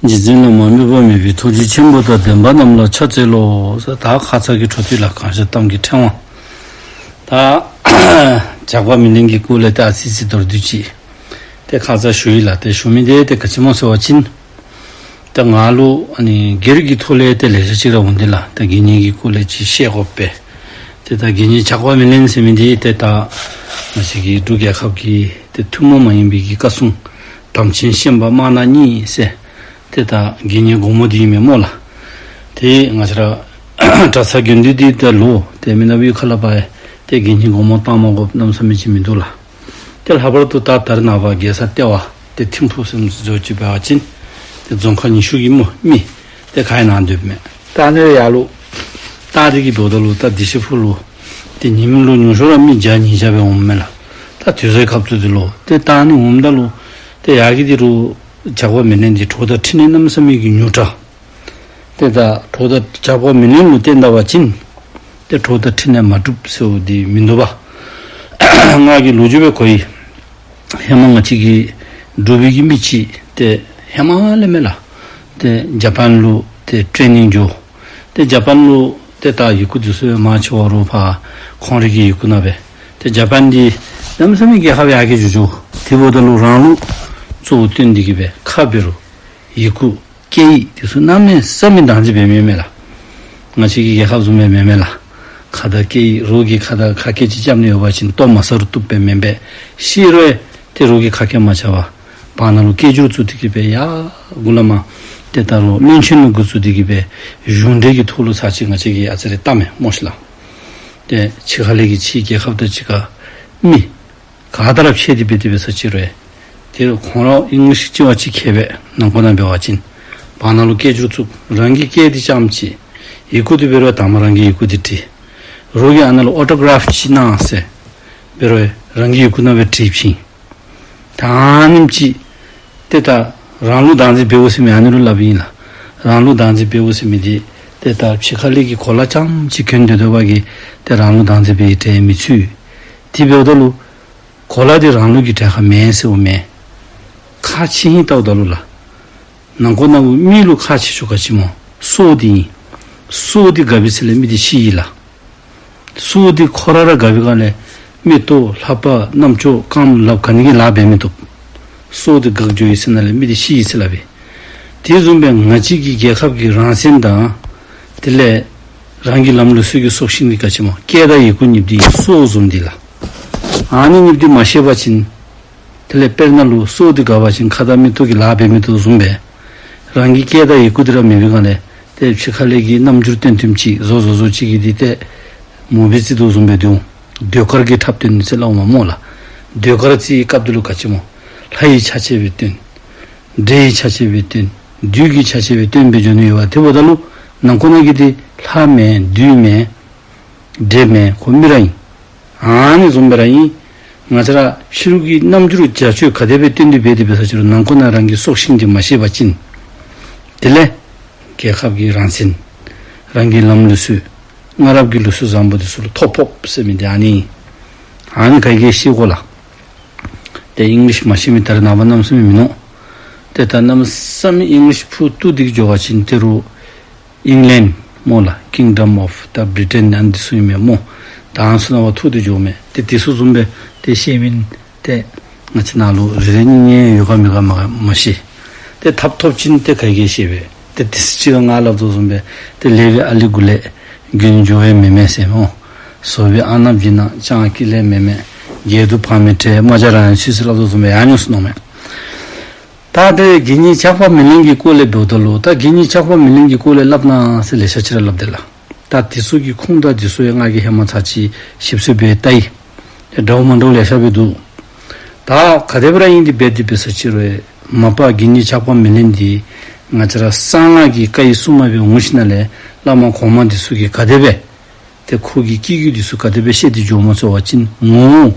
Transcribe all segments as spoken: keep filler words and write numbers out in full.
རྗེ་བཙུན་ལ་མ་འབད་པ་མེད་པའི། ཐུགས་རྗེ་ཆེན་པོ་དང་ལྡན་པ་རྣམས་ལ་ཕྱག་འཚལ་ལོ། ད་ཁ་ཙ་གི་འཕྲོ་མཐུད་ལ་གང་ཤར་གཏམ་གྱི་ཕྲེང་བ། ད་ཇག་པ་མེ་ལེན་གྱི་སྐོར་ལས་ད་ཨ་ཙི་ཙི་མདོར་བསྡུས་ཅིག་ཏེ་ཁ་ཙ་ཞུ་ཡི་ལགས། ཏེ་ཞུ་མི་དེ་ཏེ་ག་ཅི་སྨོ་ཟེར་བ་ཅིན་ད་ང་ལུ་ཨ་ནི་སྒེར་གྱི་ཐོག་ལས་ཏེ་ལེ་ཤ་ཅིག་ར་འོང་དེ་ལགས། ད་དགེ་བསྙེན་གྱི་སྐོར་ལས་ཅིག་བཤད་དགོ་པས། ཏེ་ད་དགེ་བསྙེན་ཇག་པ་མེ་ལེན་ཟེར་མི་དེ་ཏེ་ད་ང་བཅས་ཀྱི་འབྲུག་རྒྱལ་ཁབ་ཀྱི་ཏེ་ཐུན་མོང་མ་ཡིན་པའི་གི་བཀའ་སྲུང་དམ་ཅན་བཤན་པ་དམར་ནག་གཉིས་ཟེར། ཏེ་ད་དགེ་བསྙེན་སྒོ་མོ་འདི་ཨིན་མས་སྨོ་ལགས། ཏེ་ང་བཅས་ར་གྲྭ་ཚང་དགེ་འདུན་འདི་ད་ལུ་ཏེ་མི་ནག་པའི་ཁ་ལས་ཕར་ཏེ་དགེ་བསྙེན་སྒོ་མོ་བཏང་མ་དགོཔ་གནམ་མེད་ས་མེད་ཅིག་མིན་འདུག་ལགས། ཏེ་ལྷག་པར་དུ་ད་ད་རེས་ནངས་པ་རྒྱལ་ས་ལྟེ་བ་ཏེ་ཐིམ་ཕུག་ཟེར་མི་ཚུ་ཅིག་འབད་བ་ཅིན་ཏེ་རྫོང་ཁག་ཉི་ཤུ་གི་མི་མི་ཏེ་ག་ཡི་ནང་སྡོདཔ་མས། ད་ཨ་ནི་ཡར་ལུ་ད་དེ་གི་འབདཝ་ད་ལུ་ད་དེ་ཤི་ཕུག་ལུ་ཏེ་ཉིནམ་ལུ་ཉུང་ཤོས་ར་མི་བརྒྱ་ཉིས་བརྒྱ་སྦེ་འོངམ་མས་ལགས། ད་དུས་ཚོད་སྐབས་སུ་དེ་ལུ་ཏེ་ད་ཨ་ནི་འོངམ་ད་ལུ་ཏེ་ཡར་གྱི་དེ་རུ་ཇག་པ་མེ་ལེན་འདི་གྲོགས་དང་འཕྲིན་ལས་གནམ་མེད་ས་མེད་ཀྱི་ཉུང་དྲགས། ཏེ་ད་གྲོགས་དང་ཇག་པ་མེ་ལེན་ལུ་བརྟེན་ད་བ་ཅིན་ཏེ་གྲོགས་དང་འཕྲིན་ལས་མ་གྲུབ་ཟེར་བ་འདི་མིན་འདུག་པ། ང་གིས་ལོ་རྒྱུས་སྦེ་གོ་ཡི། ཧེ་མ་ང་བཅས་ཀྱི་འབྲུག་པའི་གི་མི་ཅིག་ཏེ་ཧེ་མ་ལས་མས་ལགས། ཏེ་ཇ་པཱན་ལུ་ཏེ་ཊེ་ནིང་འགྱོ། ཏེ་ཇ་པཱན་ལུ་ཏེ་ད་ཡི་གུ་འདི་ཚུ་མང་ཆེ་བ་ར་ཕར་ཁོང་རའི་གི་ཡི་གུ་ནང་སྦེ། ཏེ་ཇ་པཱན་འདི་གནམ་མེད་ས་མེད་རྒྱལ་ཁབ་ཡར་རྒྱས་འགྱོ་འགྱོཝ། དེ་འབདཝ་ད་ལུ་རང་ལུགས་གཙོ་བོ་བཏོན་ཏེ་གི་སྦེ་ཁ་འབད་རུང་ཡི་གུ་སྐད་ཡིག་འདི་ཚུ་གནམ་མེད་ས་མེད་བདག་འཛིན་འབད་མི་མས་ལགས། ང་བཅས་ཀྱི་རྒྱལ་ཁབ་བཟུམ་སྦེ་མེན་མས་ལགས། ཁ་དང་སྐད་ཡིག་རོགས་ཀྱིས་ཁ་དང་ཁ་སྐད་ཅིག་རྐྱབ་ནི་ཡོད་པ་ཅིན་ལྟོ་མ་ཟ་རུང་བཏུབ་པས་མེན་པས། ཤི་རུང་ཏེ་རོགས་ཀྱིས་ཁ་སྐད་མ་རྐྱབ་པར་བར་ན་ལུ་སྐད་སྒྱུར་བཙུགས་ཏེ་གི་སྦེ་ཡར་མགུ་ལས་མར་ཏེ་ད་རུང་བློན་ཆེན་ལུ་འགོ་བཙུགས་ཏེ་གི་སྦེ་གཞུང་འབྲེལ་གྱི་ཐོག་ལུ་ཚར་གཅིག་ང་བཅས་ཀྱིས་ཨ་ཙི་རེ་བལྟ་མས་སྨོ་ཤིག་ལགས། ཏེ་ཕྱི་ཁ་ལས་ཀྱི་ཕྱིའི་རྒྱལ་ཁབ་དང་གཅིག་ཁར་མི་ག་དར་ཕྱད་དེ་འབད་དེ་འབད་ས་ཅིག་རུང་ཏེ་ཁོང་ར་ཨིང་ལིཤ་ཅིག་བ་ཅིག་མཁས་པས། ནང་འཁོད་ནང་འབད་བ་ཅིན་བར་ན་ལུ་སྐད་སྒྱུར་བཙུགས། རང་གི་སྐད་འདི་རྐྱངམ་ཅིག་ཡི་གུ་འདི་འབད་རུང་དང་པ་རང་གི་ཡི་གུ་འདི་བྲིས། རོགས་ཀྱིས་ཨ་ནཱ་ལུ་ཨོ་ཊོ་གྲཱཕ་ཅིག་གནང་ཟེར་འབད་རུང་རང་གི་ཡི་གུ་ནང་སྦེ་བྲིས་བྱིན། ད་ཨ་ནེམ་ཅིག་ཏེ་ད་རང་ལུགས་བདག་འཛིན་འབདཝ་ཟེར་མི་ཨ་ནི་ལུ་སླབ་ཨིན་ལགས། རང་ལུགས་བདག་འཛིན་འབདཝ་ཟེར་མི་འདི་ཏེ་ད་ཕྱི་ཁ་ལས་ཀྱི་གོ་ལ་རྐྱངམ་ཅིག་གྱོན་སྡོད་སྡོད་པ་གིས་ཏེ་རང་ལུགས་བདག་འཛིན་འབད་བའི་གྲས་མི་ཚུད། དེ་འབདཝ་ད་ལུ་གོ་ལ་འདི་རང་ལུགས་ཀྱི་གྲས་ཁར་མེན་ཟེརཝ་མེན། ཁག་ཆེ་ཧིང་བལྟཝ་ད་ལུ་ལགས། ནང་འཁོད་ནང་གི་མི་ལུ་ཁག་ཆེ་ཤོས་ག་ཅི་སྨོ། སྲོག་འདི་ཨིན། སྲོག་འདི་འགག་པའི་ཚེ་ལས་མི་འདི་ཤི་ཡི་ལགས། སྲོག་འདི་ཁོ་ར་ར་འགག་པའི་སྒང་ལས་མིག་ཏོ་ལྷ་པ་རྣམ་ཅོག་རྐངམ་ལགཔ་ག་ནི་གིས་ལཱ་འབད་མི་བཏུབ། སྲོག་འདི་འགག་འགྱོ་བའི་ཚེ་ན་ལས་མི་འདི་ཤི་ཡི་ཟེར་སླབ་ཨིན། དེ་བཟུམ་སྦེ་ང་བཅས་ཀྱི་རྒྱལ་ཁབ་ཀྱི་རང་སེམས་དང་དེ་ལས་རང་གི་ལམ་ལུགས་སྲོལ་གྱི་སྲོག་ཤིང་འདི་ག་ཅི་སྨོ། སྐད་དང་ཡི་གུ་གཉིས་འདི་སྲོག་བཟུམ་འདི་ལགས། ཨ་ནི་གཉིས་འདི་མ་ཤེས་པ་ཅིན་དེ་ལས་དཔེར་ན་ལུ་སྲོག་འདི་འགག་པ་ཅིན་ཁ་དང་མིག་ཏོ་གིས་ལཱ་འབད་མི་བཏུབ་བཟུམ་སྦེ་རང་གི་སྐད་དང་ཡི་གུ་འདི་ར་མེད་པའི་སྒང་ལས་ཏེ་ཕྱི་ཁ་ལས་ཀྱི་རྣམ་འགྱུར་སྟོན་སྟོནམ་ཅིག་བཟོ་བཟོ་བཟོ་ཅིག་གིས་འདི་ཏེ་མུ་བི་རྩེད་དོ་བཟུམ་སྦེ་འདུག། ཟློས་གར་གྱི་འཁྲབ་སྟོན་ཟེར་སླབ་མས་སྨོ་ལགས། ཟློས་གར་རྩེད་པའི་སྐབས་འདི་ལུ་ག་ཅི་སྨོ། ལྷ་ཡི་ཆ་བྱད་སྦེ་སྟོན། འདྲེ་ཡི་ཆ་བྱད་སྦེ་སྟོན། བདུད་ཀྱི་ཆ་བྱད་སྦེ་སྟོན་སྦེ་འགྱོ་ནི་ཡོད་པ། དེ་འབདཝ་ད་ལུ་ནང་འཁོད་ནང་གི་འདི་ལྷ་མེན་བདུད་མེན་འདྲེ་མེན་ཁོ་མི་ར་ཨིན། ཨ་ནི་བཟུམ་སྦེ་ར་ཨིན། ང་བཅས་ར་ཕྱི་རུ་གི་རྣམ་འགྱུར་བྱ་སྤྱོད་ག་དེ་སྦེ་སྟོན་ཏེ་འབད་དེ་འབད་ས་ཅིག་རུང་ནང་འཁོད་ནང་རང་གི་སྲོག་ཤིང་འདི་མ་ཤེས་པ་ཅིན་དེ་ལས་རྒྱལ་ཁབ་ཀྱི་རང་བཙན་རང་གི་ལམ་ལུགས་སྲོལ་སྔ་རབས་ཀྱི་ལུགས་སྲོལ་བཟང་པོ་འདི་ཚུ་ལུ་ཐོ་ཕོགཔ་ཟེར་མི་འདི་ཨ་ནི་ཨིན། ཨ་ནི་ག་གིས་ཤེས་དགོ་ལགས། ཏེ་ཨིང་ལིཤ་མ་ཤེས་མི་ད་རེས་ནངས་པ་གནམ་མེད་ས་མེད་མིན་ནུག། ཏེ་ད་གནམ་མེད་ས་མེད་ཨིང་ལིཤ་ཕུ་བཏུབ་སྟེ་འགྱོ་བ་ཅིན་ཏེ་རུང་ཨིང་ལེནཌ་སྨོ་ལགས། Kingdom of the Britain ཨ་ནི་འདི་ཚུ་ཨིན་མས་སྨོ། ད་ཨ་ནི་ཚུ་ནང་ཕར་ཐུག་སྟེ་འགྱོཝ་མས། ཏེ་འདི་ཚུ་བཟུམ་སྦེ་ཏེ་ཤེས་མི་ཏེ་ང་བཅས་ནང་ལུ་རེ་རེ་གཉིས་གཉིས་ཡོད་ག་མེད་ག་མ་མ་ཤེས། ཏེ་ཐབས་ཐོབ་ཅིན་ཏེ་ག་གིས་ཤེས་པས། ཏེ་འདི་ཚུ་ཅིག་ང་སླབ་དོ་བཟུམ་སྦེ་ཏེ་ལེགས་པའི་ཨ་ལི་གུ་ལས་རྒྱུན་འགྱུར་བའི་མེ་མེ་ཟེར་སྨོ། བཟོ་པའི་ཨརྣབ་བྱིན་ན་ཅང་ཀི་ལས་མེ་མེ། རྒྱས་དུ་འཕངས་མི་ཁྲལ་རྨ་བྱ་རང་ཡང་ཚུད་ཟེར་སླབ་དོ་བཟུམ་སྦེ་ཡང་ཉུང་སུ་ནོར་མས། ད་ཏེ་དགེ་བསྙེན་ཇག་པ་མེ་ལེན་གྱི་སྐོར་ལས་འབདཝ་ད་ལུ་ད་དགེ་བསྙེན་ཇག་པ་མེ་ལེན་གྱི་སྐོར་ལས་སླབ་ན་ཟེར་ལེ་ཤ་ཅིག་ར་སླབ་དེས་ལགས། ད་དེ་ཚུ་གི་ཁུངས་དང་དེ་ཚུ་ཡང་ང་གིས་ཧེ་མ་ཚར་གཅིག་ཞིབ་འཚོལ་འབད་བལྟ་ཡི། འདྲཝ་མ་འདྲཝ་ལེ་ཤ་སྦེ་འདུག། ད་ག་དེ་སྦེ་ར་ཨིན་ཏེ་འབད་དེ་འབད་ས་ཅིག་རུང་མ་པ་དགེ་བསྙེན་ཇག་པ་མེ་ལེན་འདི་ང་བཅས་ར་གསང་སྔགས་ཀྱི་བཀའ་ཡི་སྲུང་མ་སྦེ་འོང་ཞིནམ་ལས་བླ་མ་གོང་མ་འདི་ཚུ་གིས་ག་དེ་སྦེ་ཏེ་ཁོ་གི་སྐྱེ་རྒྱུད་འདི་ཚུ་ག་དེ་སྦེ་བཤད་དེ་འགྱོཝ་སྨོ་ཟེར་བ་ཅིན་ངོ་བོ་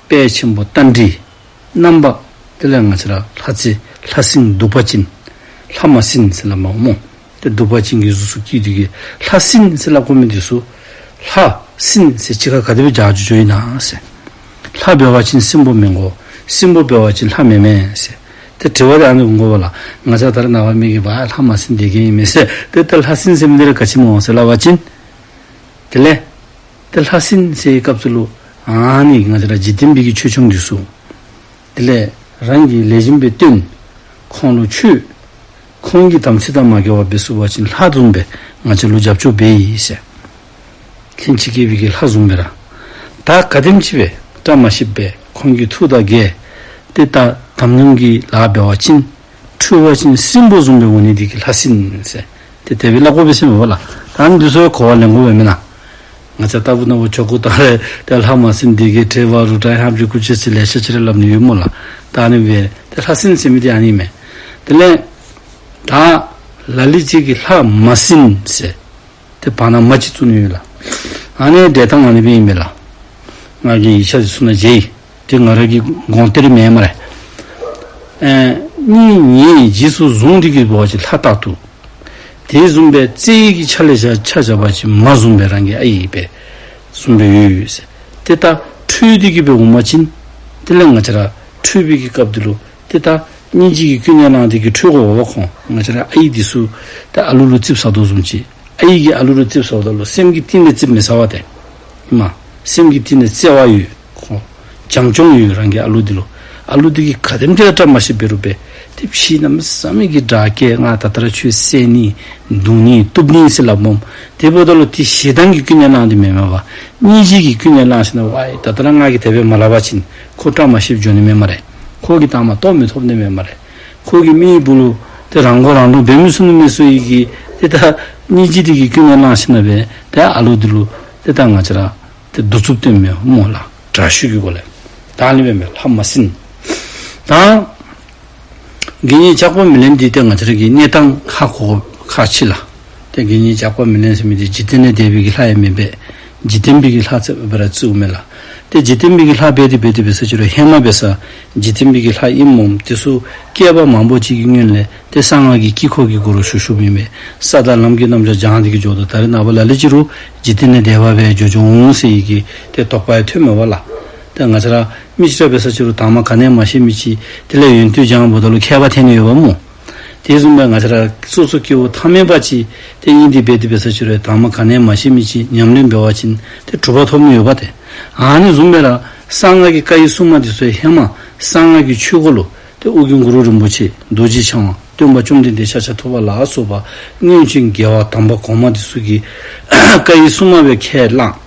དཔལ་ཆེན་པོ་རྟ་མགྲིན། རྣམ་པ་དེ་ལས་ང་བཅས་ར་ལྷ་རྩེ་ལྷ་སྲིན་གདུག་པ་ཅན། ལྷ་མ་སྲིན་ཟེར་སླབ་མས་སྨོ། ཏེ་གདུག་པ་ཅན་གྱི་གཟུགས་སུ་སྐྱེས་ཏེ་གི་ལྷ་སྲིན་ཟེར་སླབ་དགོ་མི་འདི་ཚུ་ལྷ་སྲིན་ཟེར་གཅིག་ཁར་ག་དེ་སྦེ་སྦྱར་འགྱོ་འགྱོཝ་ཨིན་ན་ཟེར། ལྷ་འབད་བ་ཅིན་སྲིན་པོ་མེན་དགོ། སྲིན་པོ་འབད་བ་ཅིན་ལྷ་མེན་མས་ཟེར། ཏེ་དྲི་བ་འདི་ཨ་ནི་འོང་དགོ་པས་ལགས། ང་བཅས་ད་རེས་ནངས་པ་མི་གིས་འབད་ལྷ་མ་ཟིན་སྡོད་མཁན་ཨིན་མས་ཟེར། ཏེ་ད་ལྷ་ཟིན་ཟེར་མི་འདི་ར་ག་ཅི་སྨོ་ཟེར་སླབ་པ་ཅིན། དེ་ལས་ཏེ་ལྷ་ཟིན་ཟེར་བའི་སྐབས་སུ་ལུ་ཨ་ནི་ང་བཅས་ར་འཇིག་རྟེན་པའི་གི་ཆོས་སྐྱོང་འདི་ཚུ། དེ་ལས་རང་གིས་ལེགས་ཤོམ་སྦེ་བསྟེན། ཁོང་ལུ་མཆོད། ཁོང་གི་དམ་ཚིག་དང་མ་འགལ་བར་འབད་ཚུགས་པ་ཅིན་ལྷ་བཟུམ་སྦེ་ང་བཅས་ལུ་རྒྱབ་སྐྱོར་འབད་ཡི་ཟེར། ལྷན་ཅིག་སྐྱེས་པའི་གི་ལྷ་བཟུམ་སྦེ་ར། ད་ག་དེམ་ཅིག་སྦེ་བཀྲ་མ་ཤིསཔ་སྦེ་ཁོང་གི་མཐུ་དང་འགལ། ཏེ་ད་དམ་ཉམས་ཀྱི་ལཱ་འབད་བ་ཅིན། འཁྲུལ་བ་ཅིན་སྲིན་པོ་བཟུམ་སྦེ་འོང་ནི་འདི་གིས་ལྷ་ཟིན་ཟེར། ཏེ་དེ་སྦེ་སླབ་དགོ་པས་ཟེར་མས་པ་ལགས། ད་ཨ་ནི་འདི་ཚུ་གོ་བ་ལེན་དགོ་པས་མེན་ན། ང་བཅས་ལྟ་བུ་ན་བུ་ཇོ་ཁུ་ད་རེས་ཏེ་ལྷ་མ་ཟིན་སྡོད་མཁན་ཁྲེ་བ་རུ་དྲ་ཧབ་ཀྱི་སྐུ་ཅིག་ཟེར་ལེ་ཤ་ཅིག་ར་སླབ་ནི་ཡོད་སྨོ་ལགས། ད་ཨ་ནི་སྦེ་ཏེ་ལྷ་ཟིན་ཟེར་མི་འདི་ཨ་ནི་མས། དེ་ལས་ད་ལ་ལུ་ཅིག་གིས་ལྷ་མ་ཟིན་ཟེར། ཏེ་བར་ན་མ་ཅིག་བཙུགས་ནི་ཡོད་ལགས། ཨ་ནི་འགྲེལ་སྟངས་ཨ་ནི་སྦེ་ཨིན་པས་ལགས། ང་གིས་ཡིག་ཆ་འདི་ཚུ་ནང་མཇལ་ཡི། ཏེ་ང་ར་གི་དགོངས་གཏེར་མེན་སྨ་རེ། ཨེ་སྙིང་ཉེ་རྗེས་སུ་བཟུང་སྟེ་གི་འབད་བ་ཅིན་ལྷ་རྟག་ཏུ། དེ་བཟུམ་སྦེ་བརྩེ་བའི་གི་ཆ་ལས་བཞག་ཆ་བཞག་པ་ཅིན་མ་བཟུམ་སྦེ་རང་གི་ཨའི་སྦེ་བཟུམ་སྦེ་ཡོད་ཡོད་ཟེར། ཏེ་ད་འཁྲུལ་ཏེ་གི་སྦེ་འོང་པ་ཅིན། དེ་ལས་ང་བཅས་ར་འཁྲུལ་པའི་གི་སྐབས་འདི་ལུ་ཏེ་ད་སྙིང་རྗེ་གིས་ཀུན་ནས་བསླངས་ཏེ་གི་འཁྲུལ་དགོ་པས་ཁོང་། ང་བཅས་ར་ཨའི་འདི་ཚུ་ད་ཨ་ལུ་ལུ་རྩིགཔ་ཟ་དོ་བཟུམ་ཅིག། ཨའི་གིས་ཨ་ལུ་ལུ་རྩིགཔ་ཟཝ་ད་ལུ་སེམས་ཀྱི་གཏིང་ལས་རྩིགཔ་མི་ཟ་བས་ཏེ། ཨིན་མས། སེམས་ཀྱི་གཏིང་ལས་བརྩེ་བ་ཡོད། ཁོ་བྱམས་སྐྱོང་ཡོད་རང་གི་ཨ་ལུ་འདི་ལུ། ཨ་ལུ་འདི་གིས་ག་དེམ་ཅིག་ར་བཀྲ་མ་ཤིསཔ་འབད་རུང་འབད། ཏེ་ཕྱི་གནམ་མེད་ས་མེད་ཀྱི་དྲག་སྐད། ང་ད་ལྟོ་ར་ཁྱོད་བསད་ནི་བརྡུང་ནི་གཏུབ་ནི་ཟེར་སླབ་སྨོ། དེ་འབདཝ་ད་ལུ་ཏེ་ཞེ་སྡང་གིས་ཀུན་ནས་བསླངས་ཏེ་མེན་མས་པ། སྙིང་རྗེ་གིས་ཀུན་ནས་བསླངས་ཞིནམ་ལས་ཝའི་ད་ལྟོ་ར་ང་གིས་དེ་སྦེ་མ་སླབ་པ་ཅིན་ཁོ་བཀྲ་མ་ཤིསཔ་འགྱོ་ནི་མེན་སྨ་རེ། ཁོ་གིས་དང་པ་སྟོབས་མི་ཐོབ་ནི་མེན་སྨ་རེ། ཁོ་གིས་མི་གི་སྦུག་ལུ་ཏེ་རང་མགོ་རང་འདྲོངས་འབད་མི་ཚུགས་ནི་མས་ཟེར་བའི་གི་ཏེ་ད་སྙིང་རྗེ་འདི་གིས་ཀུན་ནས་བསླངས་ཞིནམ་ལས་ཏེ་ཨ་ལུ་འདི་ལུ་ཏེ་ད་ང་བཅས་ར་ཏེ་གདུག་རྩུབ་སྟོནམ་མས་སྨོ་ལགས། དྲག་ཤུལ་གྱི་སྒོ་ལས། ད་ཨ་ནི་སྦེ་མས་ལྷ་མ་ཟིན། ད་དགེ་བསྙེན་ཇག་པ་མེ་ལེན་འདི་ཏེ་ང་བཅས་ར་གིས་གནས་སྟངས་ཧ་གོ་ཁག་ཆེ་ལགས། ཏེ་དགེ་བསྙེན་ཇག་པ་མེ་ལེན་ཟེར་མི་འདི་འཇིག་རྟེན་ལས་འདས་པའི་གི་ལྷ་ཡང་མེན་པས། འཇིག་རྟེན་པའི་གི་ལྷ་ཙིགཔ་སྦེ་ར་བརྩིཝ་མས་ལགས། ཏེ་འཇིག་རྟེན་པའི་གི་ལྷ་འབད་དེ་འབད་དེ་འབད་ས་ཅིག་རུང་ཧེ་མ་འབད་ས་འཇིག་རྟེན་པའི་གི་ལྷ་ཨིནམ་སྨོ། དེ་ཚུ་བསྐལ་པ་མང་པོ་ཅིག་གི་སྔོན་ལས་ཏེ་གསང་སྔགས་ཀྱི་དཀྱིལ་འཁོར་གྱི་སྒོ་རུ་བཞུགས་བཞུགསཔ་ཨིན་པས། ས་དང་ལམ་གྱི་རྣམ་གཞག་སྦྱངས་ཏེ་གི་འགྱོཝ་ད་ད་རེས་ནངས་པ་ལ་ལུ་ཅིག་རུང་འཇིག་རྟེན་ལས་འདས་པ་སྦེ་འགྱོ་འགྱོཝ་འོང་ཟེར་བའི་གི་ཏེ་དོགས་པ་ཡང་ཐོནམ་མས་པ་ལགས། ཏེ་ང་བཅས་ར་མི་ཅིག་ར་འབད་ས་ཅིག་རུང་དང་པ་ག་ནི་ཡང་མ་ཤེས་མི་ཅིག་དེ་ལས་ཡོན་ཏན་སྦྱང་འབདཝ་ད་ལུ་མཁས་པ་ཐོན་ནི་ཡོདཔ་སྨོ། དེ་བཟུམ་སྦེ་ང་བཅས་ར་སོ་སོ་སྐྱེ་བོ་ཐ་མལ་པ་ཅིག་ཏེ་ཨིན་ཏེ་འབད་དེ་འབད་ས་ཅིག་རུང་དང་པ་ག་ནི་ཡང་མ་ཤེས་མི་ཅིག་ཉམས་ལེན་འབད་བ་ཅིན་ཏེ་གྲུབ་པ་ཐོབ་ནི་ཡོདཔ་ཏེ། ཨ་ནི་བཟུམ་སྦེ་ར་གསང་སྔགས་ཀྱི་བཀའ་ཡི་སྲུང་མ་འདི་ཚུ་ཧེ་མ་གསང་སྔགས་ཀྱི་ཆོས་སྒོ་ལུ་ཏེ་ཨོ་རྒྱན་གུ་རུ་རིན་པོ་ཆེ་རྡོ་རྗེ་འཆང་དབང་སྟོན་པ་བཅོམ་ལྡན་འདས་ཤཱཀྱ་ཐུབ་པ་ལ་སོགས་པ་སྔོན་བྱོན་རྒྱལ་བ་དམ་པ་གོང་མ་འདི་ཚུ་གི་བཀའ་ཡི་སྲུང་མ་སྦེ་ཁས་བླངས།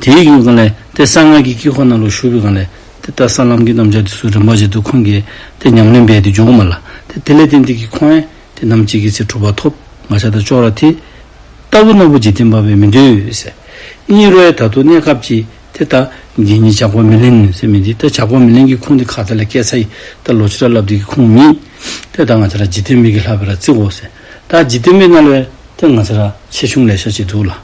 དེ་གི་སྒང་ལས་ཏེ་གསང་སྔགས་ཀྱི་དཀྱིལ་འཁོར་ནང་ལུ་བཞུགས་པའི་སྒང་ལས་ཏེ་ད་ས་ལམ་གྱི་རྣམ་གཞག་འདི་ཚུ་རིམ་པ་བཞིན་དུ་ཁོང་གིས་ཏེ་ཉམས་ལེན་འབད་དེ་འགྱོཝ་མས་ལགས། ཏེ་དེ་ལས་བརྟེན་ཏེ་གི་ཁོང་ཡང་ཏེ་ནམ་ཅིག་གི་ཚེ་གྲུབ་པ་ཐོབ། ང་བཅས་དང་ཅོག་ར་འཐད། ལྟ་བུ་ན་བུ་འཇིག་རྟེན་པ་སྦེ་མི་སྡོད་ཟེར། ཨིན་རུང་ཡང་ད་ལྟོ་གནས་སྐབས་ཅིག་ཏེ་ད་དགེ་བསྙེན་ཇག་པ་མེ་ལེན་ཟེར་མི་འདི་ཏེ་ཇག་པ་མེ་ལེན་གྱི་ཁུངས་འདི་ཁ་ཙ་ལས་བཀལ་ཚར་ཡི། ད་ལོག་ཅི་ར་སླབ་སྟེ་གི་ཁུངས་མེད། ཏེ་ད་ང་བཅས་ར་འཇིག་རྟེན་མི་གི་ལྷ་སྦེ་ར་བརྩི་དགོ་ཟེར། ད་འཇིག་རྟེན་མི་ནང་ལུ་ཡང་ཏེ་ང་བཅས་ར་ཆེ་ཆུང་ལེ་ཤ་ཅིག་འདུག་ལགས།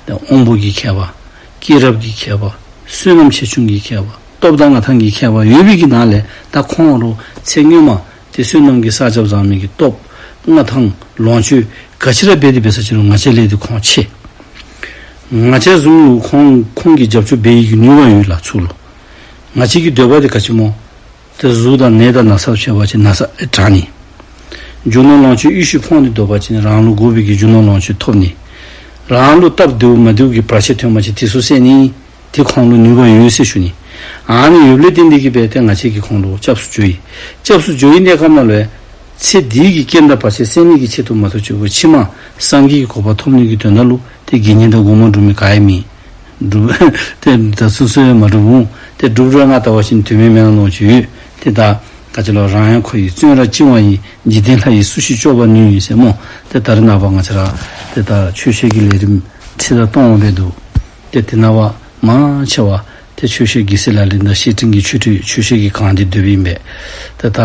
ཏེ་དབང་པོ་གི་མཁས་པ། སྐྱེས་རབས་ཀྱི་མཁས་པ། བསོད་ནམས་ཆེ་ཆུང་གི་མཁས་པ། སྟོབས་དང་མངའ་ཐང་གི་མཁས་པ་ཡོད་པའི་གི་ནང་ལས་ད་ཁོང་ར་ཚེ་སྔོན་མ་ཏེ་བསོད་ནམས་ཀྱི་ས་བཅད་བཟང་མི་གི་སྟོབས་མངའ་ཐང་ལོངས་སྤྱོད་ག་ཅི་ར་འབད་དེ་འབད་ས་ཅིག་རུང་ང་བཅས་ལས་ཏེ་ཁོང་ཆེ། ང་བཅས་བཟུམ་ལུ་ཁོང་ཁོང་གིས་རྒྱབ་སྐྱོར་འབད་བའི་གི་ནུས་པ་ཡོད་ལགས་ཚུར་ལུ། ང་བཅས་ཀྱི་འདོད་པ་འདི་ག་ཅི་སྨོ། ཏེ་གཟུགས་དང་ནད་དང་ན་ཚ་ཕྱད་པ་ཅིན་ན་ཚ་ཨེ་དྲག་ནི། རྒྱུ་ནོར་ལོངས་སྤྱོད་ཡེ་ཤེས་ཕོངས་ཏེ་སྡོད་པ་ཅིན་རང་ལུ་དགོ་པའི་གི་རྒྱུ་ནོར་ལོངས་སྤྱོད་ཐོབ་ནི། རང་ལུ་སྟབས་བདེཝ་མ་བདེཝ་གི་བར་ཆད་ཐོན་པ་ཅིན་དེ་ཚུ་བསལ་ནི། ཏེ་ཁོང་ལུ་ནུས་པ་ཡོད་ཟེར་ཞུ་ནི། ཨ་ནི་ཡོདཔ་ལས་བརྟེན་ཏེ་གི་སྦེ་ཏེ་ང་བཅས་ཀྱིས་ཁོང་ལུ་སྐྱབས་སུ་འགྱོ་ཡི། སྐྱབས་སུ་འགྱོ་བའི་གནས་སྐབས་ནང་ལུ་ཡང་ཚེ་འདི་གི་རྐྱེན་དང་བར་ཆད་སེལ་ནི་གི་ཆེད་དུ་མ་གཏོགས་ཕྱི་མ་སངས་རྒྱས་ཀྱི་གོ་འཕང་ཐོབ་ནི་གི་དོན་དག་ལུ་ཏེ་དགེ་བསྙེན་དང་དགོངས་པ་སྒྲུབ་མི་ག་ཡང་མེད། སྒྲུབ་ཏེ་ད་སོ་སོ་ཡང་མ་སྒྲུབ་འོང་། ཏེ་སྒྲུབ་རུང་ང་ལྟ་བ་ཅིན་དོན་མེད་མེན་ན་མནོ་ཅིག་ཡོད། ཏེ་ད་ག་ཅི་ལོ། རང་ཡང་ཁོ་ཡི་བཙོན་ར་བཅིང་བ་ཡིན། འཇིག་རྟེན་ལྷ་ཡིས་སུ་ཞིག་སྐྱོབ་པར་ནུས་ཡིན་ཟེར་སྨོ། ཏེ་ད་རེས་ནངས་པ་ང་བཅས་ར་ཏེ་ད་ཆོས་བཤད་ཀྱི་ལས་རིམ་ཁྲི་དང་སྟོང་སྦེ་འདུག། ཏེ་དེ་ནང་པ་མང་ཆེ་བ་ཏེ་ཆོས་བཤད་དགེ་བསེ་ལག་ལེན་དང་བཤེས་སྤྲིང་གི་ཆོས་ཁྲིད་ཆོས་བཤད་ཀྱིས་གང་སྟེ་སྡོདཔ་ཨིན་པས། ཏེ་ད་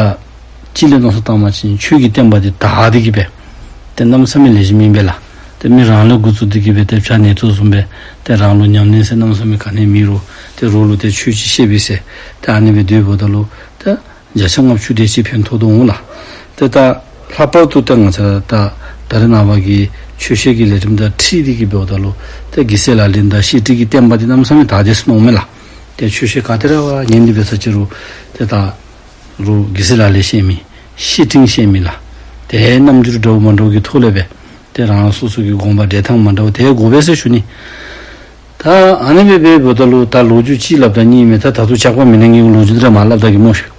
གཅིག་ལས་མནོ་བསམ་བཏང་བ་ཅིན་ཆོས་ཀྱི་བསྟན་པ་འདི་དར་ཏེ་གི་སྦེ་ཏེ་གནམ་མེད་ས་མེད་ལེགས་ཤོམ་ཨིན་པས་ལགས། ཏེ་མི་རང་ལས་འགོ་བཙུགས་ཏེ་གི་སྦེ་ཏེ་བྱ་ནེ་ཙོ་བཟུམ་སྦེ་ཏེ་རང་ལུ་ཉམས་ལེན་ཟེར་གནམ་མེད་ས་མེད་ག་ནི་མེད་རུང་ཏེ་རོགས་ལུ་ཏེ་ཆོས་ཅིག་བཤད་པས་ཟེར་ཏེ་ཨ་ནི་སྦེ་སྡོདཔ་ད་ལུ་ཏེ་བརྒྱ་ཆ་ལྔ་བཅུ་དེ་ཅིག་ཕན་ཐོགས་དོ་འོང་ལགས། ཏེ་ད་ལྷག་པར་དུ་ཏེ་ང་བཅས་ད་ད་རེས་ནངས་པ་གི་ཆོས་བཤད་ཀྱི་ལས་རིམ་དང་འཁྲིལ་ཏེ་གི་འབདཝ་ད་ལུ་ཏེ་དགེ་བསེ་ལག་ལེན་དང་བཤེས་སྤྲིང་གི་བསྟན་པ་འདི་གནམ་མེད་ས་མེད་དར་ཏེ་སོང་ནུག་མས་ལགས། ཏེ་ཆོས་བཤད་ག་ཏེ་ར་བ་ཉན་ཏེ་འབད་ས་ཅིག་རུང་ཏེ་ད་ རུང་རྒྱལ་སྲས་ལག་ལེན་ཤེས་མི་བཤེས་སྤྲིང་ཤེས་མི་ལགས། ཏེ་རྣམ་འགྱུར་འདྲཝ་མ་འདྲཝ་གི་ཐོག་ལས་སྦེ་ཏེ་རང་སོ་སོ་གི་དགོངས་པ་འགྲེལ་ཐངས་མ་འདྲཝ་ཏེ་དགོ་པས་ཟེར་ཞུ་ནི། ད་ཨ་ནི་སྦེ་འབདཝ་ད་ལུ་ད་ལོ་རྒྱུས་ཅིག་སླབ་ད་ནི་མེད། ད་ད་ལྟོ་ཇག་པ་མེ་ལེན་གྱི་ལོ་རྒྱུས་འདི་ར་མ་སླབ་ད་གི་སྨོ་ཤིག།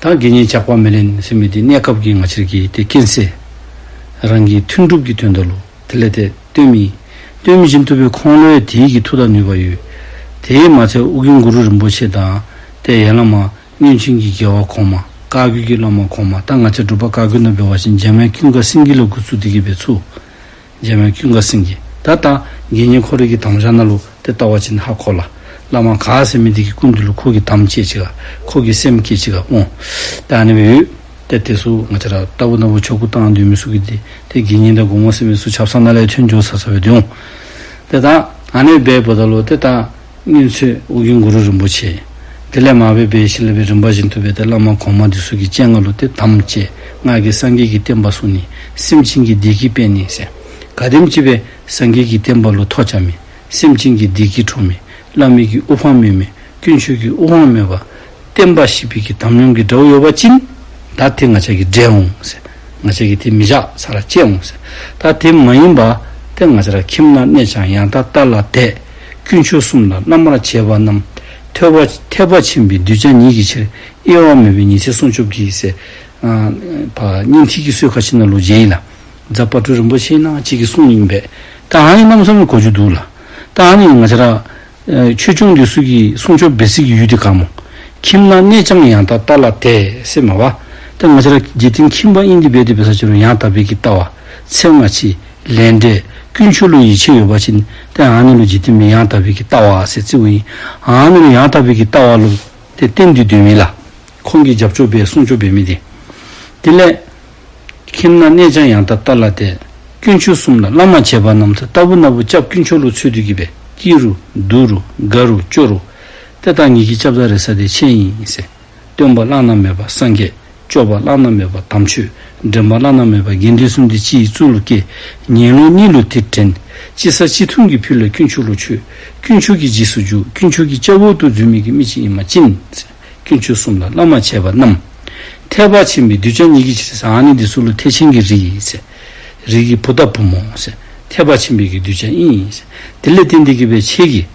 ད་དགེ་བསྙེན་ཇག་པ་མེ་ལེན་ཟེར་མི་འདི་གནས་སྐབས་ཀྱི་ང་བཅས་ར་གི་ཏེ་རྐྱེན་སེལ། རང་གི་མཐུན་སྒྲུབ་ཀྱི་དོན་དག་ལུ་དེ་ལས་ཏེ་སྟོན་མི། སྟོན་མི་བཞིན་དུ་སྦེ་ཁོང་ལུ་ཡང་དེ་གི་མཐུ་དང་ནུས་པ་ཡོད། དེ་མ་ཚད་ཨོ་རྒྱན་གུ་རུ་རིན་པོ་ཆེ་དང་ཏེ་ཡ་བླ་མ་སྔོན་བྱོན་གྱི་རྒྱལ་བ་གོང་མ་བཀའ་བརྒྱུད་ཀྱི་བླ་མ་གོང་མ། ད་ང་བཅས་འབྲུག་པ་བཀའ་བརྒྱུད་ནང་འབད་བ་ཅིན་འཇམ་དབྱངས་ཀུན་དགའ་སེང་གེ་ལས་འགོ་བཙུགས་ཏེ་གི་སྦེ་ཚུར་འཇམ་དབྱངས་ཀུན་དགའ་སེང་གེ། ད་ད་དགེ་བསྙེན་ཁོ་རའི་གི་དམ་བཞག་ནང་ལུ་ཏེ་བལྟ་བ་ཅིན་ཧ་གོ་ལགས། བླ་མ་ག་ཟེར་མི་འདི་གི་སྐུ་མདུན་ལུ་ཁོ་གིས་དམ་བཅས་ཅི་ག་ཁོ་གིས་སེམས་བསྐྱེད་ཅི་ག་འོང་། ད་ཨ་ནི་སྦེ་ཡོད། ཏེ་དེ་ཚུ་ང་བཅས་ར་ལྟ་བུ་ན་བུ་ཆོ་ག་བཏང་སྡོད་མི་ཚུ་གིས་ཏེ་ཏེ་དགེ་བསྙེན་དང་སྒོ་མོ་ཟེར་མི་ཚུ་ཆབ་གསང་ནང་ལས་ཐོན་འགྱོ་ས་ས་སྦེ་སྡོད་འོང་། ཏེ་ད་ཨ་ནི་སྦེ་འབདཝ་ད་ལུ་ཏེ་ད་སྔོན་ཚོད་ཨོ་རྒྱན་གུ་རུ་རིན་པོ་ཆེ། དེ་ལས་མར་སྦེ་འབད་ཞིནམ་ལས་སྦེ་རིམ་པ་བཞིན་དུ་སྦེ་ཏེ་བླ་མ་གོང་མ་འདི་ཚུ་གི་སྤྱན་སྔར་ལུ་ཏེ་དམ་བཅས། ང་གིས་སངས་རྒྱས་ཀྱི་བསྟན་པ་སྲུང་ནི། སེམས་ཅན་གྱི་བདེ་སྐྱིད་སྤེལ་ནི་ཟེར། ག་དེམ་ཅིག་སྦེ་སངས་རྒྱས་ཀྱི་བསྟན་པ་ལུ་ཐོགས་རྐྱབ་མི། སེམས་ཅན་གྱི་བདེ་སྐྱིད་སྲུང་མི། བླ་མའི་གི་དབུ་འཕང་མེད་མི། དཀོན་མཆོག་གི་དབུ་འཕང་མེད་པ། བསྟན་པ་བཤིག་པའི་གི་དམ་ཉམས་ཀྱི་དགྲ་བོ་ཡོད་པ་ཅིན་ད་ཏེ་ང་བཅས་ཀྱིས་བསྒྲལ་འོང་ཟེར། ང་བཅས་ཀྱིས་ཏེ་མི་བཞག་ས་ར་བཅད་འོང་ཟེར། ད་དེ་མ་ཡིན་པ་ཏེ་ང་བཅས་ར་ཁྱིམ་ན་གནས་ཀྱང་ཡང་དག་ལྟ་ལ་དད། དཀོན་མཆོག་གསུམ་ལ་བླ་མར་བྱེད་པ་རྣམས། ཐོས་པ་ཐེག་པ་ཆེན་པོའི་གདུལ་བྱ་ཉིད་ཀྱི་ཕྱིར། གཡེལ་བ་མེད་པའི་ཉི་ཚེ་སྲུང་སྐྱོབ་ཀྱིས་ཟེར། ཨ་ཕར་སྙིང་ཐིག་གི་གསོལ་ཁ་ཅིག་ནང་ལུ་མཇལ་ཡི་ལགས། རྫ་དཔལ་སྤྲུལ་རིན་པོ་ཆེ་ནང་ཅིག་གིས་གསུངས་ཡི་ཨིན་པས། ད་ཨ་ནི་གནམ་མེད་ས་མེད་གོ་རྒྱུ་འདུག་ལགས། ད་ཨ་ནི་ང་བཅས་ར་ཨེ་ཆོས་སྐྱོང་འདི་ཚུ་གི་སྲུང་སྐྱོབ་འབད་སའི་གི་ཡུལ་འདི་ག་སྨོ། ཁྱིམ་ན་གནས་ཀྱང་ཡང་དག་ལྟ་ལ་དད་ཟེར་མས་པ། ད་ང་བཅས་ར་འཇིག་རྟེན་ཁྱིམ་པ་ཨིན་ཏེ་འབད་དེ་འབད་ས་ཅིག་རུང་ཡང་དག་པའི་གི་ལྟ་བ། ཚེ་སྔ་ཕྱི། ལས་འབྲས། དཀོན་མཆོག་ལུ་ཡིད་ཆེས་ཡོད་པ་ཅིན་ཏེ་ཨ་ནི་ལུ་འཇིག་རྟེན་མི་ཡང་དག་པའི་གི་ལྟ་བ་ཟེར་བརྩིཝ་ཨིན། ཨ་ནི་ལུ་ཡང་དག་པའི་གི་ལྟ་བ་ལུ་ཏེ་བརྟེན་ཏེ་སྡོད་མི་ལགས། ཁོང་གི་རྒྱབ་སྐྱོར་འབད་སྲུང་སྐྱོབ་འབད་མི་འདི། དེ་ལས་ཁྱིམ་ན་གནས་ཀྱང་ཡང་དག་ལྟ་ལ་དད། དཀོན་མཆོག་གསུམ་ལ་བླ་མར་བྱེད་པ་རྣམས། ལྟ་བུ་ན་བུ་སྐྱབས་དཀོན་མཆོག་ལུ་འཚོལ་ཏེ་གི་སྦེ་སྐྱིད་རུང་སྡུག་རུང་དགའ་རུང་སྐྱོ་རུང་ཏེ་ད་ངེ་གི་སྐྱབས་དང་རེ་ས་འདི་ཁྱེད་ཨིན་ཟེར། སྟོན་པ་བླ་ན་མེད་པ་སངས་རྒྱས། སྐྱོབ་པ་བླ་ན་མེད་པ་དམ་ཆོས། འདྲེན་པ་བླ་ན་མེད་པ་དགེ་འདུན་གསུམ་འདི་ཅིའི་གཙུག་ལུ་བསྐྱལ། ངན་སློང་གཉིད་ལུ་དེ་དྲན། ཅི་ཟ་ཅི་འཐུང་གི་ཕུད་ལས་དཀོན་མཆོག་ལུ་མཆོད། དཀོན་མཆོག་གི་རྗེས་སུ་འཇུག། དཀོན་མཆོག་གི་སྐྱབས་འོག་ཏུ་འཛུལ་མི་གི་མི་ཅིག་ཨིན་པ་ཅིན། དཀོན་མཆོག་གསུམ་ལ་བླ་མར་བྱེད་པ་རྣམས། ཐེག་པ་ཆེན་པོའི་གདུལ་བྱ་ཉིད་ཀྱི་ཕྱིར་ཟེར། ཨ་ནི་འདི་ཚུ་ལུ་ཐེག་ཆེན་གྱི་རིགས་ཟེར། རིགས་ཀྱི་བུ་དང་བུ་མོ་ཟེར། ཐེག་པ་ཆེན་པོའི་གི་གདུལ་བྱ་ཨིན་ཟེར། དེ་ལས་བརྟེན་ཏེ་གི་སྦེ་ཁྱེད་ཀྱིས་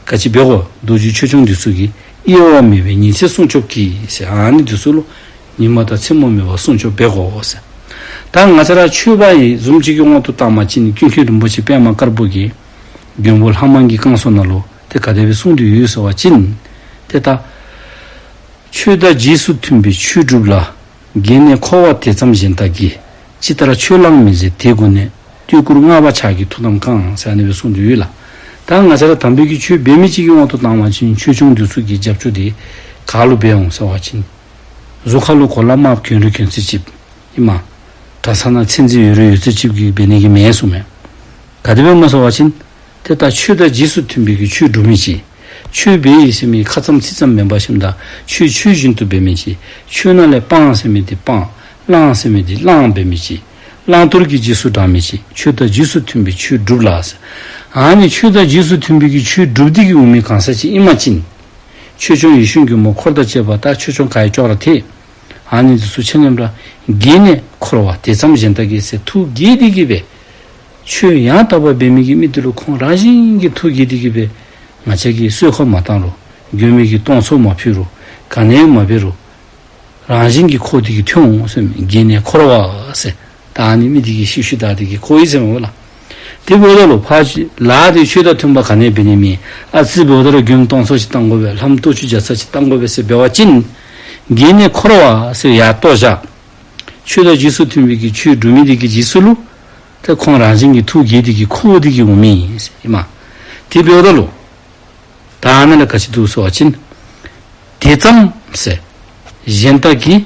ག་ཅི་འབད་དགོ། རྡོ་རྗེ་ཆོས་སྐྱོང་འདི་ཚུ་གིས་གཡེལ་བ་མེད་པའི་ཉི་ཚེ་སྲུང་སྐྱོབ་ཀྱིས་ཟེར། ཨ་ནི་འདི་ཚུ་ལུ་ཉིན་མ་དང་མཚན་མོ་མེད་པར་སྲུང་སྐྱོབ་འབད་དགོ་ཟེར། ད་ང་བཅས་ར་ཆོས་པ་ཡི་བཟུམ་ཅིག་གི་དབང་དུ་བཏང་བ་ཅིན་ཀུན་མཁྱེན་རིན་པོ་ཆེ་པདྨ་དཀར་པོ་གིས་མགོན་པོ་ལྷ་མང་གི་བསྐང་གསོ་ནང་ལུ་ཏེ་ག་དེ་སྦེ་གསུངས་ཏེ་ཡོད་ཟེར་བ་ཅིན་ཏེ་ད་ཆོས་དང་རྗེས་སུ་མཐུན་པའི་ཆོས་སྒྲུབ་ལ། རྒས་ནས་འཁོར་བ་དེ་ཙམ་གཞན་དག་གིས། ཇི་ལྟར་ཆོས་བླང་མི་མཛད་དེ་སྒོ་ནས། བསྟོད་བཀུར་བསྔགས་པ་ཕྱག་གིས་ཐུགས་དམ་བསྐང་། ཟེར་ཨ་ནི་སྦེ་གསུངས་ཏེ་ཡོད་ལགས། ད་ང་བཅས་ར་དམ་པའི་གི་ཆོས་འབད་མི་ཅིག་གི་དབང་དུ་བཏང་བ་ཅིན་ཆོས་སྐྱོང་འདི་ཚུ་གི་རྒྱབ་སྐྱོར་འདི་ག་ལུ་འབད་འོང་ཟེར་བ་ཅིན་གཟུགས་ཁ་ལུ་གོ་ལ་དམརཔོ་གྱོན་རུང་གྱོན་ཚད་ཅིག་ཨིན་མས། གྲྭ་ཚང་ནང་མཚན་རྩིས་ཡོད་རུང་ཡོད་ཚད་ཅིག་གིས་འབད་ནི་གི་མེན་གསུངམ་མས། ག་དེ་སྦེ་སྨོ་ཟེར་བ་ཅིན་ཏེ་ད་ཆོས་དང་རྗེས་སུ་མཐུན་པའི་གི་ཆོས་སྒྲུབ་མི་ཅིག། ཆོས་འབད་ཡི་ཟེར་མི་ཁ་ཙམ་ཚིག་ཙམ་མེན་པར་ཞིནམ་ད་ཆོས་ཆོས་བཞིན་དུ་འབད་མི་ཅིག། ཆོས་ནང་ལས་སྤང་ཟེར་མི་འདི་སྤང་། བླང་ཟེར་མི་འདི་བླང་འབད་མི་ཅིག། བླང་དོར་གྱི་རྗེས་སུ་འབྲང་མི་ཅིག། ཆོས་དང་རྗེས་སུ་མཐུན་པའི་ཆོས་སྒྲུབ་ལ་ཟེར། ཨ་ནི་ཆོས་དང་རྗེས་སུ་མཐུན་པའི་གི་ཆོས་སྒྲུབ་སྟེ་གི་འོང་མི་གང་ཟག་ཅིག་ཨིན་པ་ཅིན་ཆོས་སྐྱོང་ཡེ་ཤེས་མགོན་པོ་འཁོར་དང་བཅས་པ་དང་ཆོས་སྐྱོང་ག་ཡོད་ཅོག་ར་འཐད། ཨ་ནི་འདི་ཚུ་ཆ་མཉམ་ར་རྒས་ནས་འཁོར་བ་དེ་ཙམ་གཞན་དག་གིས་ཟེར་ཐུགས་དགྱེས་ཏེ་གི་སྦེ་ཆོས་ཡང་དག་པ་འབད་མི་གི་མི་འདི་ལུ་ཁོང་རང་བཞིན་གྱིས་ཐུགས་དགྱེས་ཏེ་གི་སྦེ་ང་བཅས་ཀྱིས་གསོལ་ཁ་མ་བཏང་རུང་མགོན་པོའི་གི་སྟོང་ཚོགས་མ་ཕུལ་རུང་ག་ནི་མ་འབད་རུང་རང་བཞིན་གྱིས་ཁོ་འདི་གིས་ཐོན་འོང་ཟེར་མས། རྒས་ནས་འཁོར་བ་ཟེར། ད་ཨ་ནི་མི་འདི་གིས་ཤུལ་ཤུལ་བདའ་སྟེ་གི་འཁོར་ཡི་ཟེར་མས་ལགས། དེ་འབདཝ་ད་ལུ་ཕར་ལཱ་འདི་ཆོས་དང་མཐུན་པ་ག་ནི་འབད་ནི་མེད། ཨ་ཙི་འབདཝ་ད་ར་མགོནམ་སྟོང་ཚོགས་ཅིག་བཏང་དགོ་པས། ལྷམོ་སྟོང་ཆུང་བརྒྱ་རྩ་ཅིག་བཏང་དགོ་པས་ཟེར་འབད་བ་ཅིན་རྒས་ནས་འཁོར་བ་ཟེར་ཡར་ལྟོ་བཞག། ཆོས་དང་རྗེས་སུ་མཐུན་པའི་གི་ཆོས་སྒྲུབ་མི་འདི་གི་རྗེས་སུ་ལུ་ཏེ་ཁོང་རང་བཞིན་གྱིས་ཐུགས་དགྱེས་ཏེ་གི་འཁོར་ཏེ་གི་འོང་མི་ཨིན་མས། དེ་འབདཝ་ད་ལུ་ད་ཨ་ནཱ་ལུ་ག་ཅི་འདུག་ཟེར་བ་ཅིན་དེ་ཙམ་ཟེར་གཞན་དག་གིས་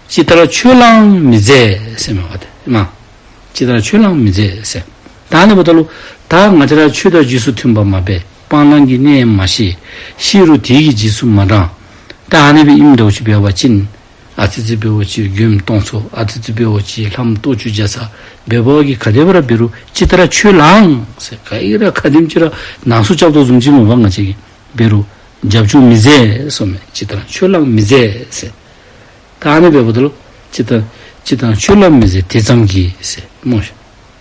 ཇི་ལྟར་ཆོས་བླང་མི་མཛད་ཟེར་མས་པ་ཏེ་ཨིན་མས། ཇི་ལྟར་ཆོས་བླང་མི་མཛད་ཟེར། ད་ཨ་ནི་འབདཝ་ད་ལུ་ད་ང་བཅས་ར་ཆོས་དང་རྗེས་སུ་མཐུན་པ་མ་འབད་སྤང་བླང་གི་གནད་མ་ཤེས། ཤེས་རུང་དེ་གི་རྗེས་སུ་མ་འབྲང་། ད་ཨ་ནི་སྦེ་ཨིནམ་འདྲཝ་ཅིག་འབད་བ་ཅིན་ཨ་ཙི་ཙི་འབདཝ་ཅིག་མགོནམ་སྟོང་ཚོགས། ཨ་ཙི་ཙི་འབདཝ་ཅིག་ལྷམོ་སྟོང་ཆུང་བརྒྱ་རྩ། འབད་བ་གིས་ག་དེ་སྦེ་ར་འབད་རུང་ཇི་ལྟར་ཆོས་བླང་ཟེར་ག་ཨིན་ར་ག་དེམ་ཅིག་ར་ནང་སུ་རྐྱབ་དོ་བཟུམ་ཅིག་མས་པ། ང་བཅས་ཀྱིས་འབད་རུང་རྒྱབ་སྐྱོར་མི་མཛད་གསུངམ་མས། ཇི་ལྟར་ཆོས་བླང་མི་མཛད་ཟེར། ད་ཨ་ནི་འབདཝ་ད་ལུ་ཇི་ལྟར་ཇི་ལྟར་ཆོས་ལམ་མི་མཛད་དེ་ཙམ་གྱིས་ཟེར་སྨོ་ཤིག།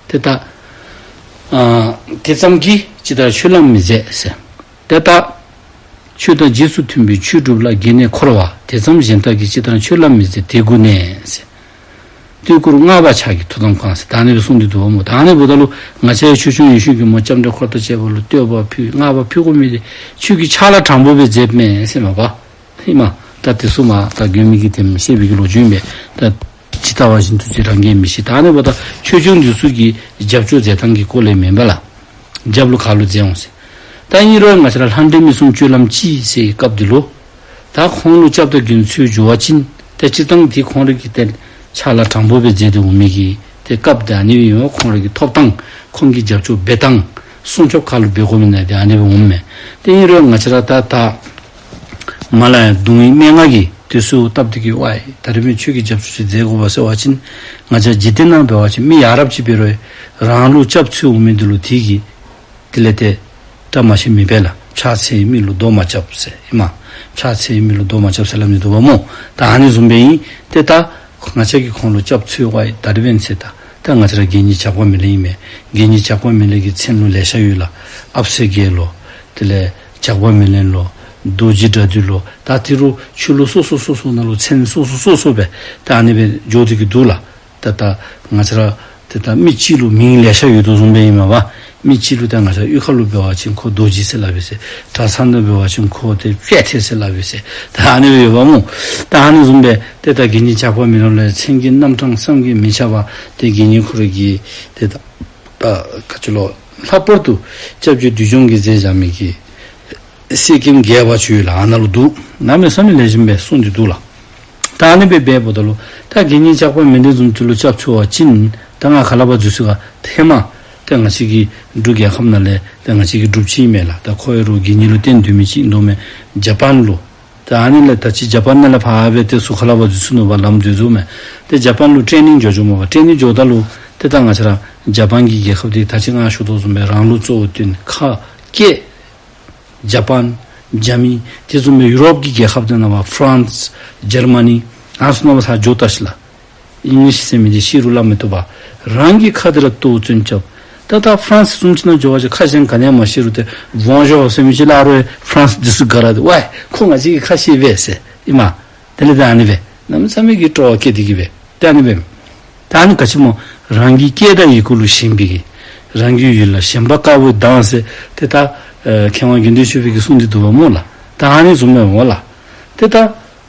ཏེ་ད་ཨ་དེ་ཙམ་གྱིས་ཇི་ལྟར་ཆོས་ལམ་མི་མཛད་ཟེར། ཏེ་ད་ཆོས་དང་རྗེས་སུ་མཐུན་པའི་ཆོས་སྒྲུབ་ལ་དགྱེས་ནས་འཁོར་བ། དེ་ཙམ་གཞན་དག་གིས་ཇི་ལྟར་ཆོས་ལམ་མི་མཛད་དེ་ཀུན་ནས་ཟེར། སྟོད་ཁུར་སྔགས་པ་ཕྱག་གི་ཐུགས་དམ་བསྐང་ཟེར་ད་ཨ་ནི་སྦེ་གསུངས་ཏེ་འདུག་པ་སྨོ། ད་ཨ་ནི་འབདཝ་ད་ལུ་ང་བཅས་ཆོས་སྐྱོང་ཡེ་ཤེས་ཀྱིས་སྨོ་སྐྱབས་འགྲོའི་འཁོར་དང་བཅས་པ་ལུ་བསྟོད་པ་ཕུལ་སྔགས་པ་ཕུལ་དགོ་མི་འདི་ཁྱོད་ཀྱིས་ཕྱག་ལཱ་དྲང་པོ་སྦེ་མཛདཔ་མས་ཟེར་མས་པ། ཨིན་མས། ད་དེ་ཚུ་མ་ད་དགོན་པའི་གི་དེམ་བཤད་པའི་གི་ལོ་རྒྱུས་ཨིན་པས། ད་ཇི་ལྟ་བ་བཞིན་དུ་ཅིག་རང་གིས་མི་ཤེས། ད་ཨ་ནི་འབདཝ་ད་ཆོས་སྐྱོང་འདི་ཚུ་གིས་རྒྱབ་སྐྱོར་མཛད་ཐངས་ཀྱི་སྐོར་ལས་མེན་པ་ལགས། རྒྱབ་ལུ་ཁ་ལུ་མཛད་འོང་ཟེར། ད་ཨིན་རུང་ང་བཅས་ར་ལྷ་འདྲེ་མི་གསུམ་སྤྱོད་ལམ་གཅིག་ཟེར་བའི་སྐབས་འདི་ལུ་ད་ཁོང་ལུ་སྐྱབས་དང་མགོན་འཚོལ་འགྱོ་བ་ཅིན་ཏེ་སྤྱིར་བཏང་འདི་ཁོང་ར་གིས་ཏེ་ཕྱག་ལཱ་དྲང་པོ་སྦེ་མཛད་དེ་འོང་མི་གི་ཏེ་སྐབས་འདི་ཨ་ནི་སྦེ་ཨིན་པས། ཁོང་ར་གི་ཐོབ་ཐངས་ཁོང་གི་རྒྱབ་སྐྱོར་འབད་ཐངས་སྲུང་སྐྱོབ་ག་ལུ་འབད་དགོ་མི་ན་འདི་ཨ་ནི་སྦེ་འོངམ་མས། ཏེ་ཨིན་རུང་ང་བཅས་ར་ད་ད་མ་ལ་ཡ་གདུང་བའི་སྨྲེ་སྔགས་ཀྱིས་དེ་ཚུ་བཏབ་སྟེ་གི་ཝའི་ད་རིས་མི་ཁྱོད་ཀྱིས་རྒྱབ་སྐྱོར་ཅིག་མཛད་དགོ་པས་ཟེར་བ་ཅིན་ང་བཅས་འཇིག་རྟེན་ནང་འབད་བ་ཅིན་མི་ཡ་རབས་ཅིག་འབད་རུང་རང་ལུ་སྐྱབས་འཚོལ་འོང་མི་འདི་ལུ་དེ་གིས་དེ་ལས་ཏེ་བཀྲ་མ་ཤིས་མི་འབད་ལགས། ཕྱག་འཚལ་མི་ལུ་རྡོ་མ་རྐྱབ་ཟེར་ཨིན་མས། ཕྱག་འཚལ་མི་ལུ་རྡོ་མ་རྐྱབ་ཟེར་སླབ་ནི་འདུག་པ་སྨོ། ད་ཨ་ནི་བཟུམ་སྦེ་ཨིན། ཏེ་ད་ང་བཅས་ཀྱིས་ཁོང་ལུ་སྐྱབས་འཚོལ་བ་ད་རིས་འབདན་ཟེར་ད་ད་ང་བཅས་ར་དགེ་བསྙེན་ཇག་པ་མེ་ལེན་ཨིན་མས། དགེ་བསྙེན་ཇག་པ་མེ་ལེན་གྱི་མཚན་ལུ་ལེ་ཤ་ཡོད་ལགས། ཨཔ་སེ་རྒྱལ་ལོ། དེ་ལས་ཇག་པ་མེ་ལེན་ལོ། རྡོ་རྗེ་དགྲ་འདུལ་ལོ། ད་དེ་རུ་ཆོས་ལུགས་སོ་སོ་སོ་སོ་ནང་ལུ་མཚན་སོ་སོ་སོ་སོ་སྦེ་ད་ཨ་ནི་སྦེ་འགྱོ་སྟེ་གི་འདུག་ལགས། ད་ད་ང་བཅས་ར་ཏེ་ད་མི་གཅིག་ལུ་མིང་ལེ་ཤ་ཡོད་དོ་བཟུམ་སྦེ་ཨིན་མས་པ། མི་གཅིག་ལུ་ད་ང་བཅས་གཡུས་ཁ་ལུ་འབད་བ་ཅིན་ཁོ་རྡོ་རྗེ་ཟེར་སླབ་པས་ཟེར། གྲྭ་ཚང་ནང་འབད་བ་ཅིན་ཁོ་ཏེ་དཔལ་ཐེ་ཟེར་སླབ་པས་ཟེར། ད་ཨ་ནི་སྦེ་ཡོདཔ་སྨོ། ད་ཨ་ནི་བཟུམ་སྦེ་ཏེ་ད་དགེ་བསྙེན་ཇག་པ་མེ་ལེན་ལུ་མཚན་གྱི་རྣམ་གྲངས་བསམ་གྱིས་མི་ཁྱབ་པ་ཏེ་དགེ་བསྙེན་ཁོ་ར་གི་ཏེ་ད་ད་ག་ཅི་ལོ། ལྷག་པར་དུ་སྐྱབས་རྗེ་བདུད་འཇོམས་ཀྱིས་མཛད་བཞག་མི་གི་གསེར་སྐྱེམས་རྒྱས་པ་ཅིག་ཡོད་ལགས། ཨ་ནཱ་ལུ་འདུག། གནམ་མེད་ས་མེད་ལེགས་ཤོམ་སྦེ་གསུངས་ཏེ་འདུག་ལགས། ད་ཨ་ནི་སྦེ་འབདཝ་ད་ལུ་ད་དགེ་བསྙེན་ཇག་པ་མེ་ལེན་བཟུམ་ཅིག་ལུ་སྐྱབས་འཚོལ་བ་ཅིན་ད་ང་ག་ལས་ཕར་འཛུལ་ཚུགས་ག། ཧེ་མ་ཏེ་ང་བཅས་ཀྱི་འབྲུག་རྒྱལ་ཁབ་ནང་ལས་ཏེ་ང་བཅས་ཀྱི་འབྲུགཔ་ཅིག་ཨིན་མས་ལགས། ད་ཁོ་ཡང་རོགས་དགེ་བསྙེན་ལུ་བསྟེན་སྡོད་མི་ཅིག་ཨིན་དོ་མས། ཇ་པཱན་ལུ། ད་ཨ་ནི་ལས་ད་ཅི་ཇ་པཱན་ནང་ལས་ཕར་སྦེ་ཏེ་ཚུར་ག་ལས་ཕར་འཛུལ་ཚུགས་ནུག་པ་ལམ་འཛོལ་འཛོལཝ་མས། ཏེ་ཇ་པཱན་ལུ་ཊེ་ནིང་འགྱོ་འགྱོཝ་མས་པ། ཊེ་ནིང་འགྱོཝ་ད་ལུ་ཏེ་ད་ང་བཅས་ར་ཇ་པཱན་གྱི་རྒྱལ་ཁབ་འདི་ད་ཅི་ང་ཞུ་དོ་བཟུམ་སྦེ་རང་ལུགས་གཙོ་བོ་བཏོན་ཁ་སྐད་ཇ་པཱན་ཇར་མ་ནི་དེ་བཟུམ་སྦེ་ཡུ་རོབ་ཀྱི་རྒྱལ་ཁབ་དེ་ནང་པ་ཕ་རན་སི་ཇར་མ་ནི་ཨ་ཚུ་ནང་པ་ཚར་འགྱོ་བལྟ་ཤིག་ལགས། ཨིང་ལིཤ་ཟེར་མི་འདི་ཤེས་རུང་སླབ་མི་བཏུབ་པ། རང་གི་ཁ་འདི་ར་ལྟོ་བཙོན་རྐྱབ། ད་ད་ཕ་རན་སི་བཟུམ་ཅིག་ནང་འགྱོ་བ་ཅིན་ཁ་གཞན་ག་ནི་ཡང་མ་ཤེས་རུང་ཏེ་བོང་ཞོ་ཟེར་མི་ཅིག་སླབ་རུང་ཕ་རན་སི་འདི་ཚུ་དགའ་ར་སྟེ་ཝའི་ཁོ་ང་བཅས་ཀྱི་ཁ་ཤེས་པས་ཟེར་ཨིན་མས། དེ་ལས་ད་ཨ་ནི་སྦེ་གནམ་མེད་ས་མེད་ཀྱི་སྤྲོ་བ་སྐྱེ་སྟེ་གི་སྦེ་ད་ཨ་ནི་སྦེ། ད་ཨ་ནི་ག་ཅི་སྨོ། རང་གི་སྐད་དང་ཡི་གུ་ལུ་ཞེན་པའི་གི་རང་གི་ཡུལ་ལ་ཞེན་པ་དཀར་པོའི་མདངས་ཟེར་ཏེ་ད་ཨེ་མཁས་དབང་དགེ་འདུན་ཆོས་འཕེལ་གྱིས་གསུངས་ཏེ་འདུག་པ་སྨོ་ལགས། ད་ཨ་ནི་བཟུམ་སྦེ་སྨོ་ལགས། ཏེ་ད་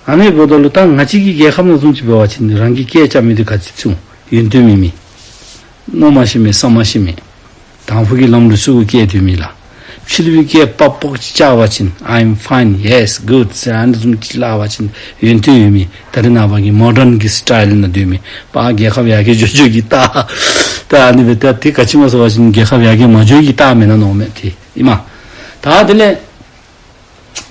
ཨ་ནི་འབདཝ་ད་ལུ་ད་ང་བཅས་ཀྱི་རྒྱལ་ཁབ་ནང་བཟུམ་ཅིག་འབད་བ་ཅིན་རང་གི་སྐད་རྐྱབ་མི་འདི་ག་ཅི་ཚུ་ཡོན་ཏན་མེད་མི། མནོ་མ་ཤེས་མི་བསམ་མ་ཤེས་མི། དང་ཕུ་གི་ལམ་ལུགས་ཚུ་གི་སྐད་སྡོད་མི་ལགས། ཕྱི་གླིང་པའི་སྐད་པག་པག་ཅིག་རྐྱབ་པ་ཅིན་I'm fine, yes, good ཟེར་ཨ་ནི་བཟུམ་ཅིག་སླབ་པ་ཅིན་ཡོན་ཏན་ཡོད་མི། ད་རེས་ནངས་པ་གི་མོ་ཌན་གྱི་སི་ཊའིལ་ནང་སྡོད་མི། པ་རྒྱལ་ཁབ་ཡར་རྒྱས་འགྱོ་འགྱོ་གི་རྟགས། ད་ཨ་ནི་སྦེ་ད་དེ་ག་ཅི་སྨོ་ཟེར་བ་ཅིན་རྒྱལ་ཁབ་ཡར་རྒྱས་མ་འགྱོ་གི་རྟགས་མེན་ན་མནོཝ་མས་ཏེ་ཨིན་མས། ད་དེ་ལས་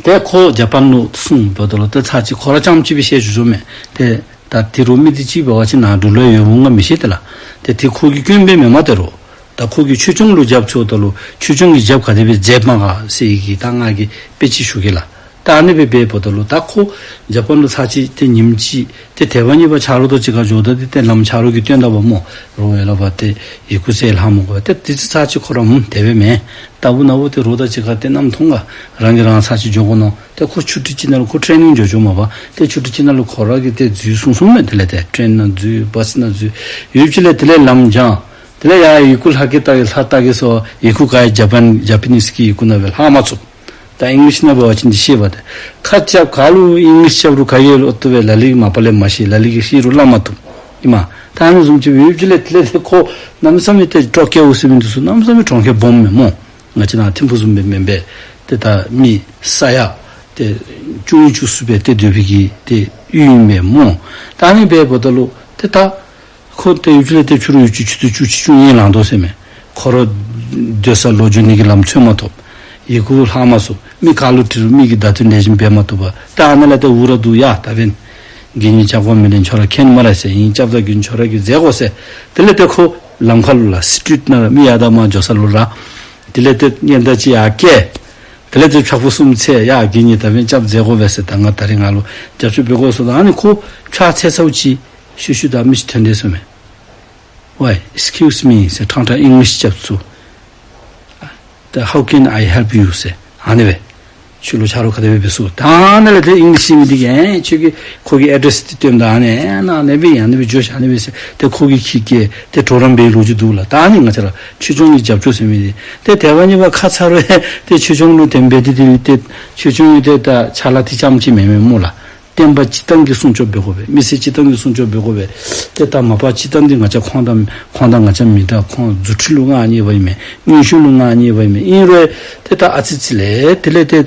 ཏེ་ཁོ་ཇ་པཱན་ལུ་སོང་འབདཝ་ད་ལུ་ཏེ་ཚར་གཅིག་ཁོ་ར་རྐྱངམ་གཅིག་སྦེ་བཤལ་བཞུགས་བཞུགསཔ་མས། ཏེ་ད་དེ་རུ་མི་དེ་ཅིག་འབད་བ་ཅིན་ནཱ་འབྲུག་ལུ་ཡོད་འོང་ག་མི་ཤེས་ཏེ་ལགས། ཏེ་དེ་ཁོ་གི་སྐྱོན་སྦེ་མེན་མས་ཏེ་རོ། ད་ཁོ་གིས་ཆོས་སྐྱོང་ལུ་རྒྱབ་འཚོལཝ་ད་ལུ་ཆོས་སྐྱོང་གིས་རྒྱབ་ག་དེ་སྦེ་མཛདཔ་མས་ག་ཟེར་གི་ད་ང་གིས་དཔེ་ཅིག་ཞུ་གེ་ལགས། ད་ཨ་ནི་སྦེ་འབདཝ་ད་ལུ་ད་ཁོ་ཇ་པཱན་ལུ་ཚར་གཅིག་ཏེ་ཉིནམ་གཅིག་ཏེ་དེ་བ་གཉིས་པ་ཆ་རོགས་དང་གཅིག་ཁར་འགྱོཝ་ད་ཏེ་ཏེ་ལམ་ཆ་རོགས་ཀྱིས་སྟོན་ད་པ་སྨོ། རོགས་ཡར་ལས་ཕར་ཏེ་ཡི་གུ་ཟེར་ལྷག་མི་དགོ་པས། ཏེ་དེ་ཚེ་ཚར་གཅིག་ཁོ་ར་ཨུམ་དེ་སྦེ་མེན། ལྟ་བུ་ན་བུ་ཏེ་རོགས་དང་གཅིག་ཁར་ཏེ་མནའམ་ཐོང་ག་རང་གིས་རང་ཚར་གཅིག་འགྱོ་དགོ་མནོ། ཏེ་ཁོ་ཆུ་ཊི་ཅིག་ནང་ལུ་ཁོ་ཊེ་ནིང་འགྱོ་འགྱོཝ་མས་པ། ཏེ་ཆུ་ཊི་ཅིག་ནང་ལུ་ཁོ་ར་གིས་ཏེ་འཛུལ་སོང་སོངམ་མས། དེ་ལས་ཏེ་ཊེན་ནང་འཛུལ་བཱསི་ནང་འཛུལ་ཡུདཔ་ཅིག་ལས་དེ་ལས་ལམ་བྱང་། དེ་ལས་ཡར་ཡི་གུ་ལྷག་གེ་ལྟ་གེ་ལྷག་ལྟ་གེ་ཟེར་ཡི་གུ་ག་ཡང་ཇ་པཱན་ཇ་པ་ནིསི་གི་ཡི་གུ་ནང་སྦེ་ལྷག་མ་ཚུགས། ད་ཨིང་ལིཤ་ནང་འབད་བ་ཅིན་འདི་ཤེས་པ་ཏེ། ཁ་རྐྱབ་ག་ལུ་ཨིང་ལིཤ་རྐྱབ་རུང་ག་ཡོད་ལོ་ཏོ་སྦེ་ལ་ལུ་གིས་མ་པ་ལས་མ་ཤེས། ལ་ལུ་གིས་ཤེས་རུང་སླབ་མ་བཏུབ། ཨིན་མས། ད་ཨ་ནི་བཟུམ་ཅིག་ཡུདཔ་ཅིག་ལས་དེ་ལས་ཏེ་ཁོ་གནམ་མེད་ས་མེད་ཏེ་སྤྲོ་སྐྱེཝ་ཟེར་མི་འདི་ཚུ་གནམ་མེད་ས་མེད་གྲོང་ཁྱེར་སྦོམ་མས་སྨོ། ང་བཅས་ནཱ་ཐིམ་ཕུ་བཟུམ་སྦེ་མེན་པས། ཏེ་ད་མི་ས་ཡ་ཏེ་བཅུ་གཉིས་བཅུ་གསུམ་སྦེ་ཏེ་སྡོད་པའི་གི་ཏེ་ཡུལ་ཨིན་པས་སྨོ། ད་ཨ་ནི་སྦེ་འབདཝ་ད་ལུ་ཏེ་ད་ཁོ་ཏེ་ཡུདཔ་ཅིག་ལས་ཏེ་ཕྱི་རུ་ཡུདཔ་ཅིག་ཆུ་ཚོད་བཅུ་གཅིག་བཅུ་གཉིས་ལང་དོ་ཟེར་མས། ཁོ་ར་སྡོད་ས་ལོག་འགྱོ་ནི་གི་ལམ་འཚོལ་མ་ཐོབ། ཡི་གུ་ལྷག་མ་ཚུགས། མི་ག་ལུ་དྲི་རུང་མི་གིས་བརྡ་སྟོན་ལེགས་ཤོམ་འབད་མ་བཏུབ་པར་ད་ཨ་ནཱ་ལས་ཏེ་འུ་ར་འདུག་ཡ། ད་འབདན་དགེ་བསྙེན་ཇག་པ་མེ་ལེན་ཁྱོད་ར་མཁྱེན་སྨ་རེ་ཟེར། ཨིན་སྐྱབས་དང་མགོན་ཁྱོད་ར་གིས་མཛད་དགོ་ཟེར། དེ་ལས་ཏེ་ཁོ་ལམ་ཁ་ལུ་ལགས་སི་ཊིརིཊ་ནང་ར་མི་ཡར་དང་མར་འགྱོ་ས་ལུ་ར། དེ་ལས་ཏེ་སྙན་དར་ཅིག་ཡར་བཀལ། དེ་ལས་ཏེ་ཕྱག་པོ་གསུམ་འཚལ། ཡ་གི་ནི་ད་འབདན་སྐྱབས་མཛད་དགོ་པས་ཟེར། ད་ང་ད་རིས་ང་ལུ་རྒྱབ་སྐྱོར་འབད་དགོ་ཟེརཝ་ད་ཨ་ནི་ཁོ་ཕྱག་འཚལ་ཚརཝ་ཅིག་ཤུལ་ཤུལ་ད་མི་ཅིག་ཐོན་དེས་ཟེར་མས། Why, excuse me ཟེར། ཕྲང་ཕྲང་ཨིང་ལིཤ་རྐྱབ་ཚུགས། ད་how can I help you ཟེར། ཨ་ནི་སྦེ། ཁྱོད་ལུ་ཆ་རོགས་ག་དེ་སྦེ་འབད་ཚུགས། ད་ཨ་ནི་ལས་ཏེ་ཨིང་ལིཤ་ཤེས་མི་འདི་གིས་ཨེ་ཁྱོད་ཀྱིས་ཁོ་གི་ཨེ་ཌེསི་འདི་སྟོནམ་ད་ཨ་ནི་ཨེ་ན་ཨ་ནི་སྦེ་ཨིན། ཨ་ནི་སྦེ་འགྱོ་ཤིག་ཨ་ནི་སྦེ་ཟེར། ཏེ་ཁོ་གིས་ཁྱོད་ཀྱི་ཏེ་གྲོགས་རམ་འབད་ལོ་རྒྱུས་འདུག་ལགས། ད་ཨ་ནི་ང་བཅས་ར་ཆོས་སྐྱོང་གི་རྒྱབ་སྐྱོར་ཟེར་མི་འདི་ཏེ་དེ་བ་ཉིད་པ་ཁ་ཚ་རུང་ཏེ་ཆོས་སྐྱོང་ལུ་དེ་སྦེ་འདི་ཏེ་ཏེ་ཆོས་སྐྱོང་གི་ཏེ་ད་ཕྱག་ལཱ་འདི་རྐྱངམ་ཅིག་མེན་མས་སྨོ་ལགས། བསྟན་པ་སྤྱིར་བཏང་གི་སྲུང་སྐྱོབ་འབད་དགོ་པས། མི་སེར་སྤྱིར་བཏང་གི་སྲུང་སྐྱོབ་འབད་དགོ་པས། ཏེ་ད་མ་པ་སྤྱིར་བཏང་འདི་ང་བཅས་ཁོང་དང་ཁོང་དང་ང་བཅས་མི་འདྲ། ཁོང་རྫུ་འཕྲུལ་ལུ་མངའ་བརྙེས་པ་ཨིན་མས། མངོན་ཤེས་ལུ་མངའ་བརྙེས་པ་ཨིན་མས། ཨིན་རུང་ཏེ་ད་ཨ་ཙི་ཙི་ལས་དེ་ལས་ཏེ་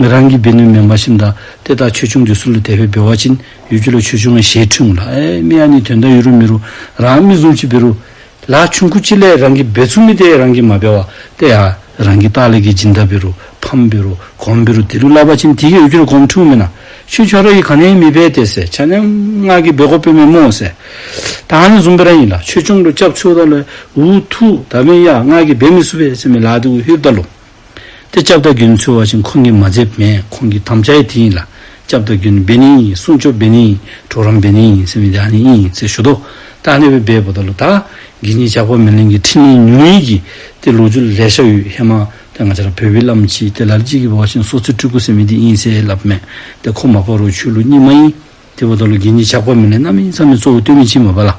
རང་གིས་འབད་ནི་མེན་པར་ཞིནམ་ད་ཏེ་ད་ཆོས་སྐྱོང་འདི་ཚུ་ལུ་དེ་སྦེ་འབད་བ་ཅིན་ཡུལ་གྱི་ལུ་ཆོས་སྐྱོང་གི་ཞེ་འཁྲུངས་ལགས། ཨེ་མི་ཨ་ནི་དོན་དག་ཡོད་རུང་མེད་རུང་རང་མི་བཟུམ་ཅིག་འབད་རུང་ལཱ་ཆུང་ཀུ་ཅིག་ལས་རང་གིས་འབད་ཚུགས་མི་དེ་རང་གིས་མ་འབད་བར་ཏེ་ཡ་རང་གི་ལྟག་ལས་ཀྱི་སྦྱིན་བདག་འབད་རུང་ཕམ་འབད་རུང་གོངམ་འབད་རུང་དེ་ལུ་སླབ་པ་ཅིན་དེ་གིས་ཡུལ་གྱི་ལུ་གོངམ་འཁྲུངམ་མེན་ན། ཁྱོད་ཆ་རོགས་ཀྱིས་ག་ནི་མི་འབད་དེ་ཟེར། ཆ་མཉམ་ང་གིས་འབད་དགོཔ་མས་སྨོ་ཟེར། ད་ཨ་ནི་བཟུམ་སྦེ་ར་ཨིན་ལགས། ཆོས་སྐྱོང་ལུ་སྐྱབས་འཚོལཝ་ད་ལུ་འུ་ཐུག་ད་མེན་ཡ་ང་གིས་འབད་མི་ཚུགས་པས་ཟེར་མི་ལཱ་འདི་གུ་ལྷོདཔ་ད་ལུ་ཏེ་སྐྱབས་དང་མགོན་འཚོལ་བ་ཅིན་ཁོང་གིས་མ་མཛདཔ་མེན། ཁོང་གི་དམ་བཅའ་ཡང་འདི་ཨིན་ལགས། སྐྱབས་དང་མགོན་འབད་ནི་ཨིན། སྲུང་སྐྱོབ་འབད་ནི་ཨིན། གྲོགས་རམ་འབད་ནི་ཨིན་ཟེར་མི་འདི་ཨ་ནི་ཨིན་ཟེར་ཞུ་དོ། ད་ཨ་ནི་སྦེ་འབདཝ་ད་ལུ་ད་དགེ་བསྙེན་ཇག་པ་མེ་ལེན་གྱི་ཕྲིན་ལས་ཉུང་ཡི་གི་ཏེ་ལོ་རྒྱུས་ལེ་ཤ་ཡོད། ཧེ་མ་ཏེ་ང་བཅས་ར་བོད་པའི་བླམ་ཅིག་ཏེ་ལ་ལུ་ཅིག་གིས་འབད་བ་ཅིན་སོ་ཙི་སྤྲུལ་སྐུ་ཟེར་མི་འདི་ཨིན་ཟེར་སླབ་མས། ཏེ་ཁོ་མ་པ་རོགས་ཆོས་ལུགས་རྙིང་མ་ཨིན། དེ་འབདཝ་ད་ལུ་དགེ་བསྙེན་ཇག་པ་མེ་ལེན་གནམ་མེད་ས་མེད་གཙོ་བོ་སྟོན་མི་ཅིག་མས་པ་ལགས།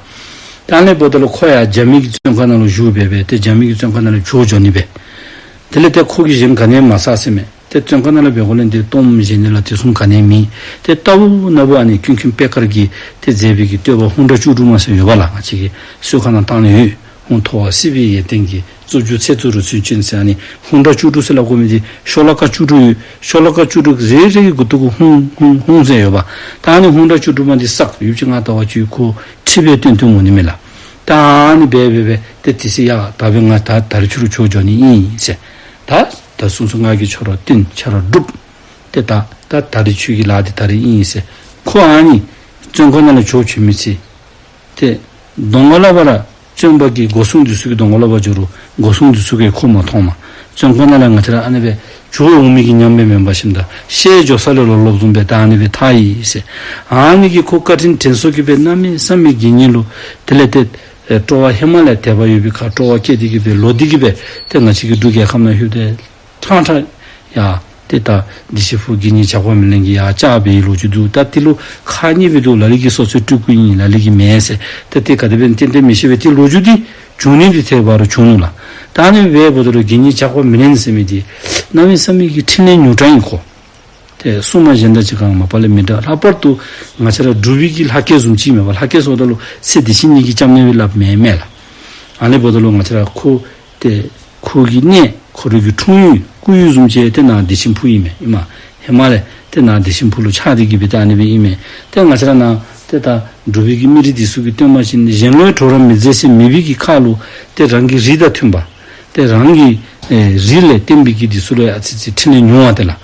ད་ཨ་ནི་འབདཝ་ད་ལུ་ཁོ་ཡང་རྒྱ་མི་གི་བཙོན་ཁང་ནང་ལུ་བཞུགས་སྦེ་སྦེ་ཏེ་རྒྱ་མི་གི་བཙོན་ཁང་ནང་ལས་བྱོག་འགྱོ་ནི་སྦེ། དེ་ལས་ཏེ་ཁོ་གིས་གཞན་ག་ནི་ཡང་མ་བསགས་ཟེར་མས། ཏེ་བཙོན་ཁང་ནང་ལས་འབད་དགོ་ལས་ཏེ་གཏོརམ་བཞེས་ནི་ལགས་དེ་བཟུམ་ག་ནི་ཡང་མེད། ཏེ་ལྟ་བུ་ན་བུ་ཨ་ནི་ཀུན་མཁྱེན་པད་དཀར་གྱིས་ཏེ་མཛད་པའི་གི་བསྟོད་པ་ཧཱུྃ་སྒྲ་བཅུ་དྲུག་མ་ཟེར་ཡོད་པ་ལགས། ང་བཅས་ཀྱི་གསོལ་ཁ་ནང་བཏང་ནི་ཡོད། ཧཱུྃ་མཐོ་བ་སྲིད་པའི་ཡོན་ཏན་གྱི། རྩུབ་འགྱུར་ཚེ་བཙུན་རུ་མཚོན་ཅན་ཟེར། ཨ་ནི་ཧཱུྃ་སྒྲ་བཅུ་དྲུག་ཟེར་སླབ་དགོ་མི་འདི་ཤོ་ལོ་ཀ་བཅུ་དྲུག་ཡོད། ཤོ་ལོ་ཀ་བཅུ་དྲུག་རེ་རེ་གི་མགུ་ཏོ་གུ་ཧཱུྃ་ཧཱུྃ་ཧཱུྃ་ཟེར་ཡོད་པ། ད་ཨ་ནི་ཧཱུྃ་སྒྲ་བཅུ་དྲུག་མ་འདི་བསགས་ཡོདཔ་ཅིག་ང་ལྟ་བ་ཅིན་ཁོ་ཁྲིད་སྦེ་བཏོན་བཏོན་འོང་ནི་མས་ལགས། ད་ཨ་ནི་སྦེ་སྦེ་སྦེ་ཏེ་དེ་ཚེ་ཡ་ད་འབདན་ང་ད་ད་རིས་ཁྱོད་ར་བྱོག་འགྱོ་ནི་ཨིན་ཟེར། ད་ད་གསུངས་སོ། ང་གིས་ཁྱོད་ར་བསྟུན་ཁྱོད་ར་སྒྲུབ། ཏེ་ད་ད་ད་རིས་ཁྱོད་ཀྱི་ལཱ་འདི་ད་རིས་ཨིན་ཟེར། ཁོ་ཨ་ནི་བཙོན་ཁང་ནང་ལས་བྱོག་བྱོན་མི་ཚེ་ཏེ་གདོང་ཁ་ལས་ཕར་བཙོན་པ་གི་སྒོ་སྲུང་འདི་ཚུ་གི་གདོང་ཁ་ལས་ཕར་འགྱོ་རུང་སྒོ་སྲུང་འདི་ཚུ་གིས་ཁོ་མ་མཐོང་མས། བཙོན་ཁང་ནང་ལས་ང་བཅས་ར་ཨ་ནི་སྦེ་བྱོག་འོང་མི་གི་ཉམས་སྦེ་མེན་པར་ཞིནམ་ད་ཤེས་འགྱོ་ས་ལས་ལོག་ལོགཔ་བཟུམ་སྦེ་ད་ཨ་ནི་སྦེ་ཐལ་ཡི་ཟེར། ཨ་ནི་གིས་ཁོ་བཀའ་དྲིན་དྲན་གསོ་གིས་སྦེ་གནམ་མེད་ས་མེད་དགེ་བསྙེན་ལུ་དེ་ལས་ཏེ་ཨེ་སྤྲོ་བ་ཧེ་མ་ལས་དད་པ་ཡོད་པའི་ཁར་སྤྲོ་བ་སྐྱེས་ཏེ་གིས་སྦེ་ལོག་སྟེ་གིས་སྦེ་ཏེ་ང་བཅས་ཀྱི་འབྲུག་རྒྱལ་ཁབ་ནང་ལྷོད་དེ་ཕྲང་ཕྲང་ཡ་ཏེ་ད་བདེ་ཆེན་ཕུག་དགེ་བསྙེན་ཇག་པ་མེ་ལེན་གྱིས་ཡར་བཅར་བའི་ལོ་རྒྱུས་འདུག། ད་དེ་ལུ་ཁག་གཉིས་སྦེ་འདུག། ལ་ལུ་གིས་སོ་སོའི་སྤྲུལ་སྐུ་ཨིན། ལ་ལུ་གིས་མེན་ཟེར། ད་དེ་ག་དེ་སྦེ་ཏན་ཏན་མི་ཤེས་པས། ཏེ་ལོ་རྒྱུས་འདི་བྱུང་ནི་འདི་ཐད་ཀར་བྱུང་ནུག་ལགས། ད་ཨ་ནི་སྦེ་འབདཝ་ད་ལུ་དགེ་བསྙེན་ཇག་པ་མེ་ལེན་ཟེར་མི་འདི་གནམ་མེད་ས་མེད་ཀྱི་ཕྲིན་ལས་མྱུར་དྲགས་ཨིན་ཁོ། ཏེ་སྲུང་མ་གཞན་དང་གཅིག་ཁར་མ་པ་ལས་མི་འདྲ། ལྷག་པར་དུ་ང་བཅས་ར་འབྲུག་པའི་གི་ལྷ་སྐལ་བཟུམ་ཅིག་མས་པ། ལྷ་སྐལ་ཟེརཝ་ད་ལུ་ཚེ་འདི་ཕྱི་གཉིས་ཀྱི་སྐྱབས་གནས་སྦེ་སླབ་མེན་མས་ལགས། ཨ་ནི་འབདཝ་ད་ལུ་ང་བཅས་ར་ཁོ་ཏེ་ཁོ་གི་གནས་ཁོ་རའི་གི་འཁྲུངས་ཡུལ་སྐུ་ཡུལ་བཟུམ་ཅིག་ཏེ་ནཱ་བདེ་ཆེན་ཕུག་ཨིན་མས། ཨིན་མས། ཧེ་མ་ལས་ཏེ་ནཱ་བདེ་ཆེན་ཕུག་ལུ་ཆགས་ཏེ་གིས་སྦེ་ཏེ་ཨ་ནི་སྦེ་ཨིན་མས། ཏེ་ང་བཅས་ར་ནཱ་ཏེ་ད་འབྲུག་པའི་གི་མི་རིགས་འདི་ཚུ་གིས་སྟོན་པ་ཅིན་གཞན་ལུ་ཡང་གྲོགས་རམ་མི་མཛད་ཟེར་མེད་པའི་གི་ཁར་ལུ་ཏེ་རང་གི་རིགས་དང་མཐུན་པ་ཏེ་རང་གི་ཨེ་རིགས་ལས་བརྟེན་པའི་གི་འདི་ཚུ་ལུ་ཡང་ཨ་ཙི་ཙི་ཕྲིན་ལས་མྱོང་བ་དེ་ལགས།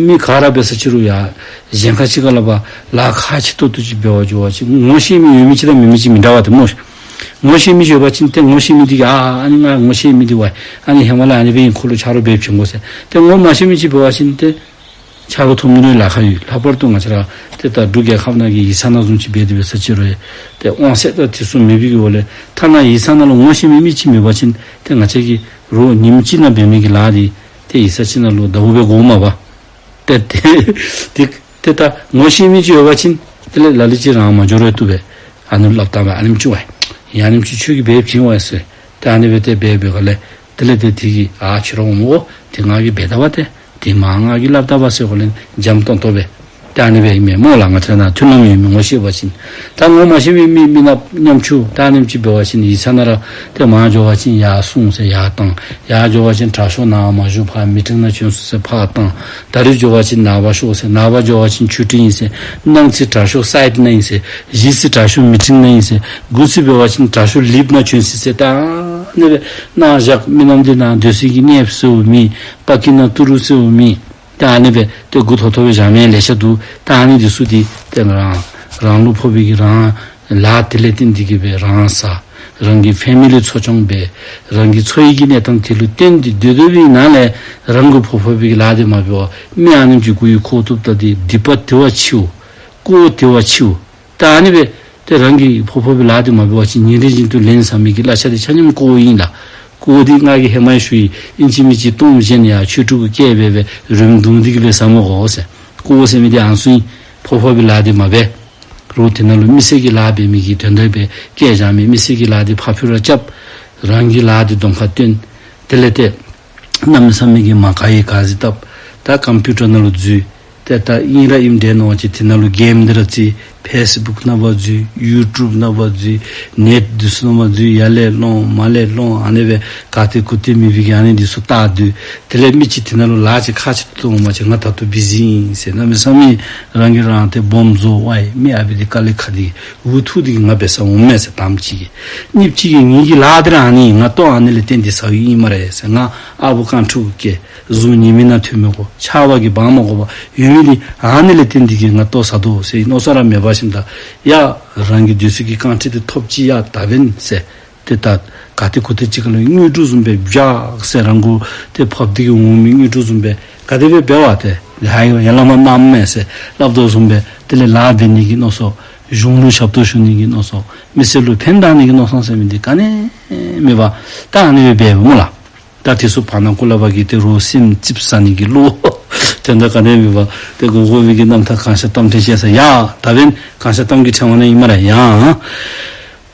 མི་ག་ར་འབད་ས་ཅི་རུང་ཡང་གཞན་ཁ་ཅིག་ཁར་ལཱ་ལཱ་ཁག་ཆེ་ཏོག་ཏོ་ཅིག་འབད་བར་འགྱོ་བ་ཅིན་ངོ་ཤེས་མི་ཡོད་མི་ཅིག་དང་མེད་མི་ཅིག་མི་འདྲ་བ་དེ་སྨོ། ངོ་ཤེས་མི་ཅིག་ཡོད་པ་ཅིན་ཏེ་ངོ་ཤེས་མི་འདི་གིས་ཨ་ཨ་ནི་ང་ངོ་ཤེས་མི་འདི་བ་ཨ་ནི་ཧེ་མ་ལས་ཨ་ནི་སྦེ་ཨིན། ཁོ་ལུ་ཆ་རོགས་འབད་བྱིན་དགོ་ཟེར། ཏེ་ངོ་མ་ཤེས་མི་ཅིག་འབད་བ་ཅིན་ཏེ་ཆ་རོགས་ཐོབ་ནི་ལུ་ལཱ་ཁག་ཡོད། ལྷག་པར་དུ་ང་བཅས་ར་ཏེ་ད་འབྲུག་རྒྱལ་ཁབ་ནང་གི་ཡིག་ཚང་ནང་བཟུམ་ཅིག་འབད་དེ་འབད་ས་ཅི་རུང་ཡང་ཏེ་དབང་ཚད་དང་དེ་ཚུ་མེད་པའི་གི་འོག་ལས་ཐ་ན་ཡིག་ཚང་ནང་ལུ་ངོ་ཤེས་མི་མི་ཅིག་མེད་པ་ཅིན་ཏེ་ང་བཅས་ཀྱིས་རོགས་ཉིནམ་གཅིག་ནང་འབད་མི་གི་ལཱ་འདི་ཏེ་ཡིག་ཚང་ཅིག་ནང་ལུ་ཟླཝ་སྦེ་འགོརཝ་མས་པ། ཏེ་ཏེ་ཏེ་ཏེ་ད་ངོ་ཤེས་མི་ཅིག་ཡོད་པ་ཅིན་དེ་ལས་ལ་ལུ་ཅིག་རང་མ་འགྱོ་རུང་བཏུབ་པས། ཨ་ནི་སླབ་བཏང་བས། ཨ་ནེམ་ཅིག་བ་ཡ་ཨ་ནེམ་ཅིག་ཁྱོད་ཀྱིས་འབད་བྱིན་བ་ཟེར། ཏེ་ཨ་ནི་སྦེ་ཏེ་འབད་འབད་ག་ལས་དེ་ལས་ཏེ་དེ་གིས་ཨ་ཁྱོད་ར་འོང་མོ། ཏེ་ང་གིས་འབད་ད་བ་ཏེ་ཏེ་མ་ང་གིས་སླབ་ད་བ་ཟེར་ག་ལས་འཇམ་ཏོང་ཏོ་སྦེ་ཏེ་ཨ་ནི་སྦེ་ཨིན་མས་སྨོ་ལགས། ང་བཅས་ནཱ་མཐུན་ལམ་ཡོད་མི་ངོ་ཤེས་པ་ཅིན། ད་ངོ་མ་ཤེས་མི་མི་མི་ནཱ་ཉམ་ཆུང་ད་ཨ་ནེམ་ཅིག་འབད་བ་ཅིན་ཡིག་ཚང་ནང་ར་ཏེ་མར་འགྱོ་བ་ཅིན་ཡར་སོང་ཟེར་ཡར་བཏང་། ཡར་འགྱོ་བ་ཅིན་དྲག་ཤོས་ནཱ་མ་བཞུགས་ཕར་མི་ཊིང་ནང་བྱོན་སོང་ཟེར་ཕར་བཏང་། ད་རིས་འགྱོ་བ་ཅིན་ནངས་པ་ཤོག་ཟེར། ནངས་པ་འགྱོ་བ་ཅིན་མཆོད་སྤྲིན་ཨིན་ཟེར། གནངས་ཚེ་དྲག་ཤོས་སའིཊ་ནང་ཨིན་ཟེར། གཞེས་ཚེ་དྲག་ཤོས་མི་ཊིང་ནང་ཨིན་ཟེར། དགུ་ཚེ་འབད་བ་ཅིན་དྲག་ཤོས་ལིབ་ནང་བྱོན་སྲིད་ཟེར། ད་ཨ་ནི་སྦེ་གནང་བཞག། མི་རྣམས་འདི་ནཱ་སྡོད་སའི་གི་གནས་ཟེརཝ་མེད། པ་ཀི་ནང་ཏི་རུ་ཟེརཝ་མེད། ད་ཨ་ནི་སྦེ་ཏེ་མགུ་ཐོག་ཐོག་སྦེ་བཞག་མི་ལེ་ཤ་འདུག། ད་ཨ་ནི་འདི་ཚུ་འདི་ཏེ་རང་རང་ལུ་ཕོག་པའི་གི་རང་ ལཱ་དེ་ལས་བརྟེན་ཏེ་གི་སྦེ་རང་ས་རང་གི་ཕེ་མི་ལི་འཚོ་སྐྱོང་འབད་རང་གི་འཚོ་བའི་གི་གནས་སྟངས་དེ་ལུ་བརྟེན་ཏེ་སྡོད་སྡོད་པའི་ནང་ལས་རང་གི་ཕོ་ཕོ་སྦེ་གི་ལཱ་དེ་མ་འབད་བར་མི་ཨ་ནེམ་ཅིག་གུ་ཡི་ཁོག་ཐུབ་ད་དེ་སྡིག་པ་དེ་བ་ཆེཝ་ཀོ་དེ་བ་ཆེཝ། ད་ཨ་ནི་སྦེ་ཏེ་རང་གི་ཕོ་ཕོ་སྦེ་ལཱ་དེ་མ་འབད་བ་ཅིན་ཉིན་རེ་བཞིན་དུ་ལན་ཟ་མི་གི་གླ་ཆ་དེ་ཆ་མཉམ་ཀོ་ཨིན་ལགས། ཀོ་དེ་ང་གིས་ཧེ་མ་ཡང་ཞུ་ཡི། ཨིན་ཅི་མིན་ཅི་སྟོངམ་བཞེས་ནི་ཡང་ཆོས་དྲུག་གི་སྐལ་འབད་སྦེ་རུམ་བརྡུང་སྟེ་གི་སྦེ་ཟ་མི་དགོ་ཟེར། ཀོ་ཟེར་མི་དེ་ཨ་ནི་ཚུ་ཨིན། ཕོ་ཕོ་སྦེ་ལཱ་དེ་མ་འབད་རུང་དེ་ནང་ལུ་མི་སེར་གྱི་ལཱ་འབད་མི་གི་དོན་དག་སྦེ་བསྐྱལ་བཞག་མི་མི་སེར་གྱི་ལཱ་དེ་ཕར་ཕུད་ར་རྐྱབ། རང་གི་ལཱ་དེ་གདོང་ཁར་སྟོན། དེ་ལས་ཏེ་གནམ་མེད་ས་མེད་ཀྱི་མ་དགའ་བའི་དགའ་ཚིགས་བཏབ། ད་ཀམ་པིའུ་ཊར་ནང་ལུ་འཛུལ། ཏེ་ད་ཨིན་ར་ཨིནམ་འདྲས་མནོ་བ་ཅིན་དེ་ནང་ལུ་གེམ་འདི་ར་རྩེ། ཕེསི་བུཀ་ནང་ཕར་འཛུལ། ཡུ་ཊུབ་ནང་ཕར་འཛུལ། ནེཊ་འདི་ཚུ་ནང་ཕར་འཛུལ། ཡར་ལས་སློང་མར་ལས་སློང་ཨ་ནི་སྦེ་ག་ཏེ་གུ་ཏེ་མེད་པའི་གི་ཨ་ནི་འདི་ཚུ་བལྟ་སྡོད། དེ་ལས་མི་ཅིག་དེ་ནང་ལུ་ལཱ་ཅིག་ཁག་ཆེ་ཏོག་ཏོ་འོང་པ་ཅིན་ང་ད་ལྟོ་བི་ཟི་ཨིན་ཟེར། གནམ་མེད་ས་མེད་རང་གིས་རང་ཏེ་སྦོམ་བཟོ་བ་ཡི། མི་ཨ་ཕི་དེ་དཀའ་ལས་ཁག་དེ་འུ་ཐུག་དེ་གིས་ང་འབད་ས་འོང་མས་ཟེར་དང་པ་ཅིག་གིས། གཉིས་པ་ཅིག་གིས་ངེ་གི་ལཱ་དེ་ར་ཨ་ནི་ཨིན། ང་ལྟོ་ཨ་ནི་ལས་བརྟེན་ཏེ་ཟ་བའི་ཨིན་སྨ་རེ་ཟེར། ང་ཨ་བུ་རྐང་ཕྲུག་གི་གཟུགས་ཉི་མའི་ནང་ཐོན་མི་དགོ། ཆར་པ་གིས་འབག་མ་དགོ་པར་ཡོད་མི་དེ་ཨ་ནི་ལས་བརྟེན་ཏེ་གིས་ང་ལྟོ་ཟ་དོ་ཟེར་མནོ་བསམ་ར་མེད་པར་ཞིནམ་ད་ཡ་རང་གི་འདོད་ཚུལ་གྱི་རྐང་ཁྲི་དེ་ཐོབ་ཅི་ཡ་ད་འབདན་ཟེར། ཏེ་ད་ག་ཏེ་གུ་ཏེ་ཅིག་ཁ་ལུ་དངོས་གྲུབ་བཟུམ་སྦེ་བཞག་ཟེར། རང་གུ་ཏེ་ཕབ་སྟེ་གི་འོང་མི་དངོས་གྲུབ་བཟུམ་སྦེ་ག་དེ་སྦེ་འབད་བ་ཏེ་ཡ་ཡ་ལ་མ་གནམ་མེད་ཟེར་སླབ་དོ་བཟུམ་སྦེ་དེ་ལས་ལཱ་འབད་ནི་གི་མནོ་བསམ་གཞུང་ལུ་ཞབས་ཏོག་ཞུ་ནི་གི་མནོ་བསམ་མི་སེར་ལུ་ཕན་བཏགས་ནི་གི་མནོ་བསམ་ཟེར་མི་འདི་ག་ནི་མེད་པར་ད་ཨ་ནི་སྦེ་འབདཝ་སྨོ་ལགས། ད་དེ་ཚུ་བར་ན་ཀུ་ལ་པ་གིས་ཏེ་རོགས་སེམས་ཙིགཔ་ཟ་ནི་གི་བློ་དོན་དག་ག་ནི་མེད་པར་ཏེ་དགོ་དགོ་པའི་གི་རྣམ་ཐར་གང་ཤར་གཏམ་ཕྲན་བཤད་ས་ཡ་ད་འབདན་གང་ཤར་གཏམ་གྱི་ཕྲེང་བ་ནང་ཨིན་སྨ་རེ། ཡང་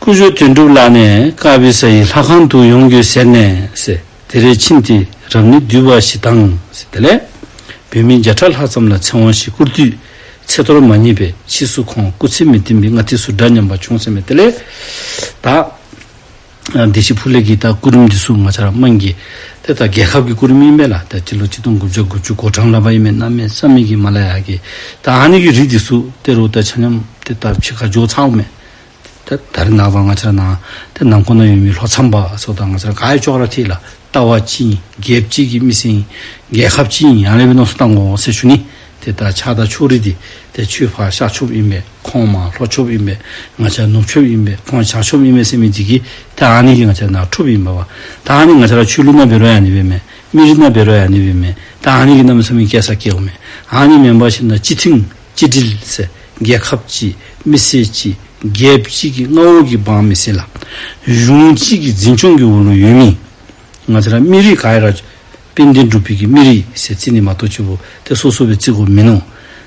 སྐུ་གཞོགས་དོན་གྲུབ་ལགས་ནས་དཀར་སྦིས་ས་ཡི་ལྷ་ཁང་དུ་ཡོང་དགོས་ཟེར་ནས་ཟེར། དེར་ཕྱིན་ཏེ་རབ་གནས་བསྡུས་པ་ཞིག་དང་ཟེར། དེ་ལས་བོད་མི་བརྒྱ་ཕྲག་ལྷག་ཙམ་ལ་ཚེ་དབང་ཞིག་བསྐུར་དུས་ཚེ་གཏོར་མ་རྙེད་པས་ཕྱིས་སུ་ཁོང་སྐུ་ཚེ་མི་བརྟན་པའི་སྔ་ལྟས་སུ་འདྲ་སྙམ་པ་བྱུང་ཟེར་མས། དེ་ལས་ད་ཨ་བདེ་ཆེན་ཕུག་ལས་ཀྱི་ད་སྐུ་རིམ་འདི་ཚུ་ང་བཅས་ར་དམངས་ཀྱི་ཏེ་ད་རྒྱལ་ཁབ་ཀྱི་སྐུ་རིམ་ཨིན་པས་ལགས། ད་སྤྱི་ལོ་ཆིག་སྟོང་དགུ་བརྒྱ་དགུ་བཅུ་གོ་གྲངས་ལུ་འབད་ཨིན་མས། གནམ་མེད་ས་མེད་ཀྱི་མ་ལ་ཡ་གི་ད་ཨ་ནི་གི་རིགས་འདི་ཚུ་ཏེ་རོགས་ད་ཆ་མཉམ་ཏེ་ད་ཕྱི་ཁར་འགྱོ་ཚརཝ་མས། ད་ད་རེས་ནངས་པ་ང་བཅས་ར་ནང་ཏེ་ནང་འཁོད་ནང་ཡོད་མི་ལྷོ་མཚམས་པ་ཚུ་དང་ང་བཅས་ར་ག་ཡ་ཅོག་ར་ཐད་ལགས། ལྟ་བ་གཅིག་ཨིན། རྒྱལཔོ་གཅིག་གི་མི་སེར་ཨིན། རྒྱལ་ཁབ་གཅིག་ཨིན། ཨ་ནི་སྦེ་མནོ་བསམ་བཏང་དགོ་ཟེར་ཞུ་ནི། ཏེ་ད་ཆགས་སྡང་ཕྱོགས་རིས་འདི་ཏེ་ཁྱོད་ཕར་ཤར་ཕྱོགསཔ་ཨིན་པས། ཁོང་མར་ལྷོ་ཕྱོགསཔ་ཨིན་པས། ང་བཅས་ནུབ་ཕྱོགསཔ་ཨིན་པས། ཁོང་བྱང་ཕྱོགསཔ་ཨིན་པས་ཟེར་མི་འདི་གིས་ད་ཨ་ནི་གིས་ང་བཅས་ནཱ་འཁྲུགཔ་ཨིན་པས་པ། ད་ཨ་ནི་ང་བཅས་ར་ཆོས་ལུགས་ནང་འབད་རུང་ཡང་ཨ་ནི་སྦེ་མས། མི་རིགས་ནང་འབད་རུང་ཡང་ཨ་ནི་སྦེ་མས། ད་ཨ་ནི་གིས་གནམ་མེད་ས་མེད་སྐྱེ་ས་སྐྱེཝ་མས། ཨ་ནི་མེན་པར་ཞིནམ་ད་སྤྱི་མཐུན་གཅིག་སྒྲིལ་ཟེར་རྒྱལ་ཁབ་གཅིག་མི་སེར་གཅིག་རྒྱལཔོ་གཅིག་གི་མངའ་འོག་གི་འབངས་མི་སེར་ལགས། གཞུང་གཅིག་གི་འཛིན་སྐྱོང་གི་འོག་ལུ་ཡོད་མི་ང་བཅས་ར་མི་རིགས་ག་ཡ་ར་དཔལ་ལྡན་འབྲུག་པའི་གི་མི་རིགས་ཟེར་རྩི་ནི་མ་གཏོགས་ཅིག་པོ་ཏེ་སོ་སོ་སྦེ་རྩི་དགོཔ་མིན་ནུག།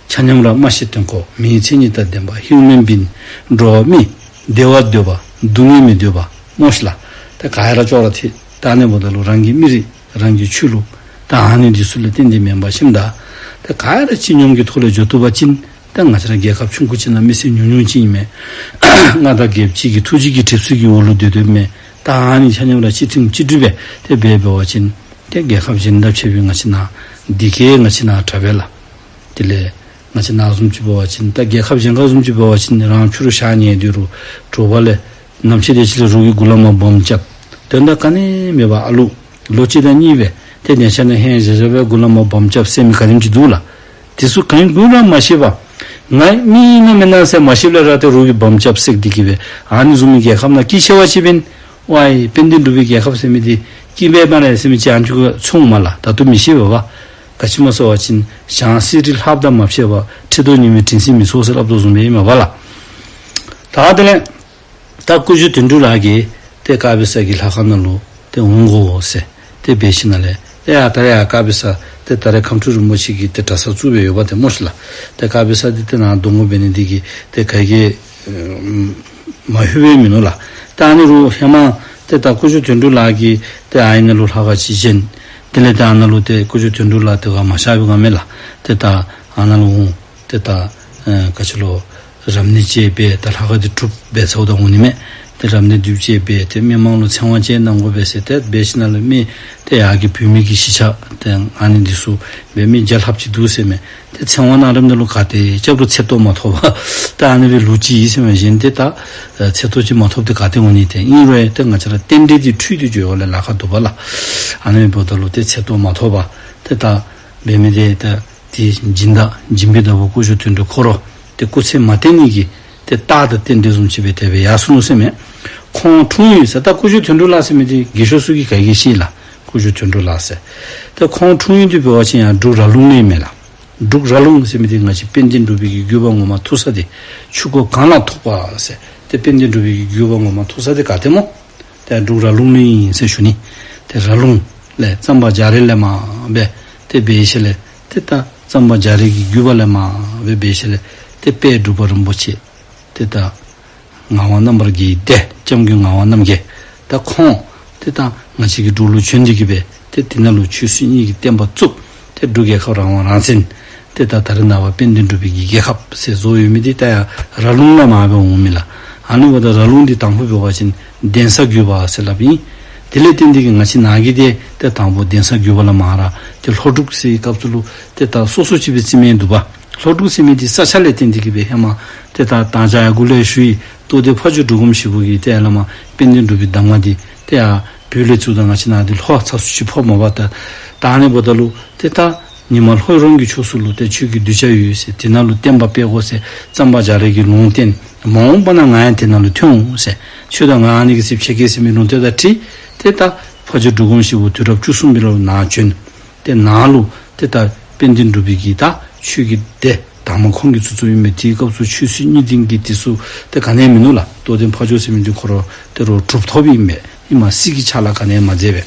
ཆ་མཉམ་ར་སྨྲ་ཤེས་དོན་གོ་མིའི་མཚན་ཉིད་དང་ལྡན་པ་ཧིའུ་མེན་བིང་འགྲོ་བ་མི་བདེ་བ་འདོད་པ་སྡུག་བསྔལ་མི་འདོད་པ་སྨོ་ཤིག་ལགས། ཏེ་ག་ཡ་ར་ཅོག་ར་ཐད་ད་ཨ་ནི་འབདཝ་ད་ལུ་རང་གི་མི་རིགས་རང་གི་ཆོས་ལུགས་ད་ཨ་ནི་འདི་ཚུ་ལས་བརྟེན་ཏེ་མེན་པར་ཞིནམ་ད་ཏེ་ག་ཡ་ར་སྤྱི་སྙོམས་ཀྱི་ཐོག་ལས་འགྱོ་བཏུབ་པ་ཅིན་ད་ང་བཅས་ར་རྒྱལ་ཁབ་ཆུང་ཀུ་ཅིག་ནང་མི་སེར་ཉུང་ཉུང་ཅིག་ཨིན་མས། མངའ་བདག་རྒྱལཔོ་གཅིག་གི་ཐུགས་རྗེ་གི་གྲིབ་བསིལ་གྱི་འོག་ལུ་སྡོད་སྡོདཔ་མས། ད་ཨ་ནི་ཆ་མཉམ་ར་སྤྱི་མཐུན་གཅིག་སྒྲིལ་སྦེ་ཏེ་འབད་འབད་བ་ཅིན་ཏེ་རྒྱལ་ཁབ་གཞན་དང་ཕྱད་པའི་ང་བཅས་ནཱ་འདི་གིས་ང་བཅས་ནཱ་དྲག་པས་ལགས། དེ་ལས་ང་བཅས་ནཱ་བཟུམ་ཅིག་འབད་བ་ཅིན་ད་རྒྱལ་ཁབ་གཞན་ཁར་བཟུམ་ཅིག་འབད་བ་ཅིན་རང་ཕྱི་རུ་ཞག་ཉལ་སྡོད་རུང་དྲོ་པ་ལས་ནམ་ཕྱེད་དེ་ཅིག་ལས་རོགས་ཀྱིས་གུ་ལས་མར་སྦོམ་རྐྱབ། དོན་དག་ག་ནི་མེད་པར་ཨ་ལུ་ལོ་གཅིག་དང་གཉིས་སྦེ་ཏེ་གདན་ས་ནང་ཧེང་ཞེ་ཞེ་སྦེ་གུ་ལས་མར་སྦོམ་རྐྱབ་ཟེར་མི་ག་དེམ་ཅིག་འདུག་ལགས། དེ་ཚུ་ག་ཡང་གུ་ར་མ་ཤེས་པར་ང་མི་ཨིན་ན་མེན་ན་ཟེར་མ་ཤེསཔ་ལས་ར་ཏེ་རོགས་ཀྱིས་སྦོམ་རྐྱབ་ཟེར་འདི་གིས་སྦེ་ཨ་ནི་བཟུམ་མའི་རྒྱལ་ཁབ་ནང་སྐྱེས་ཆེ་བ་ཅིག་འབདན་ཝའི་དཔལ་ལྡན་འབྲུག་པའི་རྒྱལ་ཁབ་ཟེར་མི་འདི་སྐྱིད་པས་སྨ་རེ་ཟེར་མི་ཅིག་ཨ་ནི་ཅིག་ཚོརཝ་མས་ལགས། ད་ལྟོ་མི་ཤེས་པས་པ། ག་ཅི་སྨོ་ཟེར་བ་ཅིན་བྱང་སེམས་རི་ལྷགཔ་དང་མ་ཕྱད་པར་ཁྲི་གདུགས་ཉི་མའི་དྲན་སེམས་མི་ཚོར་ཟེར་སླབ་དོ་བཟུམ་སྦེ་ཨིན་མས་པ་ལགས། ད་དེ་ལས་ད་སྐུ་གཞོགས་དོན་གྲུབ་ལགས་ཀྱིས་ཏེ་དཀར་སྦིས་ས་གི་ལྷ་ཁང་ནང་ལུ་ཏེ་འོང་དགོ་ཟེར་ཏེ་འབད་ཞིནམ་ལས་ཏེ་ཡ་ད་རེས་ཡ་དཀར་སྦིས་ས་ཏེ་ད་རེས་ཁམས་སྤྲུལ་རིན་པོ་ཆེ་གིས་ཏེ་གྲྭ་ས་བཙུགས་སྦེ་ཡོདཔ་ཏེ་སྨོ་ཤིག་ལགས། ཏེ་དཀར་སྦིས་ས་འདི་ཏེ་ནཱ་གདོང་བསྒོར་འབད་ནི་འདི་གིས་ཏེ་ག་གིས་མ་ལྷོད་པས་མིན་ནུག་ལགས། ད་ཨ་ནི་རུང་ཧེ་མ་ཏེ་ད་སྐུ་གཞོགས་དོན་གྲུབ་ལགས་ཀྱིས་ཏེ་ཨ་ནི་ནང་ལུ་ལྷ་ཁང་ཅིག་བཞེངས། དེ་ལས་ཏེ་ཨ་ནཱ་ལུ་ཏེ་སྐུ་གཞོགས་དོན་གྲུབ་ལགས་ཏེ་ག་མ་གཤགས་པའི་སྒང་མས་ལགས། ཏེ་ད་ཨ་ནཱ་ལུ་འོང་། ཏེ་ད་ཨེ་ག་ཅི་ལོ་རབ་གནས་ཅིག་འབད་ད་ལྷ་ཁང་འདི་གྲུབ་འབད་ཚརཝ་ད་འོང་ནི་མས། ཏེ་རབ་གནས་བསྡུ་ཅིག་འབད་ཏེ་མི་མང་ལུ་ཚེ་དབང་ཅིག་གནང་དགོ་པས་ཟེར་ཏེ་འབད་ཞིནམ་ལས་མི་ཏེ་ཡར་གྱི་བོད་མི་གི་གཞིས་ཆགས་ཏེ་ཨ་ནི་འདི་ཚུ་འབད་མི་བརྒྱ་ལྷགཔ་ཅིག་འདུག་ཟེར་མས། ཏེ་ཚེ་དབང་གནང་རནམ་ད་ལུ་ག་ཏེ་རྐྱབ་རུང་ཚེ་ཏོག་མ་ཐོབ་པར་ད་ཨ་ནི་སྦེ་ལུས་ཅི་ཟེར་མས། གཞན་ཏེ་ད་ཨེ་ཚེ་ཏོག་ཅིག་མ་ཐོབ་སྟེ་ག་ཏེ་འོང་ནི། ཏེ་ཨིན་རུང་ཡང་ཏེ་ང་བཅས་ར་རྟེན་འབྲེལ་འདི་འཁྲུལ་ཏེ་འགྱོཝ་ལས་ལཱ་ཁག་འདུག་པ་ལགས། ཨ་ནི་འབདཝ་ད་ལུ་ཏེ་ཚེ་ཏོག་མ་ཐོབ་པར་ཏེ་ད་འབད་མི་འདི་ད་དེ་སྦྱིན་བདག་སྦྱིན་པའི་བདག་པོ་སྐུ་གཞོགས་དོན་གྲུབ་ཁོ་ར་ཏེ་སྐུ་ཚེ་མ་བརྟན་ནི་གི་ ཏེ་རྟགས་དང་རྟེན་འབྲེལ་བཟུམ་ཅིག་སྦེ་དེ་སྦེ་ཡར་སོ་ནུག་ཟེར་མས། ཁོང་འཁྲུངས་ཡུལ་ཟེར་ད་སྐུ་ཞབས་དོན་གྲུབ་ལགས་ཟེར་མི་འདི་རྒས་ཤོས་ཚུ་གིས་ག་གིས་ཤེས་ལགས། སྐུ་ཞབས་དོན་གྲུབ་ལགས་ཟེར། ཏེ་ཁོང་འཁྲུངས་ཡུལ་འདི་འབད་བ་ཅིན་ཡར་འབྲུག་ར་ལུང་ལས་ཨིན་མས་ལགས། འབྲུག་ར་ལུང་ཟེར་མི་འདི་ང་བཅས་དཔལ་ལྡན་འབྲུག་པའི་གི་བརྒྱུད་པ་ངོ་མ་ཐུག་ས་འདི་ཆུ་འགོ་གངས་ལ་ཐུག་པ་ཟེར། ཏེ་དཔལ་ལྡན་འབྲུག་པའི་གི་བརྒྱུད་པ་ངོ་མ་ཐུག་ས་འདི་ག་ཏེ་སྨོ། ཏེ་འབྲུག་ར་ལུང་ལས་ཨིན་ཟེར་ཞུ་ནི། ཏེ་ར་ལུང་ལས་གཙང་པ་རྒྱ་རས་ལས་མར་སྦེ་ཏེ་འབད་ཞིནམ་ལས་ཏེ་ད་གཙང་པ་རྒྱ་རས་ཀྱི་བརྒྱུད་པ་ལས་མར་སྦེ་འབད་ཞིནམ་ལས་ཏེ་དཔལ་འབྲུག་པ་རིན་པོ་ཆེ་ཏེ་ད་ངག་དབང་རྣམ་པར་རྒྱལ་གྱི་སྡེ་སྐྱབས་མགོན་ངག་དབང་རྣམ་རྒྱལ། ད་ཁོང་ཏེ་ད་ང་བཅས་ཀྱི་འབྲུག་ལུ་བྱོན་ཏེ་གི་སྦེ་ཏེ་དེ་ནང་ལུ་ཆོས་སྲིད་གཉིས་ཀྱི་བསྟན་པ་བཙུགས། ཏེ་འབྲུག་རྒྱལ་ཁབ་རང་དབང་རང་བཙན་ཏེ་ད་ད་རེས་ནངས་པ་དཔལ་ལྡན་འབྲུག་པའི་གི་རྒྱལ་ཁབ་ཟེར་བཟོ་ཡོད་མི་འདི་ད་ཡར་ར་ལུང་ལས་མར་སྦེ་འོང་མི་ལགས། ཨ་ནི་འབདཝ་ད་ར་ལུང་འདི་དང་ཕུ་འབད་བ་ཅིན་གདན་ས་བརྒྱུད་པ་ཟེར་སླབ་ཨིན། དེ་ལས་བརྟེན་ཏེ་གི་ང་བཅས་ནང་གི་འདི་ཏེ་དང་ཕུ་གདན་ས་བརྒྱུད་པ་ལས་མར་ར་ཏེ་ལྷོ་འབྲུག་ཟེར་བའི་སྐབས་སུ་ལུ་ཏེ་ད་སོ་སོ་ཅིག་སྦེ་རྩི་མི་འདུག་པ། ལྷོ་འབྲུག་ཟེར་མི་འདི་ས་ཆ་ལས་བརྟེན་ཏེ་གི་སྦེ་ཧེ་མ་ཏེ་ད་ད་ཅི་ཡར་འགོ་ལས་ཞུ་ཡི། རྟོགས་ལྡན་ཕ་ཇོ་འབྲུག་སྒོམ་ཞིག་པོ་གིས་ཏེ་ཡར་ལས་མར་དཔལ་ལྡན་འབྲུག་པའི་གདམས་ངག་འདི་ཏེ་ཡར་བོད་ལས་བཙུགས་ད་ང་བཅས་ནང་འདི་ལྷོ་ཚ་སུ་ཅིག་ཕོགཔ་མས་པ། ད་ད་ཨ་ནི་འབདཝ་ད་ལུ་ཏེ་ད་ཉི་མ་ལྷོ་རོང་གི་ཕྱོགས་སུ་ལུ་ཏེ་ཆོས་ཀྱི་གདུལ་བྱ་ཡོད་ཟེར། དེ་ནང་ལུ་བསྟན་པ་སྤེལ་དགོ་ཟེར་གཙང་པ་རྒྱ་རས་ཀྱིས་ལུང་བསྟན། མ་འོངས་པ་ན་ང་ཡང་དེ་ནང་ལུ་ཐོན་འོང་ཟེར། ཁྱོད་དང་ང་ཨ་ནི་གི་ཚེ་ཕྱད་གེ་ཟེར་མི་ལུང་བསྟན་དང་འཁྲིལ་ཏེ་ད་ཕ་ཇོ་འབྲུག་སྒོམ་ཞིག་པོ་དུས་རབས་བཅུ་གསུམ་པའི་ལོ་ནང་བྱོན། ཏེ་ནཱ་ལུ་ཏེ་ད་དཔལ་ལྡན་འབྲུག་པའི་གི་ད་ཆོས་ཀྱི་སྡེ་དང་པ་ཁོང་གིས་བཙུགས་བཙུགསཔ་ཨིན་པས། དེའི་སྐབས་སུ་ཆོས་སྲིད་གཉིས་ལྡན་གྱི་དེ་ཚུ་ཏེ་ག་ནི་ཡང་མིན་ནུག་ལགས། རྟོགས་ལྡན་ཕ་ཇོ་ཟེར་མི་འདི་ཁོ་ར་ཏེ་རོགས་གྲུབ་ཐོབ་ཨིན་པས། ཨིན་མས། སྲིད་ཀྱི་ཕྱག་ལཱ་ག་ནི་ཡང་མ་མཛད་པས།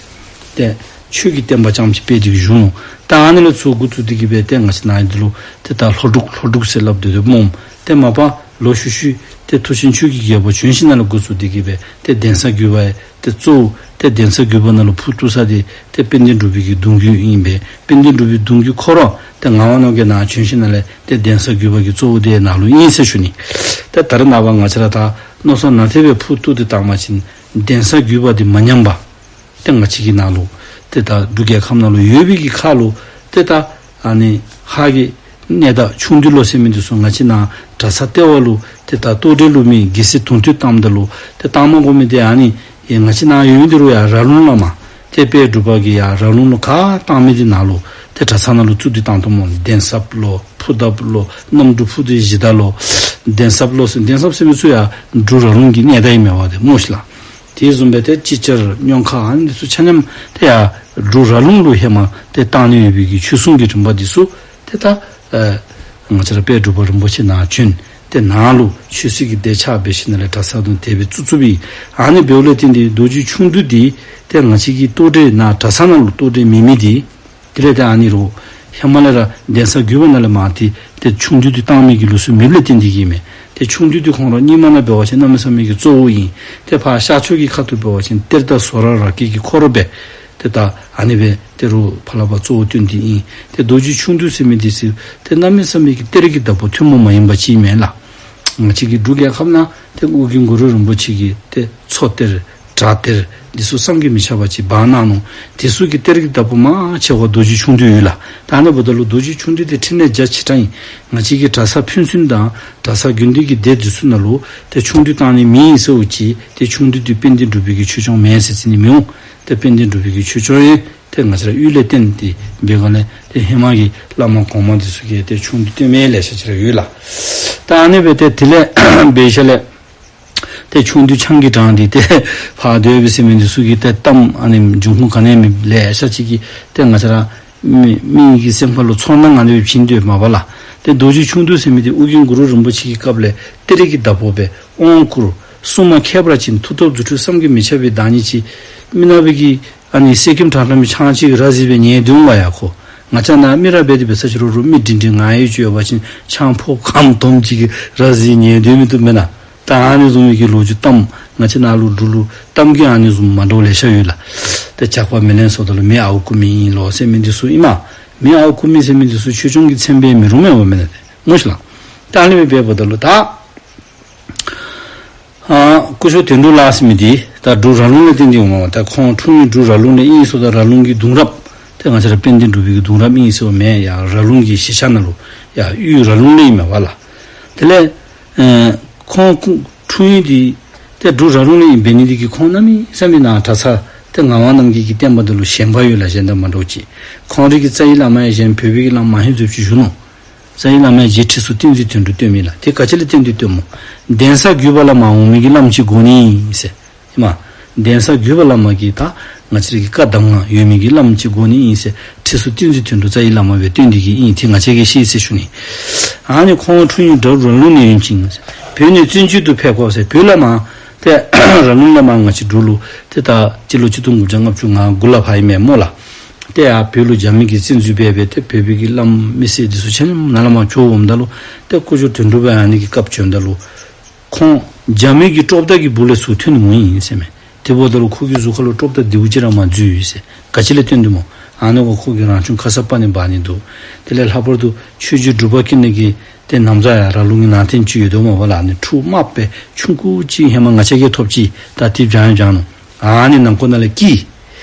ཏེ་ཆོས་ཀྱི་བསྟན་པ་རྐྱངམ་ཅིག་སྤེལ་ཏེ་བཞུགས་ནུག། ད་ཨ་ནི་ལས་ཚུར་འགོ་བཙུགས་ཏེ་གི་སྦེ་ཏེ་ང་བཅས་ནང་འདི་ལུ་ཏེ་ད་ལྷོ་འབྲུག་ལྷོ་འབྲུག་ཟེར་སླབ་སྟེ་སྡོདཔ་སྨོ། ཏེ་མ་པ་ལོག་ཤུལ་ཤུལ་ཏེ་མཐུ་ཆེན་ཆོས་ཀྱི་རྒྱལ་པོ་བྱོན་ཞིནམ་ལས་འགོ་བཙུགས་ཏེ་གི་སྦེ་ཏེ་གདན་ས་བརྒྱུད་པ་ཡང་ཏེ་གཙོ་བོ་ཏེ་གདན་ས་བརྒྱུད་པ་ནང་ལུ་ཕུ་བཏུ་ས་འདི་ཏེ་དཔལ་ལྡན་འབྲུག་པའི་གི་གདུང་བརྒྱུད་ཨིན་པས། དཔལ་ལྡན་འབྲུག་པའི་གདུང་བརྒྱུད་ཁོ་ར་ཏེ་ངག་དབང་རྣམ་རྒྱལ་ནཱ་བྱོན་ཞིནམ་ལས་ཏེ་གདན་ས་བརྒྱུད་པ་གི་གཙོ་བོ་དེ་ནཱ་ལུ་ཨིན་ཟེར་ཞུ་ནི། ཏེ་ད་རེས་ནངས་པ་ང་བཅས་ར་ད་མནོ་བསམ་ནང་དེ་སྦེ་ཕུ་བཏུ་སྟེ་བཏང་བ་ཅིན་གདན་ས་བརྒྱུད་པ་འདི་མ་ཉམས་པར་ཏེ་ང་བཅས་ཀྱི་ནང་ལུ་ཏེ་ད་འབྲུག་རྒྱལ་ཁབ་ནང་ལུ་ཡོད་པའི་གི་ཁར་ལུ་ཏེ་ད་ཨ་ནི་ཧཱ་གི་གནས་བདག་ཆུང་བདུད་ལོ་ཟེར་མི་འདི་ཚུ་ང་བཅས་ནཱ་གྲྭ་ཚང་ལྟེ་བ་ལུ་ཏེ་ད་ལྟོ་འབྲེལ་ལུ་མི་རྒྱལ་སྲས་དུང་སྟོད་བཏངམ་ད་ལུ་ཏེ་བཏང་མ་དགོ་མི་འདི་ཨ་ནི་ཡ་ང་བཅས་ནཱ་ཡོད་མི་འདི་རུ་ཡར་ར་ལུང་ལས་མར་ཏེ་དཔལ་འབྲུག་པ་གིས་ཡར་ར་ལུང་ལུ་ག་བཏང་མི་འདི་ནཱ་ལུ་ཏེ་གྲྭ་ཚང་ནང་ལུ་བཙུགས་ཏེ་བཏང་དོ་སྨོ། གདན་ཟབ་ལོ་ཕུ་འདབ་ལོ་གནམ་གྲུ་ཕུ་འདི་གཞི་བདག་ལོ། གདན་ཟབ་ལོ་ཟེར་གདན་ཟབ་ཟེར་མི་ཚུ་ཡར་འབྲུག་ར་ལུང་གི་གནས་བདག་ཨིན་མས་པ་ཏེ་སྨོ་ཤིག་ལགས། དེ་བཟུམ་སྦེ་ཏེ་སྤྱི་ཁྱེར་སྨྱོན་ཁ་ཨ་ནི་འདི་ཚུ་ཆ་མཉམ་ཏེ་ཡར་འབྲུག་ར་ལུང་ལུ་ཧེ་མ་ཏེ་བཏང་ནི་ཡོད་པའི་གི་ཆོས་སྲུང་གི་རིམ་པ་འདི་ཚུ་ཏེ་ད་ཨ་ང་བཅས་ར་དཔལ་འབྲུག་པ་རིན་པོ་ཆེ་ནཱ་བྱོན། ཏེ་ནཱ་ལུ་ཆོས་སྲིད་ཀྱི་སྡེ་ཆགས་འབད་ཞིནམ་ལས་གྲྭ་ཚང་དང་དེ་སྦེ་བཙུགས་བཙུགསཔ་ཨིན། ཨ་ནི་འབདཝ་ལས་བརྟེན་ཏེ་རྡོ་རྗེ་ཆུང་བདུད་འདི་ཏེ་ང་བཅས་ཀྱི་ལྟོ་འབྲེལ་ནཱ་གྲྭ་ཚང་ནང་ལུ་ལྟོ་འབྲེལ་མེད་མི་འདི་དེ་ལས་ཏེ་ཨ་ནི་རུ་ཧེ་མ་ལས་ར་གདན་ས་བརྒྱུད་པ་ནང་ལས་མར་ཏེ་ཏེ་ཆུང་བདུད་འདི་བཏང་མི་གི་ལུགས་སྲོལ་མེདཔ་ལས་བརྟེན་ཏེ་གི་མས། ཏེ་ཆུང་བདུད་འདི་ཁོང་ར་རྙིང་མ་ནང་འབད་བ་ཅིན་གནམ་མེད་ས་མེད་ཀྱི་གཙོ་བོ་ཨིན། ཏེ་ཕར་ཤར་ཕྱོགས་ཀྱི་ཁ་ཐུག་འབད་བ་ཅིན་གཏེར་བདག་ཟོ་ར་ར་སྐྱེས་ཀྱི་འཁོར་ལོ་སྦེ་ཏེ་ད་ཨ་ནི་སྦེ་ཏེ་རུ་ཕར་ལས་ཕར་གཙོ་བོ་བཏོན་ཏེ་ཨིན། ཏེ་རྡོ་རྗེ་ཆུང་བདུད་ཟེར་མི་འདི་ཚུ་ཏེ་གནམ་མེད་ས་མེད་ཀྱི་གཏེར་གྱི་བདག་པོ་ཐུན་མོང་མ་ཡིན་པ་ཅིག་མས་ལགས། ང་བཅས་ཀྱི་འབྲུག་རྒྱལ་ཁབ་ནང་ཏེ་ཨོ་རྒྱན་གུ་རུ་རིན་པོ་ཆེ་གི་ཏེ་མཚོ་གཏེར་བྲག་གཏེར་འདི་ཚུ་བསམ་གྱིས་མི་ཁྱབ་པ་ཅིག་སྦ་གནང་ནུག། དེ་ཚུ་གི་གཏེར་གྱི་བདག་པོ་མང་ཆེ་བ་རྡོ་རྗེ་ཆུང་བདུད་ཡོད་ལགས། ད་ཨ་ནི་འབདཝ་ད་ལུ་རྡོ་རྗེ་ཆུང་བདུད་འདི་ཕྲིན་ལས་རྒྱ་ཆེ་དྲགས་ཨིན། ང་བཅས་ཀྱི་གྲྭ་ཚང་ཕན་ཚུན་དང་གྲྭ་ཚང་དགེ་འདུན་གྱི་སྡེ་འདི་ཚུ་ནང་ལུ་ཏེ་ཆུང་བདུད་བཏང་ནི་མེད་ཟེར་བ་ཅིན་ཏེ་ཆུང་བདུད་འདི་དཔལ་ལྡན་འབྲུག་པའི་གི་ཆོས་སྐྱོང་མེན་ཟེར་བརྩི་ནི་མི་འོང་། ཏེ་དཔལ་ལྡན་འབྲུག་པའི་གི་ཆོས་སྐྱོང་ཡང་ཏེ་ང་བཅས་ར་དབུས་ལས་བརྟེན་ཏེ་འབད་ག་ལས་ཏེ་ཧེ་མ་གི་བླ་མ་གོང་མ་འདི་ཚུ་གིས་ཏེ་ཆུང་བདུད་བསྟེན་མི་ལེ་ཤ་ཅིག་ར་ཡོད་ལགས། ད་ཨ་ནི་སྦེ་ཏེ་དེ་ལས་འབད་ཞིནམ་ལས་ཏེ་ཆུང་བདུད་ཆང་གིས་དྲངས་ཏེ་ཏེ་ཕར་སྡོད་པའི་ཟེར་མི་འདི་ཚུ་གིས་ཏེ་གཏམ་ཨ་ནི་འབྱུང་ཁུངས་ག་ནི་མེད་ལེ་ཤ་ཅིག་གིས་ཏེ་ང་བཅས་ར་མི་མི་གི་སེམས་ཁ་ལུ་ཚོར་སྣང་ཨ་ནི་སྦེ་བྱིན་སྡོདཔ་མས་པ་ལགས། ཏེ་རྡོ་རྗེ་ཆུང་བདུད་ཟེར་མི་འདི་ཨོ་རྒྱན་གུ་རུ་རིན་པོ་ཆེ་གི་སྐབས་ལས་གཏེར་གྱི་བདག་པོ་སྦེ་དབང་བསྐུར། སྲུང་མ་ཁྱད་པར་ཅན་མཐུ་སྟོབས་རྫུ་འཕྲུལ་བསམ་གྱིས་མི་ཁྱབ་པའི་བདག་ཉིད་ཅིག། མི་ནག་པའི་གི་ཨ་ནི་གསེར་སྐྱེམས་ཁྲག་ཁྲག་མི་ཆང་ཅིག་ར་བཟི་སྦེ་ཉལ་སྡོད་འོང་བ་ཡ་ཁོ། ང་བཅས་ནཱ་མི་ར་འབད་དེ་འབད་ས་ཅིག་རུང་རུང་མི་འདྲིས་འདྲིས་ང་ཡི་ཅིག་ཡོད་པ་ཅིན་ཆང་ཕོརཔ་གང་དོམ་ཅིག་གིས་ར་བཟི་ཉལ་སྡོད་མི་བཏུབ་མེན་ན། ད་ཨ་ནི་བཟུམ་མའི་གི་ལོ་རྒྱུས་གཏམ་ང་བཅས་ནཱ་ལུ་འབྲུག་ལུ་གཏམ་རྒྱུད་ཨ་ནི་བཟུམ་མ་འདྲཝ་ལེ་ཤ་ཡོད་ལགས། ཏེ་ཇག་པ་མེ་ལེན་སོངམ་ད་ལུ་མེ་ཨརཝ་རྐུ་མི་ཨིན་ལོ་ཟེར་མི་འདི་ཚུ་ཨིན་མས། མེ་ཨརཝ་རྐུ་མི་ཟེར་མི་འདི་ཚུ་ཆོས་སྐྱོང་གི་མཚན་སྦེ་མི་རུང་མས་པ་མེན་ན་ཏེ་སྨོ་ཤིག་ལགས། ད་ཨ་ནི་སྦེ་འབདཝ་ད་ལུ་ད་ཨ་སྐུ་ཞབས་དོན་གྲུབ་ལགས་ཟེར་མི་འདི་ད་འབྲུག་ར་ལུང་ལས་བརྟེན་ཏེ་འོངམ་མས། ད་ཁོང་འཁྲུངས་ཡུལ་འབྲུག་ར་ལུང་ལས་ཨིན་ཟེརཝ་ད་ར་ལུང་གི་གདུང་རབས་ཏེ་ང་བཅས་ར་དཔལ་ལྡན་འབྲུག་པའི་གི་གདུང་རབས་ཨིན་ཟེརཝ་མས། ཡར་ར་ལུང་གི་གཞིས་ཆགས་ནང་ལུ་ཡར་གཡུས་ར་ལུང་ལས་ཨིན་མས་པ་ལགས། དེ་ལས་ཨེ་ཁོང་ཁོང་འཁྲུངས་ཡུལ་འདི་ཏེ་འབྲུག་ར་ལུང་ལས་ཨིན་འབད་ནི་འདི་གིས་ཁོང་གནམ་མེད་ས་མེད་ནཱ་གྲྭ་ཚང་ཏེ་ངག་དབང་རྣམ་རྒྱལ་གྱི་བསྟན་པ་འདི་ལུ་ཞེན་པ་ཡོད་ལགས། གཞན་དང་མ་འདྲཝ་ཅིག། ཁོང་རའི་གི་རྩ་བའི་བླ་མ་ཡང་གཞན་བོད་པའི་གི་བླ་མ་མང་ཧེང་ཟེརཝ་ཅིག་བཞུགས་ནུག། རྩ་བའི་བླ་མ་རྗེ་ཁྲི་ཟུར་བསྟན་འཛིན་དོན་གྲུབ་བསྟེན་མི་ལགས། དེ་ག་ཅི་ལས་བརྟེན་ཏེ་བསྟེནམ་སྨོ། གདན་ས་བརྒྱུད་པ་ལ་མ་འོང་མི་གི་བླམ་ཅིག་དགོ་ནི་ཟེར། ཨིན་མས། གདན་ས་བརྒྱུད་པ་བླ་མ་གི་ད་ང་བཅས་ར་གི་བཀའ་གདམས་ངག་ཡོད་མི་གི་བླམ་ཅིག་དགོ་ནི་ཨིན་ཟེར། ཁྲི་ཟུར་བསྟན་འཛིན་དོན་གྲུབ་རྩ་བའི་བླ་མ་སྦེ་བསྟེན་ཏེ་གི་ཨིན། དེ་ང་བཅས་ཀྱིས་ཤེས་ཟེར་ཞུ་ནི། ཨ་ནི་ཁོང་འཁྲུངས་ཡུལ་དགྲ་ར་ལུང་ནས་ཡོད་ཅིང་ཟེར། བོད་ནས་བཙན་བྱོལ་དུ་ཕེབས་དགོ་ཟེར། བོད་ལས་མར་ཏེ་ར་ལུང་ལས་མར་ང་བཅས་འབྲུག་ལུ་ཏེ་ད་སྤྱི་ལོ་ཆིག་སྟོང་དགུ་བརྒྱ་ལྔ་བཅུ་ང་དགུ་ལས་ཕར་ཨིན་མས་སྨོ་ལགས། ཏེ་ཡར་བོད་ལུ་རྒྱ་མི་གིས་བཙན་འཛུལ་འབད་སྦེ་ཏེ་བོད་པའི་གི་བླམ་མི་སེར་འདི་ཚུ་ཆ་མཉམ་ནཱ་ལས་མར་བྱོག་འོངམ་ད་ལུ་ཏེ་སྐུ་ཞབས་དོན་གྲུབ་ཨ་ནི་གི་སྐབས་བྱོནམ་ད་ལུ་ཁོང་རྒྱ་མི་གི་སྟོབས་དར་གྱི་སྦུག་ལས་ཚུར་ཐོན་འོང་ཡི་ཟེར་མས། དེ་འབདཝ་ད་ལུ་ཁོ་གི་གཟུགས་ཁ་ལུ་སྟོབས་དར་ལྡེའུ་ཅིག་ར་མ་འཛུལ་ཡི་ཟེར། ག་ཅི་ལས་བརྟེན་ཏེ་སྨོ། ཨ་ནི་འབདཝ་ཁོ་གིས་རང་བྱུང་ཁ་སརྤ་ཎི་འབག་ནི་འདུག། དེ་ལས་ལྷག་པར་དུ་ཆོས་རྗེ་འབྲུག་པ་ཀུན་ལེགས་ཀྱི་ཏེ་ན་བཟའ་ཡང་ར་ལུང་གི་ནང་རྟེན་ཅིག་ཡོད་དོ་སྨོ་ལགས། ཨ་ནི་ཁྲུ་དམརཔོ་སྦེ་ཆུང་ཀུ་ཅིག་ཧེ་མ་ང་བཅས་ཀྱིས་ཐོབ་ཅི། ད་དེ་བྱང་ཡང་བྱང་ནུག། ཨ་ནི་ནང་ཁོག་ནང་ལས་སྐྱེས།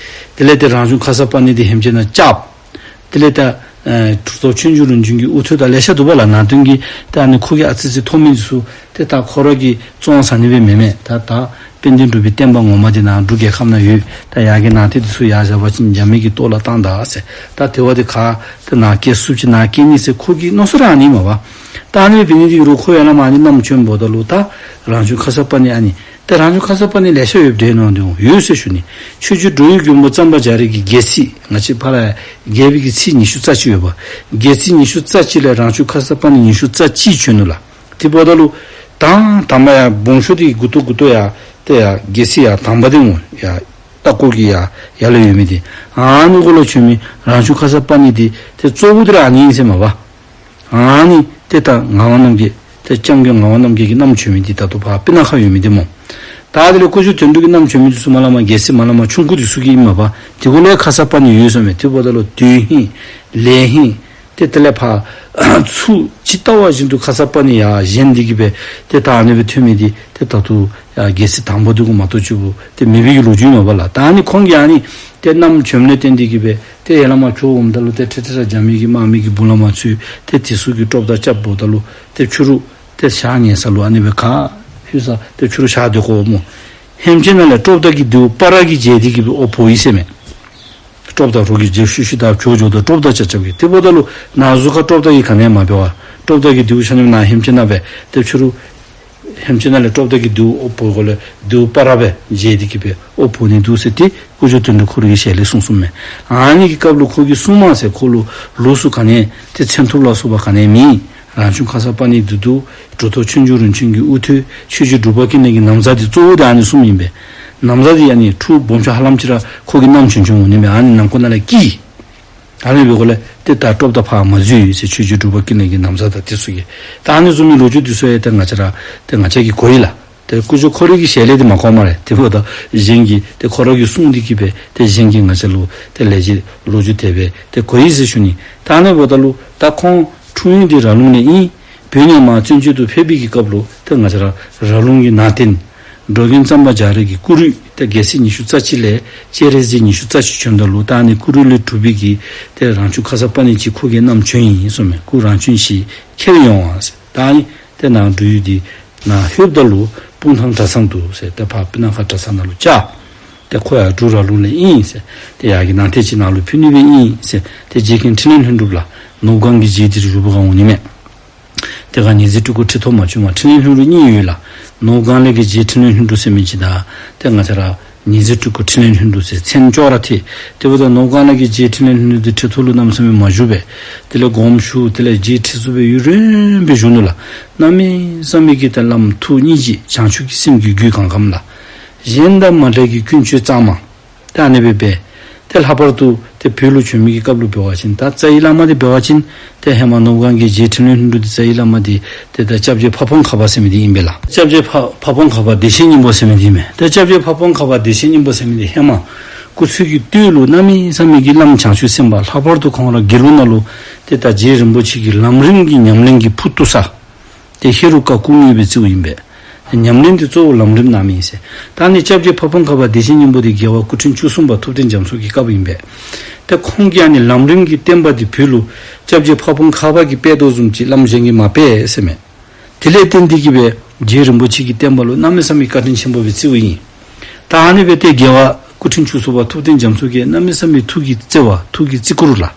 དེ་ལས་ཏེ་རང་བྱུང་ཁ་སརྤ་ཎི་འདི་ཧེམ་ཅིག་ནང་རྐྱབ། དེ་ལས་ད་ཨེ་གྲུབ་ཐོབ་ཆོས་འབྱུང་རིམ་བྱོན་གྱི་དབུ་ཐོད་དང་ལེ་ཤ་འདུག་པ་ལགས། ནང་རྟེན་གྱི་ཏེ་ཨ་ནི་ཁོ་གིས་ཨ་ཙི་ཙི་ཐོབ་མི་འདི་ཚུ་ཏེ་ད་ཁོ་ར་གིས་བཙོང་ཟ་ནི་སྦེ་མེན་མས། ད་ད་དཔལ་ལྡན་འབྲུག་པའི་བསྟན་པ་ངོ་མ་འདི་ནཱ་འབྲུག་རྒྱལ་ཁབ་ནང་ཡོད། ད་ཡར་གྱི་ནང་རྟེན་འདི་ཚུ་ཡར་བཞག་པ་ཅིན་རྒྱ་མི་གིས་ལྟོ་ལ་བཏང་ད་ཟེར། ད་དེ་བ་འདི་ག་ཏེ་ནཱ་བསྐྱལ་ཚུགསཔ་ཅིག་ནཱ་བསྐྱལ་ནི་ཟེར་ཁོ་གི་མནོ་བསམ་ར་ཨ་ནི་མས་པ། ད་ཨ་ནི་སྦེ་འབད་ནི་འདི་གུ་ར་ཁོ་ཡར་ལས་མར་ཨ་ནི་བསྣམས་བྱོནམ་ད་ལུ་ད་རང་བྱུང་ཁ་སརྤ་ཎི་ཨ་ནི། ཏེ་རང་བྱུང་ཁ་སརྤ་ཎི་ལེ་ཤ་ཡོདཔ་འདྲས་མནོ་དོ་ཡོད་ཟེར་ཞུ་ནི། ཆོས་རྗེ་འགྲོ་བའི་མགོན་པོ་གཙང་པ་རྒྱ་རས་ཀྱི་རྒྱལ་ཚིག། ང་བཅས་ཕར་ལས་རྒྱལ་པོའི་གི་ཚིག་ཉི་ཤུ་རྩ་གཅིག་ཡོད་པ། རྒྱལ་ཚིག་ཉི་ཤུ་རྩ་གཅིག་ལས་རང་བྱུང་ཁ་སརྤ་ཎི་ཉི་ཤུ་རྩ་གཅིག་བྱོན་ནུག་ལགས། དེ་འབདཝ་ད་ལུ་དང་དང་པ་ཡར་སྦོམ་ཤོས་འདི་མགུ་ཏོ་མགུ་ཏོ་ཡར་ཏེ་ཡར་རྒྱལ་ཚིག་ཡར་དང་པ་འདི་འོང་ཡར་ལྟག་ཀོ་གི་ཡར་ཡར་ལས་ཡོད་མི་འདི། ཨ་ནི་གུ་ལུ་བྱོན་མི་རང་བྱུང་ཁ་སརྤ་ཎི་འདི་ཏེ་གཙོ་བོ་འདི་ར་ཨ་ནི་ཨིན་ཟེར་མས་པ། ཨ་ནི་ཏེ་ད་ངག་དབང་རྣམ་རྒྱལ་ཏེ་སྐྱབས་མགོན་ངག་དབང་རྣམ་རྒྱལ་གྱིས་བསྣམས་བྱོན་མི་འདི་ད་ལྟོ་ཕར་སྤུ་ན་ཁ་ཡོད་མི་འདི་སྨོ། ད་དེ་ལས་སྐུ་ཞབས་དོན་གྲུབ་ཀྱིས་བསྣམས་བྱོན་མི་འདི་ཚུ་མར་ལས་མར་རྒྱལ་ཚིག་མར་ལས་མར་ཆུང་ཀུ་འདི་ཚུ་གིས་ཨིན་མས་པ། དེ་གུ་ལས་ཁ་སརྤ་ཎི་ཡོད་ཟེར་མས། དེ་འབདཝ་ད་ལུ་དུས་ཧིང་ལས་ཧིང་ཏེ་དེ་ལས་ཕར་ཚུར་ཇི་ལྟ་བ་བཞིན་དུ་ཁ་སརྤ་ཎི་ཡར་བཞེངས་ཏེ་གི་སྦེ་ཏེ་ད་ཨ་ནི་སྦེ་ཐོན་མི་འདི་ཏེ་ད་ལྟོ་ཡར་རྒྱལ་ཚིག་དང་པོ་འདི་གུ་མ་གཏོགས་ཅིག་པོ་ཏེ་མེད་པའི་གི་ལོ་རྒྱུས་མས་པ་ལགས། ད་ཨ་ནི་ཁོང་གིས་ཨ་ནི་ཏེ་བསྣམས་བྱོནམ་ལས་བརྟེན་ཏེ་གི་སྦེ་ཏེ་ཡར་ལས་མར་བྱོག་འོངམ་ད་ལུ་ཏེ་ཁྲི་ཁྲི་ར་རྒྱ་མི་གི་དམག་མི་གི་སྦུག་ལས་མར་ཚུར་ཏེ་དེ་ཚུ་གིས་སྟོབས་དར་རྐྱབ་འབདཝ་ད་ལུ་ཏེ་ཕྱི་རུ་ཏེ་ཞག་ཉལ་ས་ལུ་ཨ་ནི་སྦེ་ག་ཕུལ་ས་ཏེ་ཕྱི་རུ་ཞག་སྡོད་དགོ་སྨོ། ཧེམ་ཅིག་ནང་ལས་སྟོབས་དར་གྱི་ལྡེའུ་སྤར་ར་གིས་འཇལ་ཏེ་གི་སྦེ་འོག་འབོ་ཡི་ཟེར་མས། སྟོབས་དར་རོགས་ཀྱིས་འཇལ་ཤུལ་ཤུལ་ད་བྱོག་འགྱོཝ་ད་སྟོབས་དར་རྐྱབ་རྐྱབ་གི། དེ་འབདཝ་ད་ལུ་ནཱ་གཟུགས་ཁར་སྟོབས་དར་གྱིས་ག་ནི་མ་འབད་བར་སྟོབས་དར་གྱི་ལྡེའུ་ཆ་མཉམ་ནཱ་ཧེམ་ཅིག་ནང་སྦེ་ཏེ་ཕྱི་རུ་ཧེམ་ཅིག་ནང་ལས་སྟོབས་དར་གྱི་ལྡེའུ་འོག་འབོ་དགོཔ་ལས་ལྡེའུ་སྤར་ར་སྦེ་འཇལ་ཏེ་གི་སྦེ་འོག་འབོ་ནི་འདུག་ཟེར་ཏེ་སྐུ་ཞབས་དོན་གྲུབ་ཁོ་ར་གི་ཞལ་ལས་གསུངས་གསུངསམ་མས། ཨ་ནི་གི་སྐབས་ལུ་ཁོ་གི་སྲུང་མ་ཟེར་ཁོ་ལུ་ལོགས་སུ་ག་ནི་ཏེ་མཚན་ཐོབ་ལ་སོགས་པ་ག་ནི་མེད། རང་བྱུང་ཁ་སརྤ་ཎི་འདི་འདུག། གྲུབ་ཐོབ་ཆོས་འབྱུང་རིམ་བྱོན་གྱི་དབུ་ཐོད་ཆོས་རྗེ་འབྲུག་པ་ཀུན་ལེགས་ཀྱི་ན་བཟའ་འདི་གཙོ་བོ་འདི་ཨ་ནི་གསུམ་ཨིན་པས། ན་བཟའ་འདི་ཨ་ནི་ཁྲུ་སྦོམ་ཤོས་ཧ་ལམ་ཅིག་ར་ཁོ་གིས་བསྣམས་བྱོན་བྱོནམ་འོང་ནི་མས། ཨ་ནི་ནང་ཁོག་ནང་ལས་སྐྱེས། ཨ་ནི་འབདཝ་ལས་ཏེ་ད་སྟོབས་དར་ཕར་མ་འཛུལ་ཡི་ཟེར་ཆོས་རྗེ་འབྲུག་པ་ཀུན་ལེགས་ཀྱི་ན་བཟའ་དང་དེ་ཚུ་གིས། ད་ཨ་ནི་བཟུམ་མའི་ལོ་རྒྱུས་འདི་ཚུ་ཡང་ཏེ་ང་བཅས་ར་ཏེ་ང་བཅས་ཀྱིས་གོ་ཡི་ལགས། ཏེ་སྐུ་ཞབས་ཁོ་ར་གི་ཞལ་ལས་འདི་མ་གོཝ་སྨ་རེ། དེ་འབདཝ་ད་གཞན་གྱིས་ཏེ་ཁོ་ར་གིས་གསུངས་ཏེ་གི་སྦེ་ཏེ་གཞན་གྱིས་ང་བཅས་ལུ་ཏེ་ལས་ཀྱི་ལོ་རྒྱུས་དེ་སྦེ་ཏེ་གོ་ཡི་ཟེར་ཞུ་ནི། ད་ཨ་ནི་འབདཝ་ད་ལུ་ད་ཁོང་འཁྲུངས་ཡུལ་འདི་ར་ལུང་ལས་ཨིན། བོད་ནས་མར་བཙན་བྱོལ་དུ་ཕེབས་པའི་གི་སྐབས་ལུ་ཏེ་ང་བཅས་ར་ར་ལུང་གི་ནང་རྟེན་འགྲོ་མགོན་གཙང་པ་རྒྱ་རས་ཀྱི་སྐུ་རུས་ཏེ་རྒྱལ་ཚིག་ཉི་ཤུ་རྩ་གཅིག་ལས་སྤྱན་རས་གཟིགས་ཉི་ཤུ་རྩ་གཅིག་བྱོནམ་ད་ལུ་ད་ཨ་ནི་སྐུ་རུས་ལས་གྲུབ་པའི་གི་ཏེ་རང་བྱུང་ཁ་སར་པ་ཎི་ཅིག་ཁོ་གིས་བསྣམས་བྱོན་ཡི་གསུངས་མས། སྐུ་རང་བྱོན་ཞིག་ཁྱེར་ཡོང་བ་ཟེར། ད་ཨ་ནི་ཏེ་ནཱ་འབྲུག་ཡུལ་འདི་ནང་ལྷོདཔ་ད་ལུ་སྤུངས་ཐང་གྲྭ་ཚང་འདུག་ཟེར། ཏེ་ཕར་སྤུ་ན་ཁ་གྲྭ་ཚང་ནང་ལུ་བཅར། ཏེ་ཁོ་ཡང་འབྲུག་ར་ལུང་ལས་ཨིན་ཟེར། ཏེ་ཡར་གྱི་ནང་རྟེན་ཅིག་ནཱ་ལུ་ཕུལ་ནི་སྦེ་ཨིན་ཟེར། ཏེ་རྗེ་མཁན་འཕྲིན་ལས་ལྷུན་གྲུབ་ལགས། ནོར་བུ་སྒང་གི་རྗེ་འདི་རུ་བཞུགས་པ་ག་འོང་ནི་མས། དེ་སྒང་ཉི་ཟེར་སྤྲུལ་སྐུ་ཁྲི་ཐོག་མ་བྱོན་པར་འཕྲིན་ལས་ལྷུན་གྲུབ་གཉིས་ཡོད་ལགས། ནོར་བུ་སྒང་ལས་ཀྱི་རྗེ་འཕྲིན་ལས་ལྷུན་གྲུབ་ཟེར་མི་ཅིག་དང་ཏེ་ང་བཅས་ར་ཉི་ཟེར་སྤྲུལ་སྐུ་འཕྲིན་ལས་ལྷུན་གྲུབ་ཟེར་མཚན་ཅོག་ར་འཐད། དེ་འབདཝ་ད་ནོར་བུ་སྒང་ལས་ཀྱི་རྗེ་འཕྲིན་ལས་ལྷུན་གྲུབ་འདི་ཁྲི་ཐོག་ལུ་གནམ་མེད་ས་མེད་མ་བཞུགས་པས། དེ་ལས་དགོངསམ་ཞུ། དེ་ལས་རྗེ་ཁྲི་ཟུར་སྦེ་ཡུན་རིངམོ་སྦེ་བཞུགས་ནུག་ལགས། གནམ་མེད་ས་མེད་ཀྱི་ཏེ་བླམ་ཐུགས་སྙིང་རྗེ། བྱང་ཆུབ་ཀྱི་སེམས་ཀྱི་རྒྱུད་གང་གམ་ལགས། གཞན་དང་མ་འདྲ་གི་ཀུན་སྤྱོད་གཙང་མ། ཏེ་ཨ་ནི་སྦེ་འབད། ཏེ་ལྷག་པར་དུ་ཏེ་བོད་ལུ་བྱོན་མི་གི་སྐབས་ལུ་འབད་བ་ཅིན་ད་རྩ་བའི་བླ་མ་འདི་འབད་བ་ཅིན་ཏེ་ཧེ་མ་ནོར་བུ་སྒང་གི་རྗེ་འཕྲིན་ལས་ལྷུན་གྲུབ་འདི་རྩ་བའི་བླ་མ་འདི་ཏེ་ད་སྐྱབས་རྗེ་ཕ་བོང་ཁ་པ་ཟེར་མི་འདི་ཨིན་པས་ལགས། སྐྱབས་རྗེ་ཕ་ཕ་བོང་ཁ་པ་བདེ་ཆེན་སྙིང་པོ་ཟེར་མི་འདི་ཨིན་མས། ཏེ་སྐྱབས་རྗེ་ཕ་བོང་ཁ་པ་བདེ་ཆེན་སྙིང་པོ་ཟེར་མི་འདི་ཧེ་མ་སྐུ་ཚེ་གི་སྟོད་ལུ་གནམ་མེད་ས་མེད་ཀྱི་བླམ་བྱང་ཆུབ་སེམས་དཔའ། ལྷག་པར་དུ་ཁོང་ར་དགེ་ལུགས་ནང་ལུ་ཏེ་ད་རྗེ་རིན་པོ་ཆེ་གི་ལམ་རིམ་གྱི་ཉམས་ལེན་གྱི་ཕུ་བཏུ་ས། ཏེ་ཧེ་རུ་ཀ་སྐུ་དངོས་སྦེ་བརྩིཝ་ཨིན་པས། ཉམས་ལེན་འདི་གཙོ་བོ་ལམ་རིམ་གནང་མི་ཨིན་ཟེར། ད་ཨ་ནི་སྐྱབས་རྗེ་ཕ་བོང་ཁ་པ་བདེ་ཆེན་སྙིང་པོ་འདི་རྒྱལ་བ་སྐུ་ཕྲེང་བཅུ་གསུམ་པ་ཐུབ་བསྟན་རྒྱ་མཚོ་གི་སྐབས་ཨིན་པས། ཏེ་ཁོང་གིས་ཨ་ནི་ལམ་རིམ་གྱི་བསྟན་པ་འདི་བོད་ལུ་སྐྱབས་རྗེ་ཕ་བོང་ཁ་པ་གིས་སྤེལ་དོ་བཟུམ་ཅིག་བླམ་གཞན་གྱིས་མ་སྤེལ་ཟེར་མས། དེ་ལས་བརྟེན་ཏེ་གི་སྦེ་རྗེ་རིན་པོ་ཆེ་གི་བསྟན་པ་ལུ་གནམ་མེད་ས་མེད་བཀའ་དྲིན་ཆེན་པོ་སྦེ་བརྩིཝ་ཨིན། ད་ཨ་ནི་སྦེ་ཏེ་རྒྱལ་བ་སྐུ་ཕྲེང་བཅུ་གསུམ་པ་ཐུབ་བསྟན་རྒྱ་མཚོ་གིས་གནམ་མེད་ས་མེད་ཐུགས་ཀྱི་བརྩེ་བ་ཐུགས་ཀྱི་བརྩི་བཀུར་ལགས།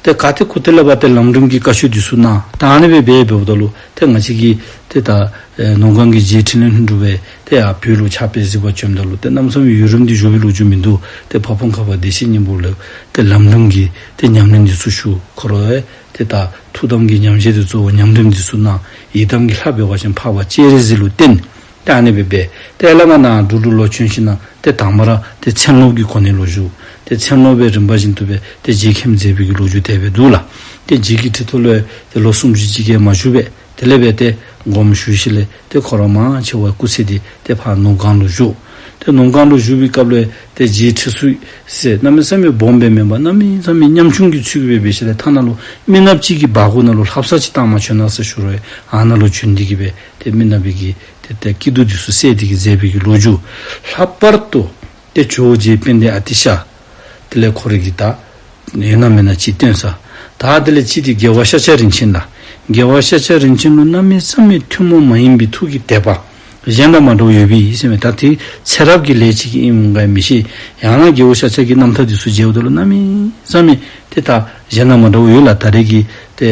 ཏེ་ག་ཏེ་ཁུ་ཏེ་ལས་ཕར་ཏེ་ལམ་རིམ་གྱི་བཀའ་ཆོས་འདི་ཚུ་གནང་། ད་ཨ་ནི་སྦེ་འབད་འབདཝ་ད་ལུ་ཏེ་ང་བཅས་ཀྱི་ཏེ་ད་ཨེ་ནོར་སྒང་གི་རྗེ་འཕྲིན་ལས་ལྷུན་གྲུབ་སྦེ་ཏེ་ཡར་བོད་ལུ་ཕྱག་དཔེ་གཟིགས་པར་བྱོནམ་ད་ལུ་ཏེ་གནམ་མེད་ས་མེད་ཡུན་རིངམོ་འདི་བཞུགས་པའི་ལོ་རྒྱུས་མིན་འདུག། ཏེ་ཕ་བོང་ཁ་པ་བདེ་ཆེན་སྙིང་པོ་ལུ་ཏེ་ལམ་རིམ་གྱི་ཏེ་ཉམས་ལེན་འདི་ཚུ་ཞུ། ཁོ་ར་ཏེ་ད་ཐུགས་དམ་གྱི་ཉམས་བཞེས་འདི་གཙོ་བོ་ཉམས་ལེན་འདི་ཚུ་གནང་། ཡི་དམ་གྱི་ལྷ་འབད་བ་ཅིན་འཕགས་པ་སྤྱན་རས་གཟིགས་ལུ་བརྟེན། ཏེ་ཨ་ནི་སྦེ་འབད། ཏེ་ལས་མར་ནཱ་འབྲུག་ལུ་ལོག་བྱོན་ཞིནམ་ལས་ཏེ་དང་པ་ར་ཏེ་མཚན་སློབ་ཀྱི་གོ་གནས་ལུ་བཞུགས། ཏེ་མཚན་སློབ་སྦེ་རིམ་པ་བཞིན་དུ་སྦེ་ཏེ་རྗེ་མཁན་མཛད་པའི་གི་ལོ་རྒྱུས་དེ་སྦེ་འདུག་ལགས། ཏེ་རྗེ་གི་ཁྲི་ཐོག་ལུ་ཏེ་ལོ་གསུམ་བཞི་ཅིག་གིས་མ་བཞུགས་པས། དེ་ལས་འབད་ཏེ་དགོངསམ་ཞུ་ཞིནམ་ལས་ཏེ་ཁོ་ར་མང་ཆེ་བ་སྐུ་ཚེ་འདི་ཏེ་ཕར་ནོར་སྒང་ལུ་བཞུགས། ཏེ་ནོར་སྒང་ལུ་བཞུགས་པའི་སྐབས་ལུ་ཏེ་རྗེ་ཁྲི་ཟུར་ཟེར་གནམ་མེད་ས་མེད་སྦོམ་སྦེ་མེན་པར་གནམ་མེད་ས་མེད་ཉམ་ཆུང་གི་ཚུལ་གྱིས་སྦེ་འབད་ཞིནམ་ལས་ཐ་ན་ལུ་མི་ནགཔ་ཅིག་གི་སྦ་གུ་ནང་ལུ་ལྷ་བསངས་ཅིག་བཏང་མ་བྱོན་གནང་ཟེར་ཞུ་རུང་ཨ་ནཱ་ལུ་བྱོན་ཏེ་གིས་སྦེ་ཏེ་མི་ནག་པའི་གི་ཏེ་ཏེ་སྐྱིད་སྡུག་འདི་ཚུ་བསལ་ཏེ་གིས་མཛད་པའི་གི་ལོ་རྒྱུས། ལྷག་པར་དུ་ཏེ་ཇོ་བོ་རྗེ་དཔལ་ལྡན་ཨ་ཏི་ཤ། དེ་ལས་ཁོ་རའི་གི་ད་ཡོད་ན་མེད་ན་ཅིག་སྟོན་ས། ད་དེ་ལས་གཅིག་འདི་རྒྱལ་བ་ཤཱཀྱ་རིན་ཆེན་ལགས། རྒྱལ་བ་ཤཱཀྱ་རིན་ཆེན་ལུ་གནམ་མེད་ས་མེད་ཐུན་མོང་མ་ཡིན་པའི་ཐུགས་ཀྱི་དད་པ་གཞན་དང་མ་འདྲཝ་ཡོད་པའི་ཨིན་ཟེར་མས། ད་དེ་ཚེ་རབས་ཀྱི་ལས་ཅིག་གིས་ཨིནམ་ག་མི་ཤེས། ཡང་ན་རྒྱལ་བ་ཤཱཀྱ་གི་རྣམ་ཐར་འདི་ཚུ་མཇལཝ་ད་ལུ་གནམ་མེད་ས་མེད་ཏེ་ད་གཞན་དང་མ་འདྲཝ་ཡོད་ལགས། ད་རེས་ཀྱི་ཏེ་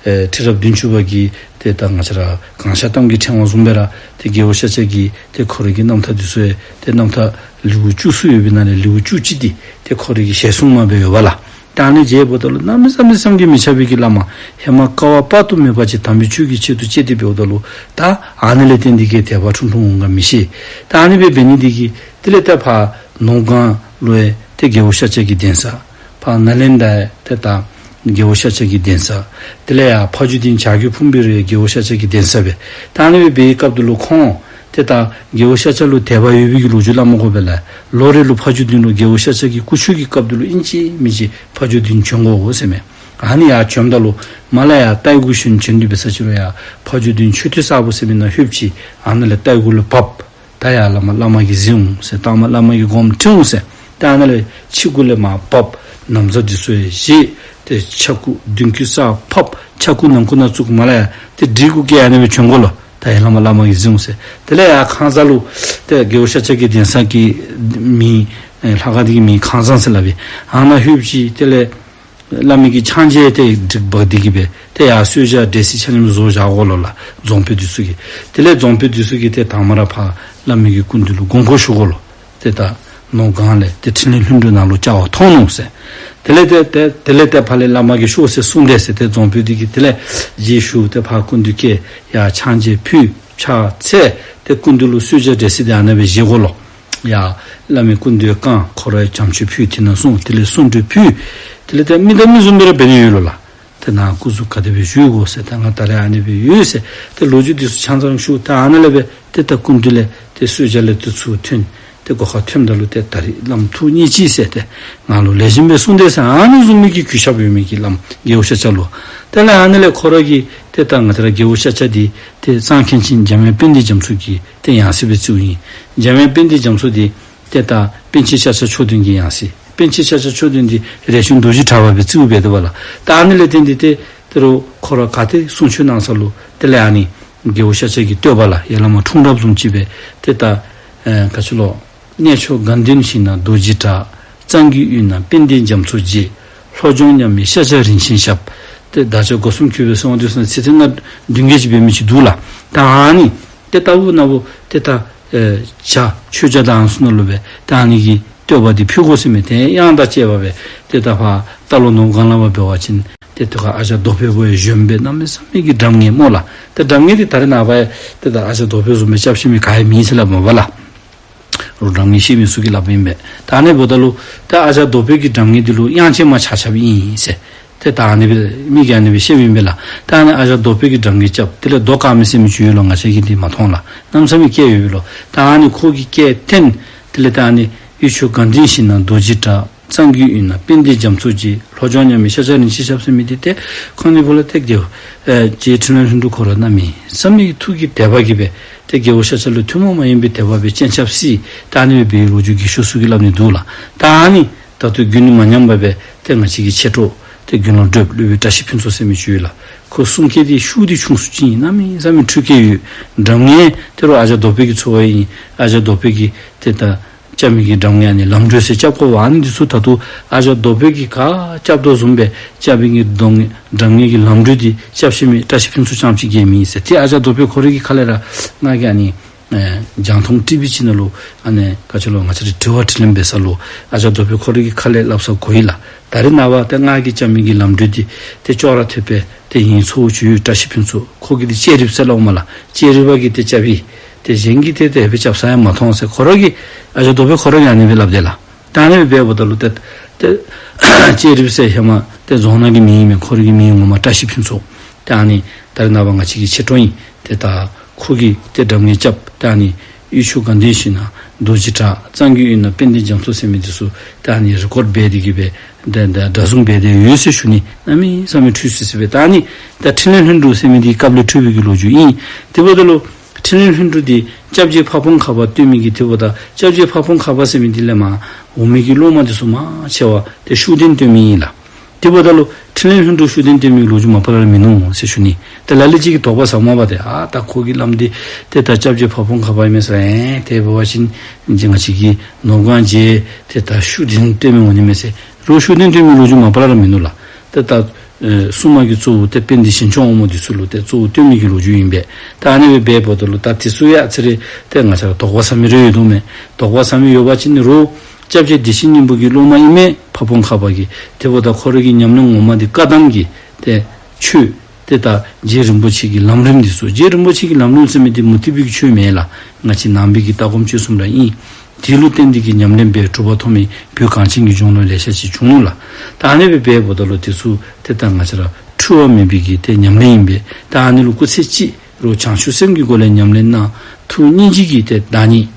ཨེ་ཁྲི་རབས་བདུན་ཅུ་པ་གི་ཏེ་ད་ང་བཅས་ར་གངས་ཤར་གཏམ་གྱི་ཕྲེང་བ་བཟུམ་སྦེ་ར་ཏེ་རྒྱལ་བ་ཤཱཀྱ་གི་ཏེ་ཁོ་རའི་གི་རྣམ་ཐར་འདི་ཚུ་ཡང་ཏེ་རྣམ་ཐར་ལེའུ་བཅུ་གསུམ་ཡོད་པའི་ནང་ལས་ལེའུ་བཅུ་གཅིག་འདི་ཏེ་ཁོ་རའི་གི་ཞལ་གསུང་མ་སྦེ་ཡོད་པ་ལགས། ད་ཨ་ནི་མཇལཝ་ད་ལུ་གནམ་མེད་ས་མེད་བསམ་གྱིས་མི་ཁྱབ་པའི་གི་བླ་མ་ཧེ་མ་དཀའ་བ་དཔག་ཏུ་མེད་པ་ཅིག་དམ་པའི་ཆོས་ཀྱི་ཆེད་དུ་སྤྱད་དེ་འབདཝ་ད་ལུ་ད་ཨ་ནི་ལས་བརྟེན་ཏེ་གིས་དད་པ་འཁྲུངས་འཁྲུངསམ་འོང་ག་མི་ཤེས། ད་ཨ་ནི་སྦེ་འབད་ནི་འདི་གིས་དེ་ལས་ད་ཕར་ནོར་སྒང་ལུ་ཡང་ཏེ་རྒྱལ་བ་ཤཱཀྱ་གི་གདན་ས། ཕར་ནཱ་ལེནྡྲ་ཡང་ཏེ་ད་རྒྱལ་བ་ཤཱཀྱ་གི་གདན་ས། དེ་ལས་ཡར་ཕ་ཇོ་སྡིངས་བྱ་རྒོད་ཕུང་པོའི་རི་ཡང་རྒྱལ་བ་ཤཱཀྱ་གི་གདན་ས་སྦེ། ད་ཨ་ནི་སྦེ་འབད་བའི་སྐབས་དེ་ལུ་ཁོང་ཏེ་ད་རྒྱལ་བ་ཤཱཀྱ་ལུ་དད་པ་ཡོད་པའི་གི་ལོ་རྒྱུས་སླབ་མ་དགོ་པས་ལགས། ལོ་རེ་ལུ་ཕ་ཇོ་སྡིངས་ལུ་རྒྱལ་བ་ཤཱཀྱ་གི་སྐུ་མཆོད་ཀྱི་སྐབས་དེ་ལུ་ཨིན་ཅི་མིན་ཅི་ཕ་ཇོ་སྡིངས་བྱོན་དགོ་ཟེར་མས། ཨ་ནི་ཡར་བྱོནམ་ད་ལུ་མར་ལས་ཡར་རྟའི་གུ་ཞོན་བྱོན་ཏེ་འབད་ས་ཅིག་རུང་ཡར་ཕ་ཇོ་སྡིངས་མཆོད་རྟེན་གསར་པ་ཟེར་མི་ནང་ལྷོདཔ་ཅིག་ཨ་ནཱ་ལས་རྟའི་གུ་ལུ་བབས། ད་ཡར་བླ་མ་བླ་མ་གིས་གཟིགས་འོང་ཟེར། ད་མར་བླ་མ་གིས་དགོངསམ་ཁྲེལ་འོང་ཟེར། ད་ཨ་ནཱ་ལས་ཕྱི་གུ་ལས་མར་བབས། ན་བཟའ་འདི་ཚུ་ཡང་བཞེས། ཏེ་ཕྱག་གུ་མདུན་གྱི་སར་ཕབ། ཕྱག་གུ་ནང་ཁུག་ནང་བཙུགས། མར་ལས་ཡར་ཏེ་སྒྲིག་གུ་བཀལ་ཨ་ནི་སྦེ་བྱོན་དགོ་ལོ། ད་ཡར་བླ་མ་བླ་མ་གིས་གཟིགས་འོང་ཟེར། དེ་ལས་ཡར་ཁང་བཟང་ལུ་ཏེ་རྒྱལ་བ་ཤཱཀྱ་གི་གདན་ས་གི་མིང་ཨེ་ལྷ་ཁང་འདི་གི་མིང་ཁང་བཟང་ཟེར་སླབ་པས། ཨ་ནཱ་ལྷོདཔ་ཅིག་དེ་ལས་བླ་མའི་གི་ཕྱག་མཇལ་ཏེ་འགྲིག་འབག་སྟེ་གིས་སྦེ་ཏེ་ཡར་གསོལ་ཇ་འབྲས་སིལ་ཆ་མཉམ་བཟོ་བཞག་དགོ་ལོ་ལགས། རྫོང་དཔོན་འདི་ཚུ་གིས། དེ་ལས་རྫོང་དཔོན་འདི་ཚུ་གིས་ཏེ་དང་པ་ར་ཕར་བླ་མའི་གི་སྐུ་མདུན་ལུ་དགོངས་སྐོར་ཞུ་དགོ་ལོ། ཏེ་ད་ནོར་སྒང་ལས་ཏེ་འཕྲིན་ལས་ལྷུན་གྲུབ་ནཱ་ལུ་བཅར་བར་འཐོན་ནུག་ཟེར། དེ་ལས་ཏེ་ཏེ་དེ་ལས་ཏེ་ཕར་ལས་བླ་མ་གིས་ཤོག་ཟེར་གསུངས་དེས་ཟེར། ཏེ་རྫོང་དཔོན་འདི་གིས་དེ་ལས་རྗེས་ཞུ་སྟེ་ཕར་སྐུ་མདུན་བསྐྱལ། ཡར་ཕྱག་མཇལ་ཕུལ། ཕྱག་འཚལ། ཏེ་སྐུ་མདུན་ལུ་གསོལ་ཇ་འབྲས་སིལ་འདི་ཨ་ནཱ་སྦེ་བཞེས་དགོ་ལོ། ཡར་བླ་མའི་སྐུ་མདུན་བཀང་། ཁོ་ར་ཡང་བྱམས་མཆོད་ཕུལ། དེ་ནང་སོང་། དེ་ལས་གསུང་གྲོས་ཕུལ། དེ་ལས་ཏེ་མི་དང་མི་བཟུམ་སྦེ་ར་འབད་ནི་ཡོད་ལོ་ལགས། ཏེ་ནཱ་སྐུ་གཟུགས་ག་དེ་སྦེ་བཞུགས་དགོ་ཟེར། ད་ང་ད་རེས་ཨ་ནི་སྦེ་ཡོད་ཟེར། ཏེ་ལོ་རྒྱུས་འདི་ཚུ་ཆ་ཚང་ཞུ། ད་ཨ་ནཱ་ལས་སྦེ་ཏེ་ད་སྐུ་མདུན་ལས་ཏེ་གསོལ་ཇ་ལས་ཏེ་ཚུར་ཐོན། ཏེ་སྒོ་ཁར་ཐོནམ་ད་ལུ་ཏེ་ད་རེས་བླམ་ཐུགས་མཉེས་ཅི་ཟེར། ཏེ་ང་ལུ་ལེགས་ཤོམ་སྦེ་གསུངས་དེས་ཟེར། ཨ་ནི་བཟུམ་མའི་གི་གུས་ཞབས་ཡོད་མི་གི་བླམ་རྒྱལ་བ་ཤཱཀྱ་ལུ། དེ་ལས་ཨ་ནི་ལས་ཁོ་ར་གིས་ཏེ་ད་ང་བཅས་ར་རྒྱལ་བ་ཤཱཀྱ་འདི་ཏེ་གཙང་མཁན་ཆེན་འཇམ་དབྱངས་དཔལ་ལྡན་རྒྱ་མཚོ་གི་ཏེ་ཡང་སྲིད་སྦེ་བརྩིཝ་ཨིན། འཇམ་དབྱངས་དཔལ་ལྡན་རྒྱ་མཚོ་འདི་ཏེ་ད་པཎ་ཆེན་ཤཱཀྱ་མཆོག་ལྡན་གྱི་ཡང་སྲིད། པཎ་ཆེན་ཤཱཀྱ་མཆོག་ལྡན་འདི་རས་ཆུང་རྡོ་རྗེ་གྲགས་པ་སྦེ་བརྩིཝ་འབད་དོ་བ་ལགས། ད་ཨ་ནི་ལས་བརྟེན་ཏེ་ཏེ་ད་རུང་ཁོ་ར་ག་ཏེ་གསུང་ཆོས་གནང་ས་ལུ་དེ་ལས་ཨ་ནི་རྒྱལ་བ་ཤཱཀྱ་གི་བསྟོད་པ་ལགས། ཡར་ལས་མར་འཁྲུངས་རབས་བཟུམ་ཅིག་སྦེ་ཏེ་ད་ཨེ་ག་ཅི་ལོ། གནས་མཆོག་དགའ་ལྡན་ཞིང་ན་རྡོ་རྗེ་གྲགས། གཙང་གི་ཡུལ་ན་དཔལ་ལྡན་རྒྱ་མཚོ་རྗེ། ལྷོ་ལྗོངས་མཉམ་མེད་ཤཱཀྱ་རིན་ཆེན་ཞབས། ཏེ་བདག་ཅག་སྒོ་གསུམ་གུས་པས་གསོལ་བ་འདེབས་སོ་ཟེར་ཚིག་ཐེངས་ལྔ་བདུན་བརྒྱད་ཅིག་འབད་མི་ཅིག་འདུག་ལགས། ད་ཨ་ནི་ཏེ་ལྟ་བུ་ན་བུ་ཏེ་ད་ཨེ་ཇ་མཆོད་ཇ་དང་ཚུ་ནང་ལུ་སྦེ་ད་ཨ་ནི་གི་བསྟོད་པ་འདི་ཕུལ་དགོ་ཟེར་མི་དེ་དབྱངས་དང་བཅས་པ་སྦེ་ཏེ་ད་ཕར་རྟ་ལོག་ནོར་སྒང་ལས་ཕར་འབད་བ་ཅིན་ཏེ་ཏེ་ཁ་ཨ་ཞང་རྡོ་སྦིས་པོ་ཡང་བཞོན་སྦེ་གནམ་མེད་ས་མེད་ཀྱི་འགྲམ་ངེས་སྨོ་ལགས། ཏེ་འགྲམ་ངེས་འདི་ད་རེས་ནངས་པ་ཡང་ཏེ་ད་ཨ་ཞང་རྡོ་སྦིས་བཟུམ་སྦེ་རྐྱབ་ཤེས་མི་ག་ཡང་མེད་ཟེར་སླབ་མས་པ་ལགས། རོགས་འགྲམ་ངེས་ཤེས་མི་ཚུ་གིས་སླབ་ཨིན་པས། ད་ཨ་ནི་འབདཝ་ད་ལུ་ད་ཨ་ཞང་རྡོ་སྦིས་ཀྱི་འགྲམ་ངེས་འདི་ལུ་དབྱངས་ཅན་མ་ཆ་ཁྱབ་ཨིན་ཟེར། ཏེ་ད་ཨ་ནི་སྦེ་མི་གིས་ཨ་ནི་སྦེ་བཤདཔ་ཨིན་པས་ལགས། ད་ཨ་ནི་ཨ་ཞང་རྡོ་སྦིས་ཀྱི་འགྲམ་ངེས་རྐྱབ། དེ་ལས་རྡོ་དཀར་མེ་ཟེར་མི་ཅིག་ཡོད་ལོ། ང་བཅས་ཀྱིས་འདི་མ་མཐོང་ལགས། གནམ་མེད་ས་མེད་སྐད་ཡོད་པས་ལོ། ད་ཨ་ནི་ཁོ་གི་སྐད་འཐེན། དེ་ལས་ད་ཨ་ནི་གནས་མཆོག་དགའ་ལྡན་ཞིང་ན་རྡོ་རྗེ་གྲགས། གཙང་གི་ཡུལ་ན་དཔལ་ལྡན་རྒྱ་མཚོ་རྗེ། ལྷོ་ལྗོངས་མཉམ་མེད་ཤཱཀྱ་རིན་ཆེན་ཞབས་ཟེར་མི་འདི་ཏེ་ཁོང་གཉིས་པོ་ལུ་ཏེ་རྒྱལ་བ་ཨེ་རྗེ་འཕྲིན་ལས་ལྷུན་གྲུབ་ཁོ་ར་གནམ་མེད་ས་མེད་ཀྱི་ཐུགས་ཀྱི་དད་པ་གིས་སྦེ་ཏེ་རྒྱལ་བ་ཤཱཀྱ་ལུ་ཐུན་མོང་མ་ཡིན་པའི་དད་པ་སྦེ་སྤྱན་ཆབ་བསིལ། ད་ཨ་ནི་སྦེ་འབད་བའི་ལོ་རྒྱུས་རྒས་ཤོས་ཚུ་གིས་སླབ་ནི་འདུག་ལགས། ད་ཨ་ནི་ད་ལྟོ་རྒྱུན་མ་ཉམས་པར་སྦེ་ཏེ་ང་བཅས་ཀྱི་མཆེད་གྲོགས་ཏེ་དགེ་སློང་བགྲེསཔ་སློབ་དཔོན་བཀྲ་ཤིས་ཕུན་ཚོགས་ཟེར་མི་ཅིག་ཡོད་ལགས། ཁོ་གསུང་སྐད་འདི་ཤུགས་འདི་ཆུང་སུ་ཅིག་ཨིན། གནམ་མེད་ས་མེད་འཁྲུལ་སྐད་ཡོད། འགྲམ་ངེས་ཏེ་རོགས་ཨ་ཞང་རྡོ་སྦིས་ཀྱི་ཚོ་བ་ཨིན། ཨ་ཞང་རྡོ་སྦིས་ཀྱི་ཏེ་ད་ རྐྱབ་མི་གི་འགྲམ་ངེ་ཨ་ནི་ལམ་འགྲོ་ཟེར་རྐྱབ་དགོཔ་ཨ་ནི་འདི་ཚུ་ད་ལྟོ་ཨ་ཞང་རྡོ་སྦིས་ཀྱིས་ག་རྐྱབ་དོ་བཟུམ་སྦེ་རྐྱབ་མི་གི་གདོང་ངེ་འགྲམ་ངེ་གི་ལམ་འགྲོ་འདི་རྐྱབ་ཤེས་མི་བཀྲ་ཤིས་ཕུན་ཚོགས་རྐྱངམ་ཅིག་གིས་མེན་ཟེར། ཏེ་ཨ་ཞང་རྡོ་སྦིས་ཁོ་རའི་གི་ཁ་ལས་ར་ང་གིས་ཨ་ནི་ཨེ་རྒྱང་མཐོང་ཊི་བི་ཅིག་ནང་ལུ་ཨ་ནི་ག་ཅི་ལོ་ང་བཅས་ར་དྲི་བ་དྲིས་ལན་འབད་ས་ལུ་ཨ་ཞང་རྡོ་སྦིས་ཁོ་རའི་གི་ཁ་ལས་སླབ་ས་གོ་ཡི་ལགས། ད་རེས་ནངས་པ་ཏེ་ང་གིས་རྐྱབ་མི་གི་ལམ་འགྲོ་འདི་ཏེ་ཅོག་ར་འཐདཔ་སྦེ་ཏེ་ཨིན་ཚ་བོ་ཅིག་ཡོད། བཀྲ་ཤིས་ཕུན་ཚོགས་ཁོ་གིས་འདི་ལྕགས་རིསཔ་ཟེར་སླབ་མས་ལགས། ལྕགས་རིསཔ་གིས་ཏེ་རྐྱབ་ཡི། ཏེ་གཞན་གྱིས་ཏེ་ཏེ་ཨེ་སྦེ་རྐྱབ་ས་ཡང་མ་མཐོང་ཟེར། ཁོ་ར་གིས་ཨ་ཞང་རྡོ་སྦིས་ཁོ་ར་གིས་ཨ་ནི་སྦེ་སླབ་དེས་ལགས། ད་ཨ་ནི་སྦེ་འབདཝ་ད་ལུ་ཏེ་ཏེ་ལྕགས་རིསཔ་ཟེར་ཧེ་མ་ཏེ་རྫོང་ནང་གི་མིང་ཨིན་མས། ཁོ་ར་གི་མིང་ངོ་མ་བཀྲ་ཤིས་ཕུན་ཚོགས། ཏེ་ཨ་ནི་ད་རེས་ནངས་པ་ང་བཅས་ཀྱི་མཆེད་གྲོགས་ཨིན། ཏེ་ད་ཁོ་གིས་ཏེ་འགྲམ་ངེ་རྐྱབ་ཏེ་ཨ་ནི་གཡུ་ཆུ་དགའ་ལྡན་ཞིང་ན་རྡོ་རྗེ་བྲག་གཙང་གི་གཡུལ་ན་དཔལ་ལྡན་རྒྱ་མཚོ་ཟེར་མི་འདི་ཚུ་ཏེ་ཨ་ནི་རི་ཀོཌ་འབད་དེ་གིས་སྦེ་ཏེ་ཏེ་སྒྲ་བཟུང་འབད་དེ་ཡོད་ཟེར་ཞུ་ནི། གནམ་མེད་ས་མེད་འཁྲུལ་སི་སི་སྦེ། ད་ཨ་ནི་ད་ཕྲིན་ལས་ལྷུན་གྲུབ་ཟེར་མི་འདི་སྐབས་ལས་འཁྲུལ་བའི་གི་ལོ་རྒྱུས་ཨིན། དེ་འབདཝ་ད་ལུ་ཕྲིན་ལས་ལྷུན་གྲུབ་འདི་སྐྱབས་རྗེ་ཕ་བོང་ཁ་པ་བསྟེན་མི་གི་དེ་འབདཝ་ད་སྐྱབས་རྗེ་ཕ་བོང་ཁ་པ་ཟེར་མི་འདི་ལས་མར་འོང་མི་གི་སློབ་མ་འདི་ཚུ་མང་ཆེ་བ་ཏེ་ཤུགས་ལྡན་བསྟེན་མི་ཨིན་ལགས། དེ་འབདཝ་ད་ལུ་ཕྲིན་ལས་ལྷུན་གྲུབ་ཤུགས་ལྡན་བསྟེན་མི་གི་ལོ་རྒྱུས་མ་པ་ལས་ར་མིན་ནུག་ཟེར་ཞུ་ནི། ཏེ་ལ་ལུ་ཅིག་གིས་དོགས་པ་ཟ་མས་པ་ཏེ། ཨ་ད་ཁོ་གི་བླམ་འདི་ཏེ་ད་སྐྱབས་རྗེ་ཕ་བོང་ཁ་པ་ཨིན་མས་ཟེར། ཨེ་དེ་འབད་བ་ཅིན་ང་བཅས་ཀྱི་ནོར་སྒང་རྗེ་ཏེ་ད་ཤུགས་ལྡན་བསྟེན་མི་འོང་ནི་མས་ཟེར། རོགས་ཤུགས་ལྡན་བསྟེན་མི་གི་ལོ་རྒྱུས་མ་པ་ལས་ར་མིན་ནུག་ལགས། ཏེ་ད་ཨེ་སྲུང་མ་གི་གཙོ་བོ་ཏེ་དཔལ་ལྡན་ཞིང་སྐྱོང་དབང་མོ་འདི་ཚུ་ལུ་ཏེ་གཙོ་བོ་བསྟེན་མི་གི་ལོ་རྒྱུས་ཨིན་པས། ད་ཨ་ནི་སྦེ་འབདཝ་ད་ལུ་ད་འདི་ཚུ་ཡང་ཨ་ཙི་རེ་ཏེ་ང་བཅས་ར་དོགས་པ་ཟ་མི་རེ་ཡོད་དོ་མས། དོགས་པ་ཟ་མི་ཡོད་པ་ཅིན་རོགས་སྐྱབས་རྗེ་བདེ་ཆེན་སྙིང་པོ་གི་སློབ་མ་ཨིན་མས་ཕ་བོང་ཁ་པ་གིས། དེ་འབདཝ་ད་ཁོ་ར་གི་ཉམས་ལེན་ངོ་མ་འདི་བཀའ་གདམས་ཀྱི་ཏེ་ཆོས་ཏེ་ད་རྗེ་རིན་པོ་ཆེ་གི་ལམ་རིམ་འདི་ཚུ། རྗེ་རིན་པོ་ཆེ་གི་ལམ་རིམ་ཟེར་མི་འདི་མུ་སྟེགས་པའི་གི་ཆོས་མེན་ལགས། ང་བཅས་ནང་པའི་གི་ལྟ་སྒོམ་སྤྱོད་གསུམ་ར་ཨིན། དེ་ལུ་བརྟེན་ཏེ་གིས་ཉམས་ལེན་འབད་གྲུབ་པ་ཐོབ་མི་བོད་གངས་ཅན་གྱི་ལྗོངས་ལུ་ལེ་ཤ་ཅིག་བྱུང་ནུག་ལགས། ད་ཨ་ནི་སྦེ་འབདཝ་ད་ལུ་འདི་ཚུ་ཏེ་ད་ང་བཅས་ར་འཁྲུལ་བ་མེད་པའི་གི་ཏེ་ཉམས་ལེན་ཨིན་པས། ད་ཨ་ནི་ལུ་སྐུ་ཚེ་གཅིག་རོགས་བྱང་ཆུབ་སེམས་ཀྱི་སྒོ་ལས་ཉམས་ལེན་གནང་། ཐུགས་སྙིང་རྗེ་གིས་ཏེ་བདག་ཉིད་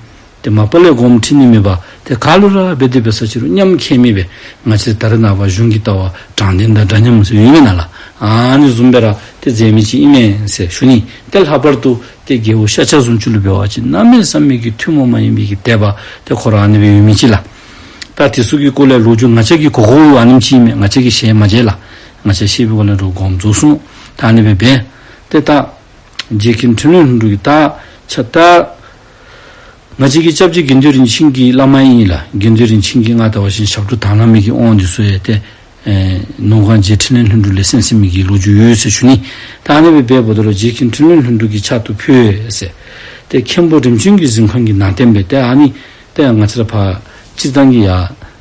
ཏེ་མ་པ་ལས་སྒོམ་ཁྲིད་ནི་མེད་པར་ཏེ་ག་ལུ་ར་འབད་དེ་འབད་ས་ཅིག་རུང་ཉམས་ཁྱད་མེད་སྦེ་ང་བཅས་ད་རེས་ནངས་པ་གཞུང་གི་ལྟ་བ་དྲང་བདེན་དང་འདྲ་མཉམ་ཟེར་ཡོད་མེན་ན་ལགས། ཨ་ནི་བཟུམ་སྦེ་ར་ཏེ་མཛད་མི་ཅིག་ཨིན་མས་ཟེར་ཞུ་ནི། ཏེ་ལྷག་པར་དུ་ཏེ་རྒྱལ་པོ་ཤཱཀྱ་བཟུམ་ཅིག་ལུ་འབད་བ་ཅིན་གནམ་མེད་ས་མེད་ཀྱི་ཐུན་མོང་མ་ཡིན་པའི་གི་དད་པ་ཏེ་ཁོ་ར་ཨ་ནི་སྦེ་ཡོད་མི་ཅིག་ལགས། ད་འདི་ཚུ་གི་སྐོར་ལས་ལོ་རྒྱུས་ང་བཅས་ཀྱིས་གོ་གོཝ་ཨ་ནེམ་ཅིག་ཨིན་མས། ང་བཅས་ཀྱིས་བཤད་མ་བྱས་ལགས། ང་བཅས་ཤེས་པའི་སྒོ་ལས་རོགས་སྒོམ་རྫོགས་སོང་། ད་ཨ་ནི་སྦེ་འབད་ཏེ་ད་རྗེ་མཁན་ཕྲིན་ལས་ལྷུན་གྲུབ་ཀྱི་ད་ཆ་ད་ང་བཅས་ཀྱི་སྐྱབས་རྗེ་དགེ་འདུན་རིན་ཆེན་གྱི་བླ་མ་ཨིན་ལགས། དགེ་འདུན་རིན་ཆེན་གྱིས་ང་ལྟ་བ་ཅིན་ཞབས་དྲུང་དག་སྣང་མའི་གི་དབང་འདི་ཚུ་ཡང་ཏེ་ཨེ་ནོར་སྒང་རྗེ་ཕྲིན་ལས་ལྷུན་གྲུབ་ལས་གསན་གསན་མི་གི་ལོ་རྒྱུས་ཡོད་ཟེར་ཞུ་ནི། ད་ཨ་ནི་སྦེ་འབདཝ་ད་ལུ་རྗེ་མཁན་ཕྲིན་ལས་ལྷུན་གྲུབ་ཀྱི་ཕྱག་ཏུ་ཕུལ་ཟེར། ཏེ་མཁན་པོ་རིམ་བྱོན་གྱི་གཟིམ་ཁང་གི་ནང་རྟེན་སྦེ་ཏེ་ཨ་ནི་ཏེ་ང་བཅས་ར་ཕར་སྤྱིར་བཏང་གི་ཡ་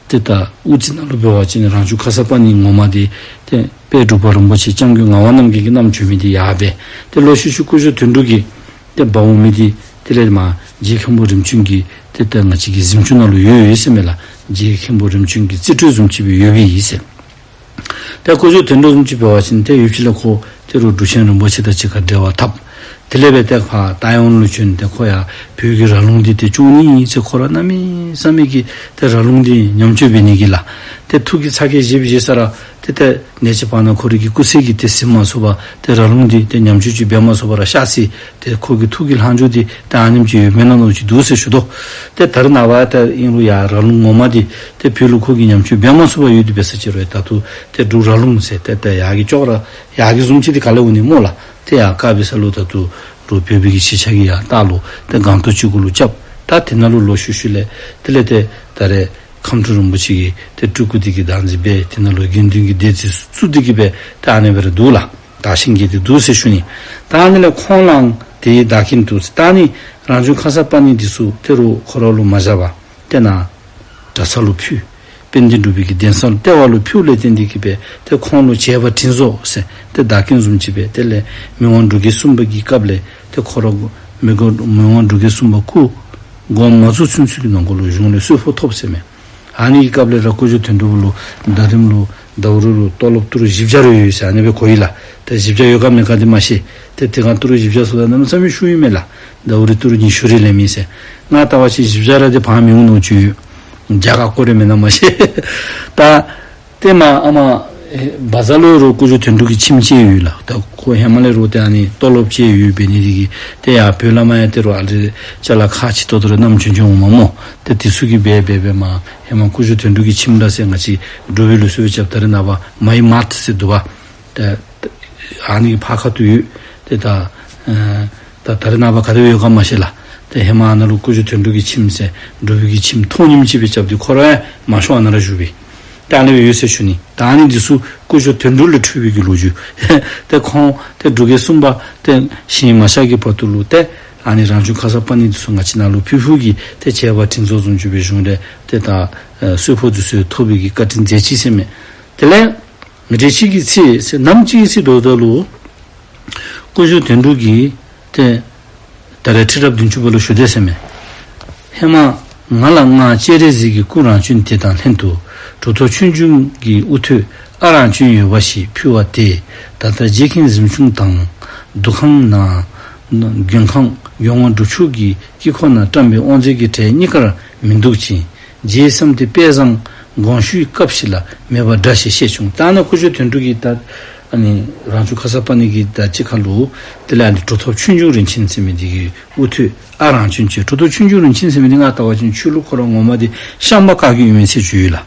ཏེ་ད་དབུ་རྩེ་ནང་ལུ་འབད་བ་ཅིན་རང་བྱུང་ཁརྶ་པཱ་ཎི་ངོ་མ་འདི་ཏེ་དཔལ་འབྲུག་པ་རིན་པོ་ཆེ་སྐྱབས་མགོན་ངག་དབང་རྣམ་རྒྱལ་གྱིས་བསྣམས་བྱོན་མི་འདི་ཡར་སྦེ་ཏེ་ལོག་ཤུལ་ཤུལ་སྐུ་གཞོགས་དོན་གྲུབ་ཀྱིས་ཏེ་འབག་འོང་མི་འདི་དེ་ལས་མར་རྗེ་མཁན་པོ་རིམ་བྱོན་གྱི་ཏེ་ད་ང་བཅས་ཀྱི་གཟིམ་ཅུང་ནང་ལུ་ཡོད་ཡོད་ཟེར་མས་ལགས། རྗེ་མཁན་པོ་རིམ་བྱོན་གྱི་རྩིས་སྤྲོད་བཟུམ་ཅིག་སྦེ་ཡོདཔ་ཨིན་ཟེར། ཏེ་སྐུ་གཞོགས་དོན་གྲུབ་བཟུམ་ཅིག་འབད་བ་ཅིན་ཏེ་ཡུལ་ཕྱོགས་ལས་ཁོ་ཏེ་རོགས་འབྲུག་ཆེན་རིན་པོ་ཆེ་དང་གཅིག་ཁར་འབྲེལ་བ་འཐབ། དེ་ལས་སྦེ་ཏེ་ཕར་སྟག་ཡང་ལུ་བྱོན་ཏེ་ཁོ་ཡང་བོད་ཀྱི་ར་ལུང་འདི་ཏེ་སྐྱོང་ནི་ཨིན་ཟེར། ཁོ་ར་གནམ་མེད་ས་མེད་ཀྱི་ཏེ་ར་ལུང་འདི་ཉམས་བཅོས་འབད་ནི་གི་ལགས། ཏེ་ཐུགས་ཀྱི་ཚ་གྱང་བཞེས་བཞེས་ས་ར་ཏེ་ཏེ་གནས་ཆེན་བར་ན་ཁོ་རའི་གི་སྐུ་ཚེ་གི་ཏེ་ཟིན་མ་ཚུགས་པར་ཏེ་ར་ལུང་འདི་ཏེ་ཉམས་བཅོས་ཅིག་འབད་མ་ཚུགས་པར་ར་གཤགས་སོ་ཡི། ཏེ་ཁོ་གི་ཐུགས་ཀྱི་ལྷག་འཕྲོ་འདི་ཏེ་ཨ་ནེམ་ཅིག་ཡོདཔ་མེན་ན་མནོ་ཅིག་འདུག་ཟེར་ཞུ་དོ། ཏེ་ད་རེས་ནངས་པ་ཏེ་ཨིན་རུང་ཡ་ར་ལུང་ངོ་མ་འདི་ཏེ་བོད་ལུ་ཁོ་གིས་ཉམས་བཅོས་འབད་མ་ཚུགས་པར་ཡོད་དེ་འབད་ས་ཅིག་རུང་ད་ལྟོ་ཏེ་འབྲུག་ར་ལུང་ཟེར་ཏེ་ཏེ་ཡར་གྱི་ཅོག་ར་ཡར་གྱི་བཟུམ་ཅིག་འདི་ག་ལས་འོང་ནི་སྨོ་ལགས། ཏེ་ཡར་དཀར་སྦིས་ས་ལུ་ད་ལྟོ་འབྲུག་བོད་པའི་གི་གཞིས་ཆགས་ཀྱི་ཡར་ལྟག་ལུ་ཏེ་སྒང་ཏོག་ཅིག་གུ་ལུ་རྐྱབ། ད་དེ་ནང་ལུ་ལོག་ཤུལ་ཤུལ་ལས་དེ་ལས་ཏེ་ད་རེས་ཁམས་སྤྲུལ་རིན་པོ་ཆེ་གིས་ཏེ་སྤྲུལ་སྐུ་འདི་གི་བདག་འཛིན་འབད། དེ་ནང་ལུ་དགེ་འདུན་གྱི་སྡེ་འདི་བཙུགས་ཏེ་གིས་སྦེ་ཏེ་ཨ་ནི་སྦེ་ར་འདུག་ལགས། དར་ཞིང་རྒྱས་ཏེ་འདུག་ཟེར་ཞུ་ནི། ད་ཨ་ནི་ལས་ཁོང་ལའང་དེའི་བདག་རྐྱེན་འདུག་ཟེར། ད་ཨ་ནི་རང་བྱུང་ཁརྶ་པཱ་ཎི་འདི་ཚུ་ཏེ་རོགས་ཁོ་ར་ལུ་མ་བཞག་པར་ཏེ་ནཱ་གྲྭ་ཚང་ལུ་ཕུལ། དཔལ་ལྡན་འབྲུག་པའི་གི་གདན་ས་ལུ་ལྟེ་བ་ལུ་ཕུལཝ་ལས་བརྟེན་ཏེ་གིས་སྦེ་ཏེ་ཁོང་ལུ་བྱེད་པ་དྲིན་གཟོ་ཟེར་ཏེ་བདག་རྐྱེན་བཟུམ་ཅིག་སྦེ་དེ་ལས་མི་དབང་འབྲུག་རྒྱལ་གསུམ་པ་གི་སྐབས་ལས་ཏེ་ཁོ་ར་མི་དབང་འབྲུག་རྒྱལ་གསུམ་པ་སྐུ་དགོངས་མ་རྫོགས་ཚུན་ཚོད་ཀྱི་ནང་འཁོད་ལུ་གཞུང་ལས་གསོལ་ཕོགས་ཐོབ་ཟེར་མས། ཨ་ནི་གི་སྐབས་ལས་ར་སྐུ་གཞོགས་དོན་གྲུབ་ལུ་ཟླ་རིམ་ལུ་ཟླཝ་རེ་ལུ་ཏོ་ལོབ་ཏི་རུ་བཞི་བརྒྱ་རེ་ཡོད་ཟེར་ཨ་ནི་སྦེ་གོ་ཡི་ལགས། ད་བཞི་བརྒྱ་ཡོད་ག་མེད་ག་འདི་མ་ཤེས། ཏེ་དེ་སྒང་ཏི་རུ་བཞི་བརྒྱ་ཟེརཝ་ད་གནམ་མེད་ས་མེད་ཤུགས་ཨིན་མས་ལགས། ཟླཝ་རེ་ཏི་རུ་ཉི་ཤུ་རེ་ལེན་མི་ཟེར། ང་ལྟ་བ་ཅིན་བཞི་བརྒྱ་ར་འདི་འབག་མི་འོང་མནོ་ཅིག་ཡོད། བརྒྱ་ཁ་སྐོར་རེ་མེན་ན་མ་ཤེས། ད་ཏེ་མ་ཨ་མ་ཨེ་བ་ཛར་ལུ་རོགས་སྐུ་གཞོགས་དོན་གྲུབ་ཀྱི་ཁྱིམ་ཅིག་ཡོད་ལགས། ད་ཁོ་ཧེ་མ་ལས་རོགས་ཏེ་ཨ་ནི་ཏོ་ལོབ་ཅིག་ཡོད་འབད་ནི་དེ་གིས་ཏེ་ཡར་བོད་ལས་མར་ཡང་ཏེ་རོགས་ཨ་ལེ་ཅ་ལ་ཁག་ཅིག་ཏོག་ཏོ་རེ་བསྣམས་བྱོན་བྱོནམ་འོང་མས་སྨོ། ཏེ་དེ་ཚུ་གིས་འབད་འབད་འབད་མ་ཧེ་མ་སྐུ་གཞོགས་དོན་གྲུབ་ཀྱི་ཁྱིམ་ར་ཟེར་ང་བཅས་འབྲུག་པའི་ལུགས་སྲོལ་སྦེ་རྐྱབ་ད་རེས་ནངས་པ་མའི་མར་ཟེར་འདུག་པ། ཏེ་ཨ་ནི་ཕར་ཁ་ཐུག་ཡོད། ཏེ་ད་ཨེ་ད་ད་རེས་ནངས་པ་ག་དེ་སྦེ་ཡོད་ག་མ་ཤེས་ལགས། ཏེ་ཧེ་མ་ཨ་ནཱ་ལུ་སྐུ་ཞབས་དོན་གྲུབ་ཀྱི་ཁྱིམ་ཟེར་འབྲུག་པའི་གི་ཁྱིམ་ཐོག་ཉིམ་ཅིག་སྦེ་རྐྱབ་སྟེ་ཁོ་ར་མང་ཤོས་ཨ་ནཱ་ར་བཞུགས་པས། ད་ཨ་ནི་སྦེ་ཡོད་ཟེར་ཞུ་ནི། ད་ཨ་ནི་འདི་ཚུ་སྐུ་ཞབས་དོན་གྲུབ་ལས་འཕྲོས་པའི་གི་ལོ་རྒྱུས། ཏེ་ཁོང་ཏེ་འབྲུག་རྒྱལ་གསུམ་པ་ཏེ་ཞིང་མ་ཤར་གྱི་བར་དུ་ལུ་ཏེ་ཨ་ནི་རང་བྱུང་ཁརྶ་པཱ་ཎི་འདི་ཚུ་ང་བཅས་ནཱ་ལུ་ཕུལ་ཕུལཝ་གི་ཏེ་བྱེད་པ་དྲིན་གཟོ་བཟུམ་ཅིག་སྦེ་བཞུགས་ཏེ་ཏེ་ད་ཨེ་གསོལ་ཕོགས་འདི་ཚུ་ཐོབ་པའི་གི་བཀའ་དྲིན་མཛད་ཅི་ཟེར་མས། དེ་ལས་ཉེར་གཅིག་གི་ཚེས་ཟེར་ནམ་ཅིག་གི་ཚེས་འབདཝ་ད་ལུ་སྐུ་ཞབས་དོན་གྲུབ་ཀྱིས་ཏེ་ད་རེས་ཁྲི་རབས་བདུན་ཅུ་པ་ལུ་ཞུ་དེས་ཟེར་མས། ཧེ་མ་ང་ལ་སྔགས་སྤྱན་རས་གཟིགས་ཀྱི་སྐུ་རང་བྱོན་དེ་དང་ལྷན་དུ་གྲུབ་ཐོབ་ཆོས་འབྱུང་གི་དབུ་ཐོད་ཨ་རང་བྱོན་ཡོད་པ་ཞིག་ཕུལ་བ་དེ་ད་ལྟ་རྗེ་མཁན་གཟིམ་ཆུང་དང་འདུ་ཁང་ནང་མགོན་ཁང་མགོན་དབང་སྒྲུབ་ཕྱུག་གི་དཀྱིལ་འཁོར་ནང་བཀྲམ་པའི་དབང་རྫས་ཀྱི་གྲས་གཉིས་ཀར་མི་འདུག་ཅིང་། རྗེ་བསམ་གཏན་དཔལ་བཟང་དགོངས་ཞུའི་སྐབས་ཤིག་ལ་མེད་པ་འདྲ་ཞེས་བཤད་བྱུང་། ད་ཨ་ནི་སྐུ་ཞབས་དོན་གྲུབ་ཀྱིས་ད་ཨ་ནི་རང་བྱུང་ཁརྶ་པཱ་ཎི་གི་ད་ཅིག་ཁར་ལུ་དེ་ལས་ཨ་ནི་གྲུབ་ཐོབ་ཆོས་འབྱུང་རིན་ཆེན་ཟེར་མི་འདི་གི་དབུ་ཐོད་ཨ་རང་བྱོན་ཅིག། གྲུབ་ཐོབ་ཆོས་འབྱུང་རིན་ཆེན་ཟེར་མི་འདི་ང་ལྟ་བ་ཅིན་ཆོས་ལུགས་ཁོ་ར་ངོ་མ་འདི་ཤངས་པ་བཀའ་བརྒྱུད་ཨིན་མས་ཟེར་ཞུ་ཡི་ལགས།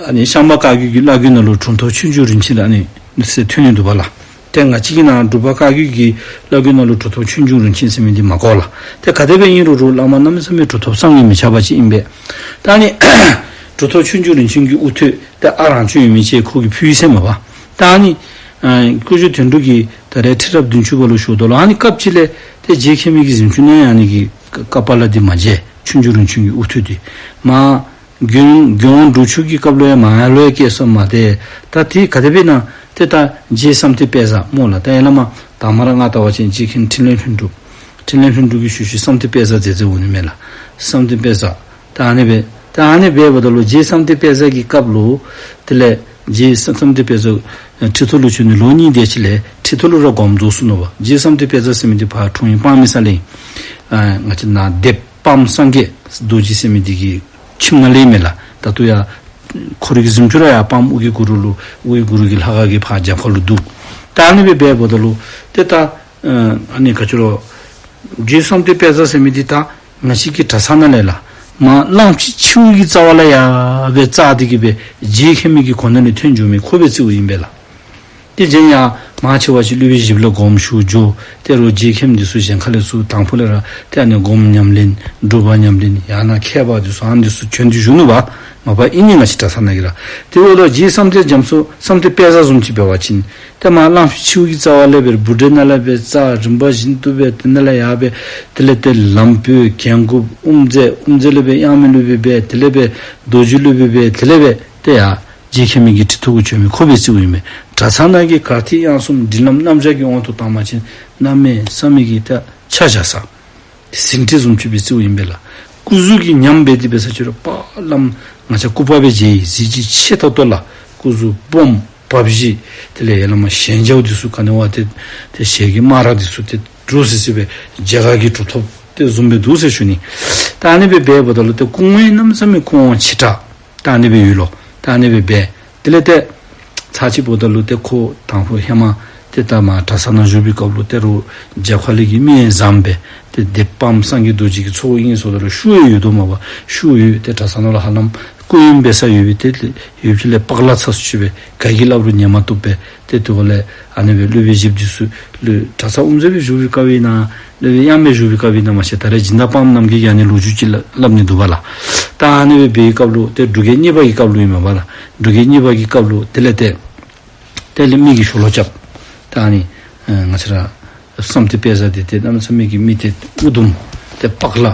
ཨ་ནི་ཤངས་པ་བཀའ་བརྒྱུད་ཀྱི་བླ་བརྒྱུད་ནང་ལུ་གྲུབ་ཐོབ་ཆོས་འབྱུང་རིན་ཆེན་ལགས་ཨ་ནི་ཟེར་ཐོན་ནི་འདུག་པ་ལགས། ཏེ་ང་བཅས་ཀྱི་ནང་འབྲུག་པ་བཀའ་བརྒྱུད་ཀྱི་བླ་བརྒྱུད་ནང་ལུ་གྲུབ་ཐོབ་ཆོས་འབྱུང་རིན་ཆེན་ཟེར་མི་འདི་མ་གོ་ལགས། ཏེ་ག་དེ་སྦེ་ཨིན་རུང་རུང་བླ་མ་གནམ་མེད་ས་མེད་གྲུབ་ཐོབ་བསམ་གྱིས་མི་ཁྱབ་པ་ཅིག་ཨིན་པས། ད་ཨ་ནི་གྲུབ་ཐོབ་ཆོས་འབྱུང་རིན་ཆེན་གྱི་དབུ་ཐོད་ཏེ་ཨ་རང་བྱོན་ཡོད་མི་ཅིག་ཁོ་གིས་ཕུལ་ཡི་ཟེར་མས་པ། ད་ཨ་ནི་ཨ་སྐུ་ཞབས་དོན་གྲུབ་ཀྱིས་ད་རེས་ཁྲི་རབས་བདུན་ཅུ་པ་ལུ་ཞུཝ་ད་ལུ་ཨ་ནི་སྐབས་ཅིག་ལས་ཏེ་རྗེ་མཁན་མི་གི་གཟིམ་ཆུང་ནང་ཡང་ཨ་ནི་གི་ཀ་པཱ་ལ་འདི་མ་མཇལ། ཆོས་འབྱུང་རིན་ཆེན་གྱི་དབུ་ཐོད་འདི་མ་མགོན་མགོན་དབང་སྒྲུབ་ཕྱུག་གི་སྐབས་ལུ་ཡང་མ་ཡར་ལུ་ཡང་བསྐྱལ་སོང་མ་དེ། ད་དེ་ག་དེ་སྦེ་ཨིན་ན་ཏེ་ད་རྗེ་བསམ་གཏན་དཔལ་བཟང་སྨོ་ལགས། ད་ཡར་ལས་མར་དང་མ་ར་ང་ལྟ་བ་ཅིན་རྗེ་མཁན་འཕྲིན་ལས་ལྷུན་གྲུབ། འཕྲིན་ལས་ལྷུན་གྲུབ་ཀྱིས་ཞུ་ཞུ་བསམ་གཏན་དཔལ་བཟང་མཛད་མཛདཔ་འོང་ནི་མས་ལགས། བསམ་གཏན་དཔལ་བཟང་ད་ཨ་ནི་སྦེ་ད་ཨ་ནི་སྦེ་འབདཝ་ད་ལུ་རྗེ་བསམ་གཏན་དཔལ་བཟང་གི་སྐབས་ལུ་དེ་ལས་རྗེ་བསམ་གཏན་དཔལ་བཟང་ཁྲི་ཐོག་ལུ་བྱོན་ནི་ལོ་གཉིས་དེ་ཅིག་ལས་ཁྲི་ཐོག་ལུ་ར་དགོངས་རྫོགས་སོ་ནུག་པ། རྗེ་བསམ་གཏན་དཔལ་བཟང་ཟེར་མི་འདི་ཕར་དྲུང་ཡིག་དཔང་མི་ས་ལས་ཨ་ང་བཅས་ནཱ་སྡེ་པ་དཔངམ་སངས་རྒྱས་རྡོ་རྗེ་ཟེར་མི་འདི་གི་ཁྱིམ་ནང་ལས་མས་ལགས། ད་ལྟོ་ཡང་ཁོ་རའི་གི་གཟིམ་ཆུང་ར་ཡར་དཔངམ་ཨོ་རྒྱན་གུ་རུ་ལུ་ཨོ་རྒྱན་གུ་རུ་གི་ལྷ་ཁང་གི་ཕར་རྒྱབ་ཁ་ལུ་འདུག། ད་ཨ་ནི་སྦེ་འབདཝ་ད་ལུ་ཏེ་ད་ཨ་ནི་ག་ཅི་ལོ་རྗེ་བསམ་གཏན་དཔལ་བཟང་ཟེར་མི་འདི་ད་ང་བཅས་ཀྱི་གྲྭ་ཚང་ནང་ལས་ལགས་མར་གླང་ཆེན་མཆེད་ཀྱི་རྩ་བ་ལས་ཡར་སྦེ་བཙའ་སྟེ་གི་སྦེ་རྗེ་མཁན་མི་གི་གོ་གནས་ལས་ཐོན་འགྱོ་མི་ཁོ་སྦེ་རྩིཝ་ཨིན་པས་ལགས། ཏེ་གཞན་ཡང་མང་ཆེ་བ་ཅིག་སློབ་དཔོན་བཞི་པ་ལུ་དགོངསམ་ཞུ་འགྱོ། ཏེ་རུང་རྗེ་མཁན་འདི་ཚུ་གཞན་ཁ་ལས་ཚུར་དང་ཕུ་ལས་ར་ཏེ་ཨ་ནི་སྒོམ་ཉམས་ལེན་སྒྲུབ་པ་ཉམས་ལེན་ཡང་ན་མཁས་པ་འདི་ཚུ་ཨ་ནི་འདི་ཚུ་བྱོན་ཏེ་བཞུགས་ནུག་པ། མ་པ་ཨིན་ནི་ང་བཅས་གྲྭ་ཚང་ནང་གི་ར། ཏེ་འོ་ད་རྗེ་བསམ་གཏན་རྒྱ་མཚོ་བསམ་གཏན་དཔལ་བཟང་བཟུམ་ཅིག་འབད་བ་ཅིན་ཏེ་མར་གླང་ཆེན་མཆེད་ཀྱི་རྩ་བ་ལས་སྦེ་བུ་འདྲེ་ནང་ལས་སྦེ་བཙའ་རིམ་པ་བཞིན་དུ་སྦེ་དེ་ནང་ལས་ཡར་སྦེ་དེ་ལས་ཏེ་ལམ་བོད་གྱེན་འགུགས་དབུ་མཛད། དབུ་མཛད་ལས་སྦེ་དབྱངས་མི་སློབ་དཔོན་སྦེ་དེ་ལས་སྦེ་རྡོ་རྗེ་སློབ་དཔོན་སྦེ་དེ་ལས་སྦེ་ཏེ་ཡར་རྗེ་མཁན་མི་གི་ཁྲི་ཐོག་གུ་བྱོན་མི་ཁོ་སྦེ་རྩིཝ་ཨིན་མས། གྲྭ་ཚང་ནང་གི་གར་ཐིག་དབྱངས་གསུམ་སྒྲིག་ལམ་རྣམ་གཞག་གི་དབང་དུ་བཏང་བ་ཅིན་གནམ་མེད་ས་མེད་ཀྱི་ད་ཆ་བཞག་ས་ཟིན་བྲིས་བཟུམ་ཅིག་སྦེ་རྩིཝ་ཨིན་པས་ལགས། སྐུ་གཟུགས་ཀྱི་ཉམས་སྦེ་དེ་སྦེ་ས་ཅི་རུང་པ་ལམ་ང་བཅས་སྐུ་པར་སྦེ་མཇལ་ཡི། གཟི་བརྗིད་ཆེ་ཏོག་ཏོ་ལགས། སྐུ་གཟུགས་སྦོམ་བ་བཞི། དེ་ལས་ཡར་ལས་མར་ཞལ་མཇལཝ་འདི་ཚུ་ག་ནི་བ་ཏེ་ཏེ་ཞལ་གྱི་སྨ་ར་འདི་ཚུ་ཏེ་འདྲོག་སི་སི་སྦེ་མཇལ་ཁ་གི་གྲུབ་ཐོབ་དེ་བཟུམ་སྦེ་འདུག་ཟེར་ཞུ་ནི། ད་ཨ་ནི་སྦེ་འབདཝ་ད་ལུ་ཏེ་སྐུ་ངོ་གནམ་མེད་ས་མེད་སྐུ་ངོ་ཆེ་དྲགས་ད་ཨ་ནི་སྦེ་ཡོད་ལོ། ད་ཨ་ནི་སྦེ་འབད། དེ་ལས་ཏེ་ཚར་ཅིག་འབདཝ་ད་ལུ་ཏེ་ཁོ་དང་ཕུ་ཧེ་མ་ཏེ་ད་མར་གྲྭ་ཚང་ནང་བཞུགས་པའི་སྐབས་ལུ་ཏེ་རུང་རྒྱབ་ཁ་ལས་ཀྱི་མི་བཟང་སྦེ་ཏེ་སྡེ་པ་དཔངམ་སངས་རྒྱས་རྡོ་རྗེ་གི་ཚོགས་ཨིན་ཟེརཝ་ད་ལུ་ཤུགས་ཡང་ཡོད་དོ་མས་པ། ཤུགས་ཡོད། ཏེ་གྲྭ་ཚང་ནང་ལུ་ཧ་ལམ་སྐུ་ཡོན་འབད་ས་ཡོད་པའི་ཏེ་ཡོད་ཅིག་ལས་སྤག་ལ་ཚ་སུ་ཅིག་སྦེ་ག་གིས་སླབ་རུང་ཉན་མ་བཏུབ་པས། ཏེ་དེ་འབདཝ་ལས་ཨ་ནི་སྦེ་སློབ་དཔོན་བཞི་པ་འདི་ཚུ་ལུ་གྲྭ་ཚང་དབུ་མཛད་སྦེ་བཞུགས་པའི་སྐབས་ཨིན་ན་སློབ་དཔོན་དབྱངས་སྦེ་བཞུགས་པའི་སྐབས་ཨིན་ན་མ་ཤེས། ད་རེས་སྦྱིན་བདག་དཔངམ་རྣམ་རྒྱལ་གྱིས་ཨ་ནི་ལོ་རྒྱུས་ཅིག་སླབ་ནི་འདུག་པ་ལགས། ད་ཨ་ནི་སྦེ་འབད་བའི་སྐབས་ལུ་ཏེ་འབྲུག་རྒྱལ་གཉིས་པ་གི་སྐབས་ལུ་ཨིན་མས་པ་ལགས། འབྲུག་རྒྱལ་གཉིས་པ་གི་སྐབས་ལུ་དེ་ལས་ཏེ་དེ་ལས་མི་གིས་ཞུ་ལོག་རྐྱབ། ད་ཨ་ནི་ཨ་ང་བཅས་ར་བསམ་གཏན་དཔལ་བཟང་འདི་ཏེ་གནམ་མེད་ས་མེད་ཀྱི་མི་ཏེ་ཨུ་དུམ་ཏེ་སྤག་ལ་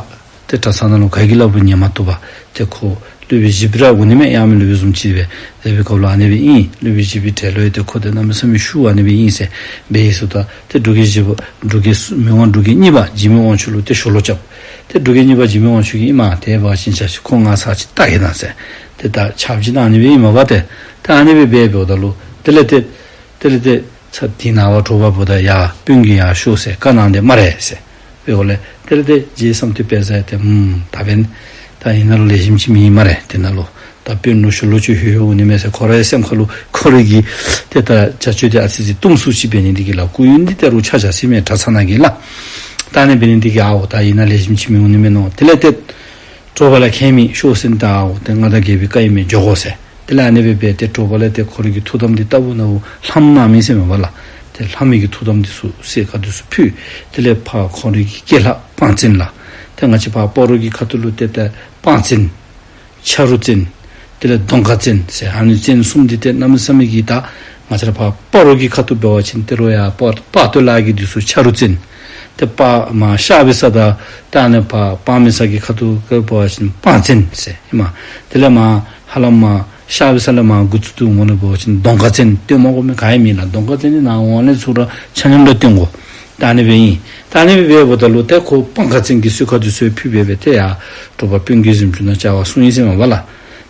ཏེ་གྲྭ་ཚང་ནང་ལུ་ག་གིས་སླབ་རུང་ཉན་མ་བཏུབ་པས། ཏེ་ཁོ་སློབ་དཔོན་བཞི་པ་ར་འོང་ནི་མས། དབྱངས་མི་སློབ་དཔོན་བཟུམ་ཅིག་སྦེ། དེ་འབད་བའི་སྐབས་ལུ་ཨ་ནི་སྦེ་ཨིན། སློབ་དཔོན་བཞི་པའི་གྲལ་ལུ་ཡང་ཏེ་ཁོ་ཏེ་གནམ་མེད་ས་མེད་ཤུགས་ཨ་ནི་སྦེ་ཨིན་ཟེར་འབད་ཡི་ཟེརཝ་ད་ཏེ་འབྲུག་རྒྱལ་བཞི་པ་འབྲུག་རྒྱལ་མི་དབང་འབྲུག་རྒྱལ་གཉིས་པ་འཇིགས་མེད་དབང་ཕྱུག་ལུ་ཏེ་ཞུ་ལོག་རྐྱབ། ཏེ་འབྲུག་རྒྱལ་གཉིས་པ་འཇིགས་མེད་དབང་ཕྱུག་གིས་ཨིན་མས། དེ་འབད་བ་ཅིན་ཅ་ཅི་ཁོ་ང་ཚར་ཅིག་བལྟ་གེ་གནང་ཟེར། ཏེ་ད་ཆབ་ཅིག་གནང་ནི་སྦེ་ཨིན་མས་པ། ཏེ་ད་ཨ་ནི་སྦེ་འབད་འབདཝ་ད་ལུ་དེ་ལས་ཏེ་དེ་ལས་ཏེ་ཚར་དེ་ནངས་པ་དྲོ་པ་འབདཝ་ད་ཡར་དཔོན་གྱིས་ཡར་ཤོག་ཟེར་བཀའ་གནང་སྟེ་སྨ་རེ་ཟེར། འབདཝ་ལས་དེ་ལས་ཏེ་རྗེ་བསམ་གཏན་དཔལ་བཟང་ཡང་ཏེ་ཨུམ་ད་འབདན་ད་ཨ་ནཱ་ལུ་ལེགས་ཤོམ་ཅིག་མེད་སྨ་རེ། དེ་ནང་ལུ་ད་དཔོན་ལུ་ཞུ་ལོག་ཅིག་ལྷོད་ལྷོད་འོང་ནི་མས་ཟེར་ཁོ་རའི་སེམས་ཁ་ལུ་ཁོ་རའི་གི་ཏེ་ད་བྱ་སྤྱོད་འདི་ཨ་ཙི་ཅིག་གཏུམ་སུ་ཅིག་འབད་ནི་འདི་གིས་ལགས། སྐུ་ཡོན་འདི་ད་རུང་ཆ་བཞག་ཟེར་མས་གྲྭ་ཚང་ནང་གི་ལགས། ད་ཨ་ནི་འབད་ནི་འདི་གིས་ཨའོ་ད་ཨ་ནཱ་ལེགས་ཤོམ་ཅིག་མི་འོང་ནི་མས་མནོ། དེ་ལས་ཏེ་དྲོ་པ་ལས་ཁྱད་མེད་ཤོག་ཟེར་ད་ཨའོ་ཏེ་མངའ་བདག་རྒྱལ་པོའི་བཀའ་ཨིན་མས་འགྱོ་དགོ་ཟེར། དེ་ལས་ཨ་ནི་སྦེ་འབད་དེ་དྲོ་པ་ལས་ཏེ་ཁོ་རའི་གི་ཐུགས་དམ་འདི་བཏབ་ནུག། ལྷམ་གནང་མི་ཟེར་མས་པ་ལགས། ཏེ་ལྷམ་མི་གི་ཐུགས་དམ་འདི་ཚུ་གསེར་དཀར་འདི་ཚུ་ཕུལ། དེ་ལས་ཕར་ཁོང་རའི་གི་སྐྱེས་ལྷ་དཔང་བཙན་ལགས། ཏེ་ང་བཅས་ཕར་སྤ་རོ་གི་ཁ་ཐུག་ལུ་ཏེ་ད་སྤང་བཙན། ཆ་རོགས་བཙན། དེ་ལས་གདོང་དཀར་བཙན་ཟེར་ཨ་ནི་བཙན་གསུམ་འདི་ཏེ་གནམ་མེད་ས་མེད་ཀྱི་ད་ང་བཅས་ར་ཕར་སྤ་རོ་གི་ཁ་ཐུག་འབད་བ་ཅིན་ཏེ་རོགས་ཡར་སྤ་སྤ་སྟོད་ལ་གི་འདི་ཚུ་ཆ་རོགས་བཙན། ཏེ་སྤ་མར་ཤར་བའི་ས་དང་ད་ཨ་ནི་ཕར་སྤང་མི་ས་གི་ཁ་ཐུག་གི་འབད་བ་ཅིན་སྤང་བཙན་ཟེར་ཨིན་མས། དེ་ལས་མར་ཧ་ལམ་མར་ཤར་བའི་ས་ལས་མར་འགོ་བཙུགས་ཏེ་འོང་ནི་འབད་བ་ཅིན་གདོང་དཀར་བཙན་སྟོན་མ་དགོ་མི་ག་ཡང་མེད་ལགས། གདོང་དཀར་བཙན་འདི་ནཱ་འོང་ལས་ཚུར་ར་ཆ་མཉམ་ར་སྟོན་དགོ། ད་ཨ་ནི་སྦེ་ཨིན། ད་ཨ་ནི་སྦེ་འབདཝ་ད་ལུ་ཏེ་ཁོ་སྤང་དཀར་བཙན་གྱིས་གསོལ་ཁ་འདི་ཚུ་ཕུལ་སྦེ་སྦེ་ཏེ་ཡར་དྲོ་པ་དཔོན་གྱི་གཟིམ་ཅུང་ནང་བཅར་བར་སོང་ཡི་ཟེར་མས་པ་ལགས།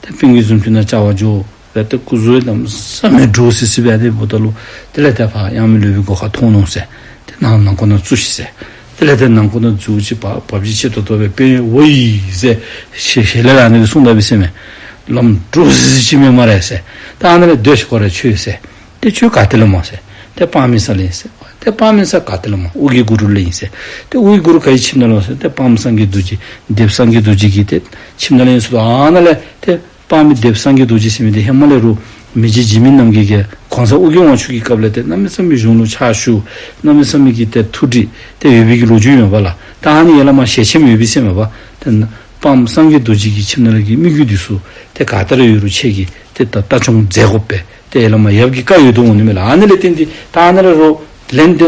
ཏེ་དཔོན་གྱི་གཟིམ་ཅུང་ནང་བཅར་བར་འགྱོ་སྦེ་ཏེ་སྐུ་གཟུགས་གནམ་མེད་ས་མེད་འདྲོག་སི་སི་སྦེ་ཨ་ནི་འབདཝ་ད་ལུ་དེ་ལས་ཏེ་ཕར་གཡང་མི་སློབ་དཔོན་སྒོ་ཁར་མཐོང་ནུག་ཟེར། ཏེ་ནང་ནང་ཁོག་ནང་བཙུགས་ཤིག་ཟེར། དེ་ལས་ཏེ་ནང་ཁོག་ནང་འཛུལ་ཅི་བ་བབ་ཅི་ཆེ་ཏོག་ཏོ་སྦེ་དཔོན་འོ་ཡི་ཟེར་ཞལ་ཞལ་ལས་ར་ཨ་ནི་སྦེ་གསུངས་ད་པས་ཟེར་མས། ལམ་འདྲོག་སི་སི་ཅིག་མས་སྨ་རེ་ཟེར། ད་ཨ་ནི་ལས་སྡོད་ཤིག་ཁོ་ར་ཁྱོད་ཟེར། ཏེ་ཁྱོད་ག་ཏེ་ལས་སྨོ་ཟེར། ཏེ་སྤང་མི་ས་ལས་ཨིན་ཟེར། ཏེ་སྤང་མི་ས་ག་ཏེ་ལས་སྨོ། ཨོ་རྒྱན་གུ་རུ་ལས་ཨིན་ཟེར། ཏེ་ཨོ་རྒྱན་གུ་རུ་ག་གི་ཁྱིམ་ནང་ལོ་ཟེར། ཏེ་སྤང་མི་སངས་རྒྱས་རྡོ་རྗེ་སྡེ་པ་སངས་རྒྱས་རྡོ་རྗེ་གི་ཏེ་ཁྱིམ་ནང་ལས་ཨིན་ཟེར། ཨ་ནཱ་ལས་ཏེ་སྤང་མི་སྡེ་པ་སངས་རྒྱས་རྡོ་རྗེ་ཟེར་མི་འདི་ཧེ་མ་ལས་རུང་མི་རྗེ་འཇིགས་མེད་རྣམ་རྒྱལ་གྱིས་གོང་ས་ཨོ་རྒྱན་དབང་ཕྱུག་གི་སྐབས་ལས་ཏེ་གནམ་མེད་ས་མེད་གཞུང་ལུ་ཕྱག་ཞུ་གནམ་མེད་ས་མེད་ཀྱི་ཏེ་ཐུགས་སྒྲིག་ཏེ་ཡོད་པའི་གི་ལོ་རྒྱུས་ཨིན་མས་པ་ལགས། ད་ཨ་ནི་ཡར་ལས་མར་ཞལ་ཆེམས་ཡོད་པས་ཟེར་མས་པ། ཏེ་སྤང་མི་སངས་རྒྱས་རྡོ་རྗེ་གི་ཁྱིམ་ནང་ལས་ཀྱི་དམིགས་ཡུལ་འདི་ཚུ་ཏེ་ག་ཏེ་ར་ཡོད་རུང་ཁྱེད་ཀྱིས་ཏེ་ད་ལྟ་སྐྱོང་མཛད་དགོ་པས། ཏེ་ཡར་ལས་མར་ཡབ་ཀྱི་བཀའ་ཡོད་དོ་འོང་ནི་མས་ལགས། ཨ་ནི་ལས་བརྟེན་ཏེ་ད་ཨ་ནི་ལས་རོགས་ལན་ཏེ་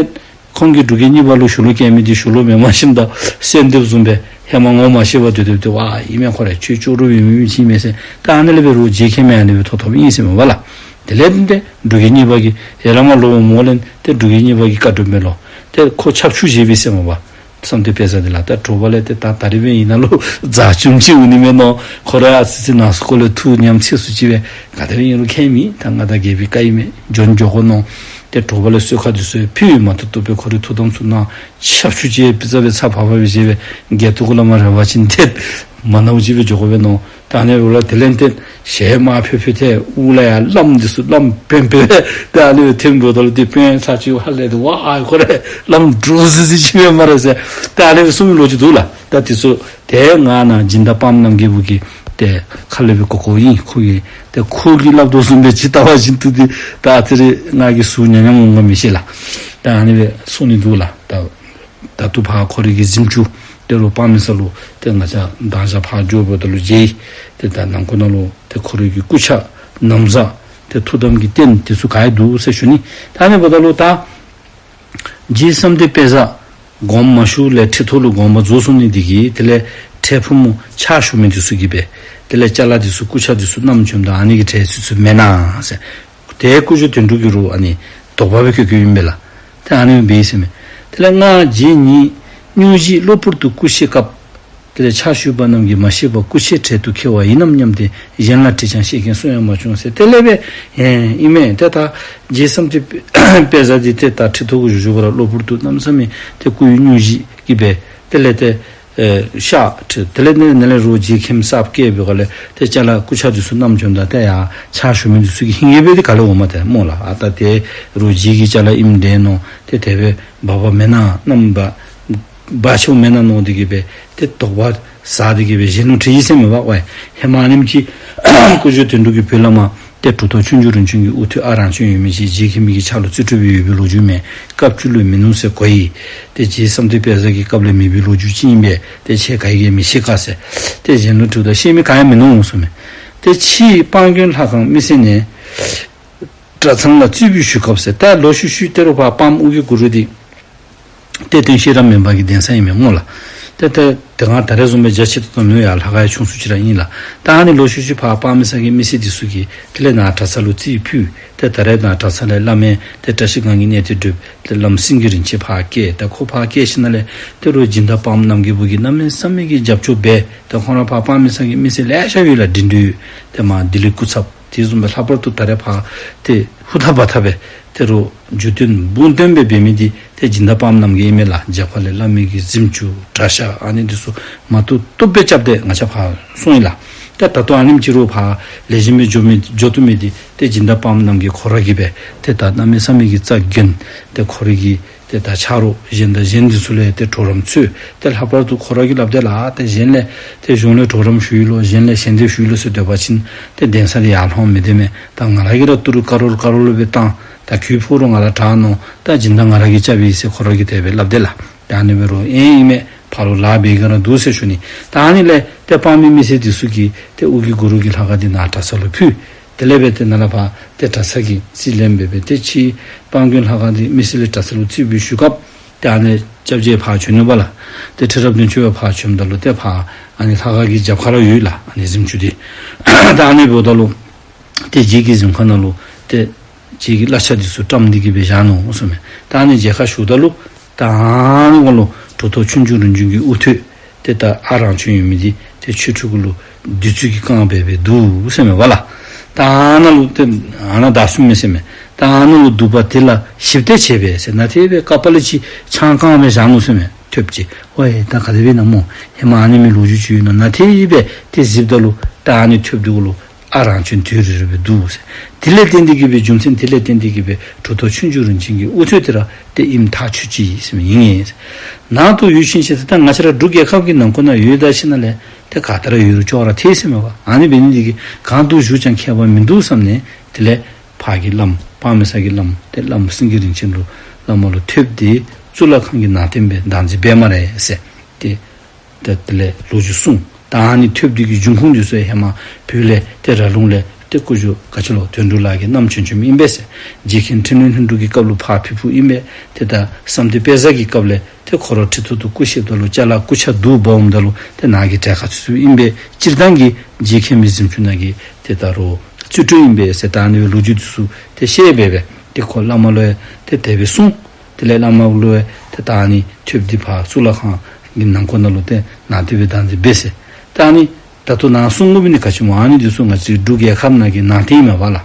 ཁོང་གིས་འབྲུག་རྒྱལ་གཉིས་པ་ལུ་ཞུ་ལུ་བཀལ་མི་འདི་ཞུ་ལུ་མེནམ་ཞིནམ་ད་གསོལ་འདེབས་བཟུམ་སྦེ་ཧེ་མ་ངོ་མ་ཤེས་པར་སྡོད་སྡོདཔ་ད་ཝ་ཨིན་མས་ཁོ་ར་ཁྱོད་ཅོག་རུ་ཡོད་མི་མི་ཅིག་མས་ཟེར། ད་ཨ་ནི་ལས་འབད་རུང་རྗེ་མཁན་མས་ཨ་ནི་སྦེ་ཐོབ་ཐོབ་ཨིན་ཟེར་མས་པ་ལགས། དེ་ལས་ཏེ་འབྲུག་རྒྱལ་གཉིས་པ་གིས་ཡར་ལས་མར་ལོག་འོངམ་ལས་ཏེ་འབྲུག་རྒྱལ་གཉིས་པ་གིས་བཀའ་སྒྲུབ་མས་ལོ། ཏེ་ཁོ་ཆབ་ཆུ་བཞེས་པས་ཟེར་མས་པ། བསམ་གཏན་དཔལ་བཟང་འདི་ལགས། ད་དྲོ་པ་ལས་ཏེ་ད་ད་རིས་འབད་ཨིན་ན་ལོ་ཛ་ཅུམ་ཅིག་འོང་ནི་མས་མནོ། ཁོ་ར་ཨ་ཙི་ཙི་ནང་སུ་ཁོ་ལས་ཐུགས་ཉམས་ཚད་སུ་ཅིག་སྦེ་ག་དེ་སྦེ་ཨིན་རུང་ཁྱད་མེད། ད་མངའ་བདག་རྒྱལ་པོའི་བཀའ་ཨིན་མས། འབྱོན་འགྱོ་དགོ་མནོ། ཏེ་དྲོ་པ་ལས་གསོལ་ཁ་འདི་ཚུ་ཕུལ་མ་ཐུབ་ཐུབ་སྦེ་ཁོ་རའི་ཐུགས་དམ་ཚུ་ནང་ཆབ་ཆུ་ཅིག་ཕུལ་ཚར་སྦེ་ཚ་བ་བ་སྦེ་བཞེས་སྦེ་སྒལ་ཏོ་གུ་ལས་མར་རལ་བ་ཅིག་འཐད་མ་ནཝ་ཅིག་སྦེ་འགྱོ་དགོ་པས་མནོ། ད་ཨ་ནི་འབདཝ་ལས་དེ་ལས་ཏེ་ཞལ་མར་ཕྱེ་ཕྱེ་ཏེ་དབུ་ལས་ཡར་བླམ་འདི་ཚུ་བླམ་དཔོན་དཔོན་ཏེ་ཨ་ནི་སྦེ་ཐོནམ་ད་ལུ་ཏེ་དཔོན་ཚར་ཅིག་ཧ་ལས་ཏེ་ཝ་ཨ་ཁོ་ར་བླམ་འདྲོག་སི་སི་ཅིག་མས་སྨ་རེ་ཟེར། ཏེ་ཨ་ནི་སྦེ་གསུངས་མི་ལོ་རྒྱུས་འདུག་ལགས། ད་འདི་ཚུ་ཏེ་ང་ནཱ་སྦྱིན་བདག་པདྨ་རྣམ་རྒྱལ་བུ་གི་ཏེ་ཁ་ལས་སྦེ་གོ་གོཝ་ཨིན། ཁོ་གིས་ཏེ་ཁོ་གིས་སླབ་དོ་བཟུམ་སྦེ་ཅིག་བལྟ་བ་ཅིན་འདུག་སྟེ་ད་ཨ་ཙི་རེ་ང་གིས་ཟུར་ཉམས་ཉམས་འོང་ག་མི་ཤེས་ལགས། ད་ཨ་ནི་སྦེ་གསུངས་ནི་འདུག་ལགས། ད་ད་ལྟོ་ཕར་ཁོ་རའི་གི་གཟིམ་ཅུང་དེ་རུ་དཔག་མེད་ས་ལུ་ཏེ་ང་བཅས་མདང་ཞག་ཕར་འགྱོཝ་ད་ལུ་མཇལ་ཡི། ཏེ་ད་ནང་ཁོག་ནང་ལུ་ཏེ་ཁོ་རའི་གི་སྐུ་ཆས་ན་བཟའ་ཏེ་ཐུགས་དམ་གྱི་རྟེན་དེ་ཚུ་ག་ཡོད་འདུག་ཟེར་ཞུ་ནི། ད་ཨ་ནི་འབདཝ་ད་ལུ་ད་རྗེ་བསམ་གཏན་དཔལ་བཟང་དགོངསམ་མ་ཞུ་ལས་ཁྲི་ཐོག་ལུ་དགོངས་པ་རྫོགས་སོང་ནི་འདི་གིས་དེ་ལས་ཁྲལ་ཕུང་ཕྱག་ཞུ་མི་འདི་ཚུ་གིས་སྦེ་དེ་ལས་ཅ་ལ་འདི་ཚུ་སྐུ་ཆས་འདི་ཚུ་བསྣམས་བྱོནམ་ད་ཨ་ནི་གི་ཁྲལ་ཚུ་ཚུ་མེན་ན་ཟེར། ཏེ་སྐུ་བཞུགས་དོན་གྲུབ་ཀྱིས་རུང་ཨ་ནི་དོགས་པ་སྦེ་བཀོད་བཀོདཔ་ཨིན་པས་ལགས། ཏེ་ཨ་ནི་སྦེ་ཟེར་མས། དེ་ལས་སྔར་རྗེ་ཉིད་སྙུང་གཞི་གློ་བུར་དུ་སྐུ་གཤེགས་སྐབས། དེ་ལས་ཕྱག་ཞུ་བ་རྣམས་ཀྱིས་མ་ཤེས་པར་སྐུ་ཆས་གྲལ་དུ་འཁེལ་བ་ཡིན་ནམ་སྙམ་སྟེ་གཞན་ལ་དྲིས་ཀྱང་བཤད་མཁན་སུ་ཡང་མ་བྱུང་ཟེར། དེ་ལས་སྦེ་ཨིན་མས། ཏེ་ད་རྗེ་བསམ་གཏན་དཔལ་བཟང་འདི་ཏེ་ད་ཁྲི་ཐོག་གུ་བཞུགས་བཞུགས་པ་ར་གློ་བུར་དུ་གནམ་མེད་ས་མེད་ཏེ་སྐུ་ཡི་སྙུང་གཞི་གིས་སྦེ་དེ་ལས་ཏེ་ཨེ་ཤ་ཁྲི་དེ་ལས་ནི་ནི་ལས་རོགས་རྗེ་མཁན་གསརཔ་བསྐོས་པའི་སྒང་ལས་ཏེ་ཅ་ལ་སྐུ་ཆས་འདི་ཚུ་བསྣམས་བྱོནམ་ད་ཏེ་ཡར་ཕྱག་ཞུ་མི་འདི་ཚུ་གི་ཧིང་ཡིག་སྦེ་འདི་ག་ལས་འོངམ་ཏེ་སྨོ་ལགས། ཨ་ད་དེ་རོགས་རྗེ་གི་ཅ་ལ་ཨིནམ་འདྲས་མནོ། ཏེ་དེ་སྦེ་འབག་པ་མེན་ན་མནོ་འབག་འབག་ཆོག་མེན་ན་མནོ་འདི་གིས་སྦེ་ཏེ་དོགས་པ་ཟ་འདི་གིས་སྦེ་གཞན་ལུ་དྲིས་ཡི་ཟེར་མས་པ། ཝའི་ཧེ་མ་ཨ་ནེམ་ཅིག་སྐུ་བཞུགས་དོན་གྲུབ་ཀྱི་བུ་བླ་མ་ཏེ་གྲུབ་ཐོབ་ཆོས་འབྱོར་རིན་ཆེན་གྱི་དབུ་ཐོད་ཨ་རང་བྱོན་ཡོད་མི་ཅིག་རྗེ་མཁན་གྱི་ཕྱག་ལུ་རྩིས་སྤྲོད་པའི་ཡོད་པའི་ལོ་རྒྱུས་མས། སྐབས་བཅུ་ལུ་མིན་ནུག་ཟེར་གོ་ཡི། ཏེ་རྗེ་བསམ་གཏན་དཔལ་བཟང་གི་སྐབས་ལས་མེད་པའི་ལོ་རྒྱུས་ཅིག་ཨིན་པས། ཏེ་ཁྱེད་ག་གིས་མི་ཤེས་ག་ཟེར། ཏེ་གཞན་ལུ་དྲིཝ་ད་ཤེས་མི་ག་ཡང་མིན་ནུག་གསུངས་མས། ཏེ་ཕྱིས་སྤང་དགོན་ལྷ་ཁང་མི་སེར་ནས་གྲྭ་ཚང་ལ་རྩིས་འབུལ་ཞུ་སྐབས་ཟེར། ཏེ་ལོག་ཤུལ་ཤུལ་ཏེ་རུ་ཕར་སྤང་ཨོ་རྒྱན་གུ་རུ་འདི་གཏེར་སྟོན་ཤེས་རབ་སྨན་པ་གི་གདན་ས་ཨིན་མས་སྨོ་ལགས། ཏེ་ཏེ་དེ་སྒང་ད་རེས་བཟུམ་སྦེ་རྒྱ་ཆེ་ཏོག་ཏོ་མེད། ཡར་ལྷ་ཁང་ཡང་ཆུང་སུ་ཅིག་ར་ཨིན་ལགས། ད་ཨ་ནི་ལོག་ཤུལ་ཤུལ་ཕར་སྤང་མི་ས་གི་མི་སེར་འདི་ཚུ་གིས་དེ་ལས་ནཱ་གྲྭ་ཚང་ལུ་རྩིས་ཕུལ། ཏེ་ད་རེས་ནཱ་གྲྭ་ཚང་ལས་བླ་མའི་ཏེ་བཀྲ་ཤིས་སྒང་གི་གནས་བརྟན་སྒྲུབ། ཏེ་བླམ་སེང་གེ་རིན་ཆེན་ཕར་བསྐོས། ཏེ་ཁོ་ཕར་བསྐོས་ཞིནམ་ལས་ཏེ་རུ་སྦྱིན་བདག་པདྨ་རྣམ་རྒྱལ་བུ་གིས་གནམ་མེད་ས་མེད་ཀྱི་རྒྱབ་སྐྱོར་འབད། ཏེ་ཁོང་ར་ཕར་སྤང་མི་ས་གི་མི་སེར་ལེ་ཤ་ཡོད་ལགས། འབྲི་འདུས་ཏེ་མར་ལྡི་ལི་སྐུ་ཚབ། དེ་བཟུམ་སྦེ་ལྷག་པར་དུ་ད་རེས་ཕར་ཏེ་ཧུར་ཐག་འབད་ཐག་སྦེ་ཏེ་རུ་བརྒྱུད་འཕེལ་འབུམ་སྟོན་སྦེ་འབད་མི་འདི་ཏེ་སྦྱིན་བདག་པདྨ་རྣམ་རྒྱལ་ཨིན་མས་ལགས། རྒྱབ་ཁ་ལས་བླ་མའི་གི་གཟིམ་ཅུང་གྲྭ་ཤག་ཨ་ནི་འདི་ཚུ་མ་བཏུབ་བཏུབ་སྦེ་རྐྱབ་སྟེ་ང་བཅས་ཕར་སོང་ཡི་ལགས། ཏེ་ད་ལྟོ་ཨ་ནེམ་ཅིག་རུ་ཕར་ལེགས་ཤོམ་སྦེ་འགྱོ་མི་འགྱོ་བཏུབ་མི་འདི་ཏེ་སྦྱིན་བདག་པདྨ་རྣམ་རྒྱལ་ཁོ་ར་གིས་སྦེ་ཏེ་ད་གནམ་མེད་ས་མེད་ཀྱི་རྩ་འགེངས་ཏེ་ཁོ་རའི་གི་ཏེ་ད་ཆ་རོགས་གཞན་དང་གཞན་འདི་ཚུ་ལས་ཏེ་གྲོགས་རམ་འཚོལ། ཏེ་ལྷག་པར་དུ་ཁོ་ར་གིས་སླབ་དེས་ལགས། ཏེ་གཞན་ལས་ཏེ་གཞུང་ལས་གྲོགས་རམ་ཞུ་ཡི་ལོ། གཞན་ལས་ཞལ་འདེབས་ཞུ་ཡི་ལོ་ཟེར་སྡོད་པ་ཅིན་ཏེ་གདན་ས་འདི་ཡར་ལྷོངམ་མི་བདེ་མས། ད་ང་ར་གིས་ར་ཏི་རུ་ཀ་རོར་ཀ་རོར་སྦེ་བཏང་། ད་གུས་ཕུག་རུང་ང་ར་དྲག་ནུག། ད་སྦྱིན་བདག་ང་ར་གིས་རྐྱབ་ཨིན་ཟེར་ཁོ་ར་གིས་དེ་སྦེ་སླབ་དེས་ལགས། ད་ཨ་ནི་འབད་རུང་ཨེ་ཨིན་མས། ཕར་ལུ་ལཱ་འབད་ག་ར་འདུག་ཟེར་ཞུ་ནི། ད་ཨ་ནི་ལས་ཏེ་དཔང་མི་མི་སེར་འདི་ཚུ་གིས་ཏེ་ཨོ་རྒྱན་གུ་རུ་གི་ལྷ་ཁང་འདི་ནཱ་གྲྭ་ཚང་ལུ་ཕུལ། དེ་ལས་འབད་ཏེ་ནཱ་ལས་ཕར་ཏེ་གྲྭ་ཚང་གིས་རྩིས་ལེན་འབད་འབད་ཏེ་ཕྱིས་དཔལ་མགོན་ལྷ་ཁང་འདི་མི་སེར་ལས་གྲྭ་ཚང་ལུ་རྩིས་འབུལ་ཞུ་སྐབས་ཏེ་ཨ་ནི་སྐྱབས་རྗེ་ཕར་བྱོན་ནུག་པ་ལགས། ཏེ་ཁྲི་རབས་བདུན་ཅུ་པ་ཕར་བྱོནམ་ད་ལུ་ཏེ་ཕར་ཨ་ནི་ལྷ་ཁང་གི་རྒྱབ་ཁར་ར་ཡོད་ལགས། ཨ་ནི་གཟིམ་ཅུང་འདི། ད་ཨ་ནི་འབདཝ་ད་ལུ་ཏེ་རྗེ་གི་གཟིམ་ཁང་ནང་ལུ་ཏེ་རྗེ་གི་བསླབ་བྱ་འདི་ཚུ་བཀྲམ་སྟེ་གི་སྦེ་བཞག་ནུག་ཟེར་མས། ད་ཨ་ནི་མཇལ་ཁ་ཞུཝ་ད་ལུ་ད་ཨ་ནི་འོག་ལུ་གྲུབ་ཐོབ་ཆོས་འབྱུང་རིམ་བྱོན་གྱི་དབུ་ཐོད་ཏེ་ད་ཨ་རང་བྱོན་ཡོད་མི་འདི་ཏེ་ཆོས་ཁྲི་གུ་ལུ་བདུད་རྩི་གིས་བཀང་སྦེ་སྦེ་འདུག་ཟེར་མས་པ་ལགས། ད་ཨ་ནཱ་ལུ་ཏེ་ཨ་ནཱ་བདག་གསུམ་མས་ཟེར་མས། ད་ཨ་ནཱ་ལུ་འདུག་པ་དེ་ལ་ཞིབ་གཏད་བྱས་པས་ཟེར། ནཱ་ཏེ་སྦེ་ཀ་པཱ་ལ་ཅིག་ཆང་བཀང་སྦེ་བཞག་ནུག་ཟེར་མས། ཐོདཔ་ཅིག། ཝའེ་ད་ག་དེ་སྦེ་ཨིན་ན་སྨོ། ཧེ་མ་ཨ་ནི་མི་ལོ་རྒྱུས་ཅིག་ཡོད་ན། ནཱ་ཏེ་སྦེ་ཏེ་གཟིགསཔ་ད་ལུ་ད་ཨ་ནི་ཐོདཔ་འདི་གུ་ལུ་ཨ་རང་བྱོན་དུས་རེ་རེ་སྦེ་འདུག་ཟེར། དེ་ལས་བརྟེན་ཏེ་གི་སྦེ་རྒྱུ་མཚན་དེ་ལས་བརྟེན་ཏེ་གི་སྦེ་གྲུབ་ཐོབ་ཆོས་འབྱུང་རིམ་བྱོན་གྱི་དབུ་ཐོད་དེ་ར་ཏེ་ཨིནམ་ཐག་ཆོད་ཅི་ཟེར་མི་ཨིན་ཟེར། ནང་དུ་ཡོད་ཕྱིན་ཤེས་ཟེར། ད་ང་བཅས་ར་འབྲུག་རྒྱལ་ཁབ་ཀྱི་ནང་འཁོད་ནང་ཡོད་ད་ཕྱི་ནང་ལས་ཏེ་ག་ཏེ་ར་ཡོད་རུང་ཅོག་ར་འཐད་ཟེར་མས་པ། ཨ་ནི་འབད་ནི་འདི་གིས་གང་དུ་བཞུགས་ཀྱང་ཁྱད་པར་མིན་འདུག་བསམ་ནས་དེ་ལས་ཕར་གྱི་བླམ་དཔག་མེད་ས་གི་བླམ་ཏེ་བླམ་སེང་གེ་རིན་ཆེན་ལུ་བླ་མ་ལུ་ཐོདཔ་འདི་གཙུག་ལག་ཁང་གི་ནང་རྟེན་སྦེ་བདག་འཛིན་འབད་སྨ་རེ་ཟེར། ཏེ་ཏེ་དེ་ལས་ལོ་རྒྱུས་གསུངས། ད་ཨ་ནི་ཐོདཔ་འདི་གི་འབྱུང་ཁུངས་འདི་ཚུ་ཧེ་མ་བོད་ལས་ཏེ་ར་ལུང་ལས་ཏེ་སྐུ་ཞབས་ག་ཅི་ལོ་དོན་གྲུབ་ལགས་ཀྱིས་བསྣམས་བྱོན་བྱོནམ་ཨིན་པས་ཟེར། རྗེ་མཁན་འཕྲིན་ལས་ལྷུན་གྲུབ་ཀྱི་སྐབས་ལུ་ཕར་ཕུལ་ཕུལཝ་ཨིན་པས། ཏེ་ད་བསམ་གཏན་དཔལ་བཟང་གི་སྐབས་ལས་ཏེ་ཁོ་ར་ཁྲི་ཐོག་ཏུ་སྐུ་གཤེགསཔ་ད་ལུ་ཅ་ལ་སྐུ་ཆ་བསྡུ་འབག་འོངམ་ད་ལུ་ཏེ་ནཱ་གི་གྲལ་ཁར་ཚུད་ཚུདཔ་ཨིན་པས། སྤྱིར་བཏང་གི་རྗེ་མཁན་པོའི་གཟིམ་ཅུང་ནང་གི་ཏེ་ད་རུང་རྩིས་སྤྲོད་ཨིན་པས་ཟེར། ད་ཨ་ནི་སྦེ་ལོ་རྒྱུས་འདི་ཚུ་ཏེ་བཤད་འབད་འབད་ཏེ་ཁོ་བླ་མ་ལུ་ཡང་ཏེ་དེ་སྦེ་གསུངས། དེ་ལས་བླ་མ་ལུ་ཡང་ཏེ་ད་ཨ་ནི་ཐོདཔ་འདི་ཕར་གཙུག་ལག་ཁང་གི་ནང་འཁོད་ནང་ལུ་ཏེ་ནཱ་དེ་སྦེ་བདག་འཛིན་འབད་ཟེར། ད་ཨ་ནི་ད་ལྟོ་ནཱ་གསུང་དགོ་མི་འདི་ག་ཅི་སྨོ། ཨ་ནི་འདི་ཚུ་ང་བཅས་འབྲུག་རྒྱལ་ཁབ་ནང་གི་ནང་རྟེན་ཨིན་མས་པ་ལགས།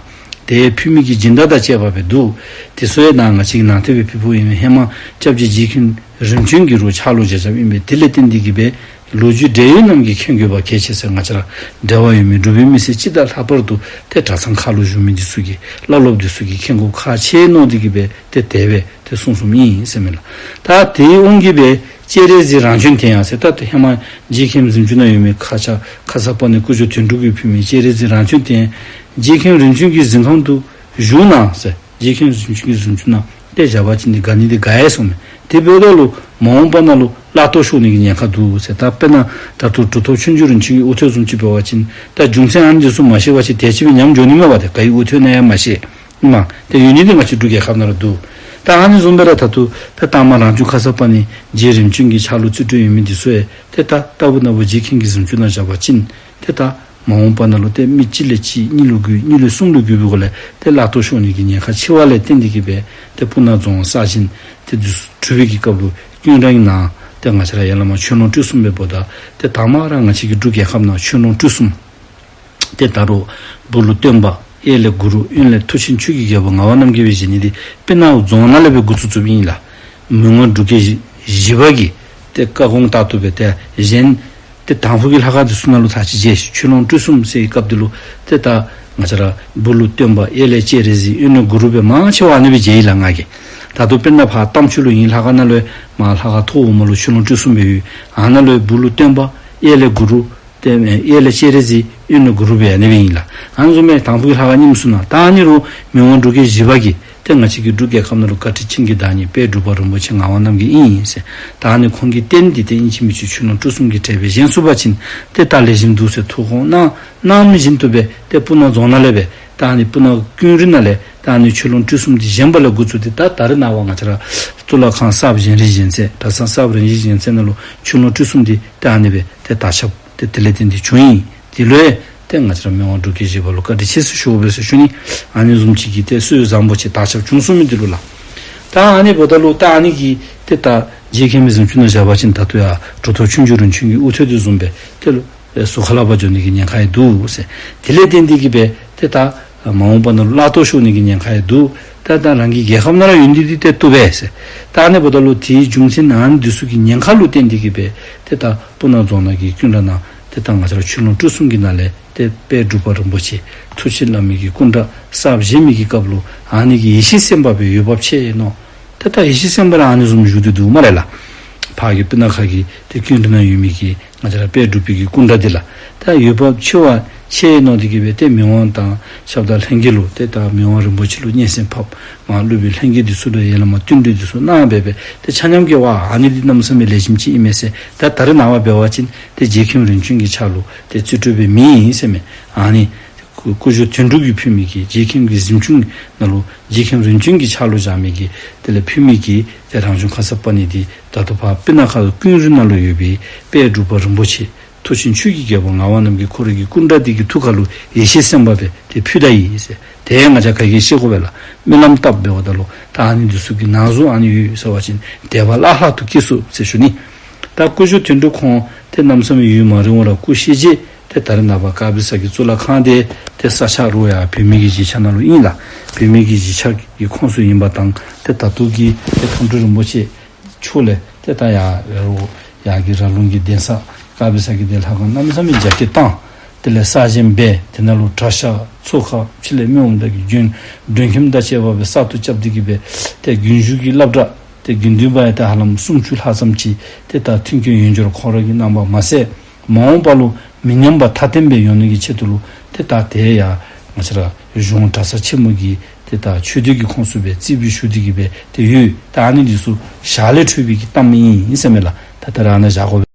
ཏེ་ཕུལ་མི་གི་སྦྱིན་བདག་དང་བཅས་པ་སྦེ་འདུག། དེ་ཚུ་ཡང་ནཱ་ང་བཅས་ཀྱིས་ནང་རྟེན་སྦེ་ཕུལ་ཕུལཝ་ཨིན་མས། ཧེ་མ་སྐྱབས་རྗེ་རྗེ་མཁན་རིམ་བྱོན་གྱི་རུང་ཕྱག་ལུ་མཇལ་མཇལཝ་ཨིན་པས། དེ་ལས་བརྟེན་ཏེ་གི་སྦེ་ལོ་རྒྱུས་འབྲེལ་ཡོད་རྣམས་ཀྱིས་མཁྱེན་དགོ་པ་གལ་ཆེ་ཟེར། ང་བཅས་ར་འབྲེལ་བ་ཡོད་མི་འབྲུག་པའི་མི་སེར་སྤྱི་དང་ལྷག་པར་དུ་ཏེ་གྲྭ་ཚང་ཁག་ལུ་བཞུགས་མི་འདི་ཚུ་གིས་བླ་སློབ་འདི་ཚུ་གིས་མཁྱེན་དགོཔ་ཁག་ཆེ་མནོ་སྟེ་གི་སྦེ་ཏེ་དེ་སྦེ་ཏེ་གསུངས་གསུངསམ་ཨིན་ཟེར་མས་ལགས། ད་དེའི་དབང་གིས་སྦེ་སྤྱན་རས་གཟིགས་རང་བྱོན་དེ་ཡང་ཟེར། ད་ཏེ་ཧེ་མ་རྗེ་མཁན་གཟིམ་ཅུང་ནང་ཡོད་མི་ཁ་ཆག་ཁ་སར་པ་ཎི་སྐུ་ཞབས་དོན་གྲུབ་ཀྱིས་ཕུལ་མི་སྤྱན་རས་གཟིགས་རང་བྱོན་དེ་ཡང་རྗེ་མཁན་རིམ་བྱོན་གྱི་གཟིམ་ཁང་དུ་བཞུགས་གནང་ཟེར། རྗེ་མཁན་རིམ་བྱོན་གྱི་གཟིམ་ཅུང་ནང་ཏེ་བཞག་པ་ཅིན་ཏེ་དགའ་ནི་འདི་དགའ་ཡི་གསུངས་མས། དེ་འབདཝ་ད་ལུ་མ་འོངས་པ་ནང་ལུ་བླ་རྟོགས་ཤོར་ནི་གི་ཉེན་ཁ་འདུག་ཟེར། ད་དཔེར་ན་ད་ལྟོ་གྲུབ་ཐོབ་ཆོས་འབྱུང་རིམ་བྱོན་གྱི་དབུ་ཐོད་བཟུམ་ཅིག་འབད་བ་ཅིན་ད་རྒྱུ་མཚན་ཨ་ནི་འདི་ཚུ་མ་ཤེས་པ་ཅིན་དེ་ཅིག་སྦེ་ཉམས་འགྱོ་ནི་མས་པ། ཏེ་ག་གི་དབུ་ཐོད་ཨིན་ན་ཡང་མ་ཤེས། མ་ཏེ་ཡོད་ནི་འདི་ང་བཅས་འབྲུག་རྒྱལ་ཁབ་ནང་ར་འདུག། ད་ཨ་ནི་བཟུམ་སྦེ་ར་ད་ལྟོ་ད་ད་མ་རང་བྱོན་ཁ་སར་པ་ཎི་རྗེ་རིམ་བྱོན་གྱི་ཕྱག་ལུ་རྩིས་སྤྲོད་ཡོད་མི་འདི་ཚུ་ཡང་ཏེ་ད་ལྟ་བུ་ན་བུ་རྗེ་མཁན་གྱི་གཟིམ་ཅུང་ནང་བཞག་པ་ཅིན་ཏེ་ད་མ་འོངས་པ་ནང་ལུ་ཏེ་མི་གཅིག་ལས་གཅིག་གཉིས་ལུ་བརྒྱུད་གཉིས་ལས་གསུམ་ལུ་བརྒྱུད་པའི་སྒོ་ལས་ཏེ་བླ་རྟོགས་ཤོར་ནི་གི་ཉེན་ཁ་ཆེ་བ་ལས་བརྟེན་ཏེ་གི་སྦེ་ཏེ་སྤུ་ན་རྫོང་གསར་བཞེངས་ཏེ་འདི་ཚུ་གྲུབ་པའི་གི་སྐབས་ལུ་ཀུན་ར་གི་ནང་ཏེ་ང་བཅས་ར་ཡར་ལས་མར་ཆོས་ལོངས་སྤྲུལ་གསུམ་སྦེ་འབདཝ་ད་ཏེ་དང་མ་ར་ང་བཅས་ཀྱི་འབྲུག་རྒྱལ་ཁབ་ནང་ཆོས་ལོངས་སྤྲུལ་གསུམ་ཏེ་ད་རུང་སྦུག་ལུ་སྟོན་པ་གཡས་ལས་གུ་རུ་གཡོན་ལས་མཐུ་ཆེན་ཆོས་ཀྱི་རྒྱལ་པོ་ངག་དབང་རྣམ་རྒྱལ་སྦེ་བཞེངས་ནི་འདི་སྤུ་ན་རྫོང་ནང་ལས་སྦེ་འགོ་བཙུགས་བཙུགསཔ་ཨིན་ལགས། མི་དབང་འབྲུག་རྒྱལ་བཞི་པ་གིས་ཏེ་བཀའ་དགོངས་ལྟར་དུ་སྦེ་ཏེ་བཞེངས། ཏེ་དང་ཕུ་གི་ལྷ་ཁང་འདི་ཚུ་ནང་ལུ་ད་ཅི་མཇལ་ཆོས་ལོངས་སྤྲུལ་གསུམ་ཟེར་བའི་སྐབས་འདི་ལུ་ཏེ་ད་ང་བཅས་ར་སྦུག་ལུ་སྟོན་པ་གཡས་ལས་སྤྱན་རས་གཟིགས་གཡོན་ལས་གུ་རུ་སྦེ་མང་ཆེ་བ་ཨ་ནི་སྦེ་མཇལ་ཡི་ལགས་ང་གིས། ད་ལྟོ་དཔེར་ན་ཕར་རྟ་མཆོག་ལུ་ཨིན་ལྷ་ཁང་ནང་ལུ་མར་ལྷ་ཁང་ཐོག་འོག་མ་ལུ་ཆོས་ལོངས་སྤྲུལ་གསུམ་སྦེ་ཡོད། ཨ་ནཱ་ལུ་སྦུག་ལུ་སྟོན་པ་གཡས་ལས་གུ་རུ་ཏེ་གཡས་ལས་སྤྱན་རས་གཟིགས་གཡོན་ལས་གུ་རུ་སྦེ་ཨ་ནི་སྦེ་ཨིན་ལགས། ཨ་ནི་བཟུམ་སྦེ་དང་ཕུ་གི་ལྷ་ཁང་རྙིངམ་ཚུ་ནང་ད་ཨ་ནི་རུང་མི་དབང་འབྲུག་རྒྱལ་བཞི་པ་གིས་ཏེ་ང་བཅས་ཀྱི་འབྲུག་རྒྱལ་ཁབ་ནང་ལུ་བཀའ་དྲིན་ཅན་གྱི་བདག་ཉིད་དཔལ་འབྲུག་པ་རིན་པོ་ཆེ་ངག་དབང་རྣམ་རྒྱལ་ཨིན་ཟེར། ད་ཨ་ནི་ཁོང་གི་རྟེན་འདི་ཏེ་ཨིན་ཅི་མིན་ཅི་ཆོས་ལོངས་སྤྲུལ་གསུམ་གྱི་གྲལ་སྦེ་བཞེངས་ཚུགས་པ་ཅིན་ཏེ་ད་ལེགས་ཤོམ་འདུག་ཟེར་ཐུགས་དགོངས་གནང་གནངམ་བཞིན་དུ་སྦེ་ཏེ་སྤུ་ན་རྫོང་ནང་ལས་སྦེ་ད་ཨ་ནི་སྤུ་ན་ཀུན་ར་ནང་ལས་ད་ཨ་ནི་ཆོས་ལོངས་སྤྲུལ་གསུམ་འདི་བཞེངས་པ་ལས་འགོ་བཙུགས་ཏེ་ད་ད་རེས་ནངས་པ་ང་བཅས་ར་གཙུག་ལག་ཁང་གསརཔ་བཞེངས་རིམ་བཞེངས་ཚད་གྲྭ་ཚང་གསརཔ་རིམ་བཞེངས་རིམ་བཞེངས་ཚད་ནང་ལུ་ཆོས་ལོངས་སྤྲུལ་གསུམ་འདི་ད་ཨ་ནི་སྦེ་ཏེ་དར་ཁྱབ་ཏེ་དེ་ལས་བརྟེན་ཏེ་བྱུང་ཡི། དེ་ལུ་ཡང་ཏེ་ང་བཅས་ར་མི་དབང་འབྲུག་རྒྱལ་བཞི་པ་ལུ་བཀའ་དྲིན་ཆེ་ཟེར་ཞུ་དགོ་པས་ཟེར་ཞུ་ནི། ཨ་ནི་བཟུམ་ཅིག་གི་ཏེ་སྲོལ་བཟང་པོ་ཅིག་དར་ཁྱབ་བྱུང་སོང་མི་འདི་ལུ་ལགས། ད་ཨ་ནི་འབདཝ་ད་ལུ་ད་ཨ་ནི་གི་ཏེ་ད་རྗེ་མཁན་པོའི་གཟིམ་ཅུང་ནང་བཞག་པ་ཅིན་ད་ལྟོ་ཡང་གྲུབ་ཐོབ་ཆོས་འབྱུང་རིམ་བྱོན་གྱི་དབུ་ཐོད་འདི་བཟུམ་སྦེ་ཏེ་ལུ་ཨེ་ཟུར་ཁ་ལས་ཕར་འགྱོ་ནི་གི་ཉེན་ཁ་ཡང་འདུག་ཟེར། དེ་ལས་བརྟེན་ཏེ་གི་སྦེ་ཏེ་ད་མ་འོངས་པ་ནང་ལུ་བླ་རྟོགས་ཤོར་ནི་གི་ཉེན་ཁ་ཡང་འདུག། ད་ད་རང་གི་རྒྱལ་ཁབ་ནང་ར་ཡོད་ནི་འདི་ཏེ་བཏུབ་པས་ཟེར། ད་ཨ་ནི་འབདཝ་ད་ལུ་དེའི་རྒྱུ་མཚན་ཨ་ནི་འདི་ཚུ་གི་ཉེན་ཁ་ལུ་བརྟེན་ཏེ་གི་སྦེ་ཏེ་ད་སྤུ་ན་རྫོང་ནང་གི་ཀུན་ར་ནང་ཏེ་ད་ང་བཅས་ར་ཆོས་ལོངས་སྤྲུལ་གསུམ་གྱི་ནང་ལས་ཏེ་དཔལ་འབྲུག་པ་རིན་པོ་ཆེ་མཐུ་ཆེན་བླ་མའི་གི་སྐུ་འདྲ་གསརཔ་བཞེངས་མི་གི་སྐབས་ལུ་ཨ་ནི་གི་ཡེ་ཤེས་སེམས་དཔའ་སྦེ་འོས་འབབ་ཆེ་ནོ། ཏེ་ད་ཡེ་ཤེས་སེམས་དཔའ་ར་ཨ་ནི་བཟུམ་བཞུགས་ཏེ་འདུག་སྨ་རེ་ལགས། ཕར་གྱི་སྤུ་ན་ཁ་གི་ཏེ་ཀུན་ར་ནང་ཡོད་མི་གི་ང་བཅས་ར་དཔལ་འབྲུག་པའི་གི་སྐུ་འདྲ་འདི་ལགས། ད་འོས་འབབ་ཆེ་བ་ ཆེ་མནོ་སྟེ་གི་སྦེ་ཏེ་མི་དབང་དང་ཞབས་དང་ལྷན་རྒྱས་ལུ་ཏེ་ད་མི་དབང་རིན་པོ་ཆེ་ལུ་སྙན་སེང་ཕབ། མར་སློབ་དཔོན་ལྷན་རྒྱས་འདི་ཚུ་ལུ་ཡར་ལས་མར་བསྟུན་གྲོས་འདི་ཚུ་གནང་སྦེ་སྦེ་ཏེ་ཆ་མཉམ་གྱིས་ཝ་ཨ་ནི་འདི་གནམ་མེད་ས་མེད་ལེགས་ཤོམ་ཅིག་ཨིན་མས་ཟེར། ད་ད་རེས་ནངས་པ་འབད་བ་ཅིན་ཏེ་རྗེ་མཁན་རིམ་བྱོན་གྱི་ཕྱག་ལུ་ཏེ་རྩིས་སྤྲོད་འབད་མི་ཨིན་ཟེར་མས། ཨ་ནི་སྐུ་སྐུ་གཞོགས་དོན་གྲུབ་ཀྱིས་ཕུལ་མི་གི་རྗེ་མཁན་གྱི་གཟིམ་ཆུང་ནང་ལུ་རྗེ་མཁན་རིམ་བྱོན་གྱི་ཕྱག་ལུ་བཞག་མི་གི་དེ་ལས་ཕུལ་མི་གི་ཏེ་རང་བྱུང་ཁརྶ་པཱ་ཎི་འདི་ད་ལྟོ་ཕར་སྤུ་ན་ཁ་ཀུན་ར་ནང་ལུ་ཡོད་པའི་དཔལ་འབྲུག་པ་རིན་པོ་ཆེ་མཐུ་ཆེན་ཆོས་ཀྱི་རྒྱལ་པོ་ངག་དབང་རྣམ་རྒྱལ་ཁོ་རའི་གི་སྐུ་འདྲ་འདི་གི་ཐུགས་ཁ་ལུ་ཡེ་ཤེས་སེམས་དཔའ་སྦེ་ཏེ་ཕུལ་ད་ཡི་ཟེར། ཏེ་ང་བཅས་ག་གིས་ཤེས་དགོ་པས་ལགས། སྨོན་ལམ་བཏབ་འབདཝ་ད་ལུ་ད་ཨ་ནི་འདི་ཚུ་གི་ནང་གཟུངས་ཨ་ནི་ཡོད་ཟེར་བ་ཅིན་དད་པ་བླ་ལྷག་ཏུ་སྐྱེ་ཚུགས་ཟེར་ཞུ་ནི། ད་སྐུ་གཞོགས་དོན་གྲུབ་ཁོང་ཏེ་གནམ་མེད་ས་མེད་ཡུན་མ་རིང་བར་སྐུ་གཤེགས་རྗེས་ཏེ་ད་རེས་ནངས་པ་དཀར་སྦི་ས་གི་གཙུག་ལག་ཁང་འདི་ཏེ་ས་ཆ་རུང་ཡར་བོད་མི་གི་གཞིས་ཆགས་ནང་ལུ་ཨིན་ལགས། བོད་མི་གི་གཞིས་ཆགས་ཀྱི་ཁོངས་སུ་ཨིན་པ་དང་ཏེ་ད་ལྟོ་གི་ཏེ་མཁན་སྤྲུལ་རིན་པོ་ཆེ་ཕྱོགས་ལས་ཏེ་ད་ཡར་ཡར་ལུ་ཡར་གྱི་ར་ལུང་གི་གདན་ས་དཀར་སྦི་ས་གི་ཏེ་ལྷ་ཁང་གནམ་མེད་ས་མེད་རྒྱ་སྐྱེད་བཏང་། དེ་ལས་གསར་བཞེངས་འབད། དེ་ནང་ལུ་གྲྭ་ཤག་ཚོགས་ཁང་ཕྱི་ལས་མི་འོངམ་ད་གི་རྒྱུན་མགྲོན་ཁྱིམ་དང་བཅས་པ་སྦེ་གསར་དུ་རྐྱབ་སྟེ་གི་སྦེ་ཏེ་རྒྱུན་བཞུགས་ཀྱི་སློབ་གྲྭ་ཏེ་དགེ་འདུན་པ་ཡང་ཏེ་ཧ་ལམ་སུམ་ཅུ་ལྷག་ཙམ་ཅིག་ཏེ་ད་མཐུན་རྐྱེན་ཡོན་སྦྱོར་ཁོང་ར་གིས་གནང་བ་མ་ཟད་མ་འོངས་པ་ལུ་མི་ཉམས་པ་མཐའ་བརྟན་སྦེ་ཡོང་ནི་གི་ཆེད་དུ་ལུ་ཏེ་ད་དེ་ཡང་ང་བཅས་ར་གཞུང་གྲྭ་ཚང་ཆེན་མོ་གི་ཏེ་ད་ཆོས་སྡེ་གི་ཁོངས་སུ་སྦེ་རྩིས་འབུལ་ཞུ་སྟེ་གི་སྦེ་ཏེ་ཡོད། ད་ཨ་ནི་འདི་ཚུ་ཞལ་ལས་འཕྲོས་པའི་གི་གཏམ་ཨིན་ཟེར་མས་ལགས། ད་ད་རེས་ཨ་ནཱ་བཞག་དགོ་པས།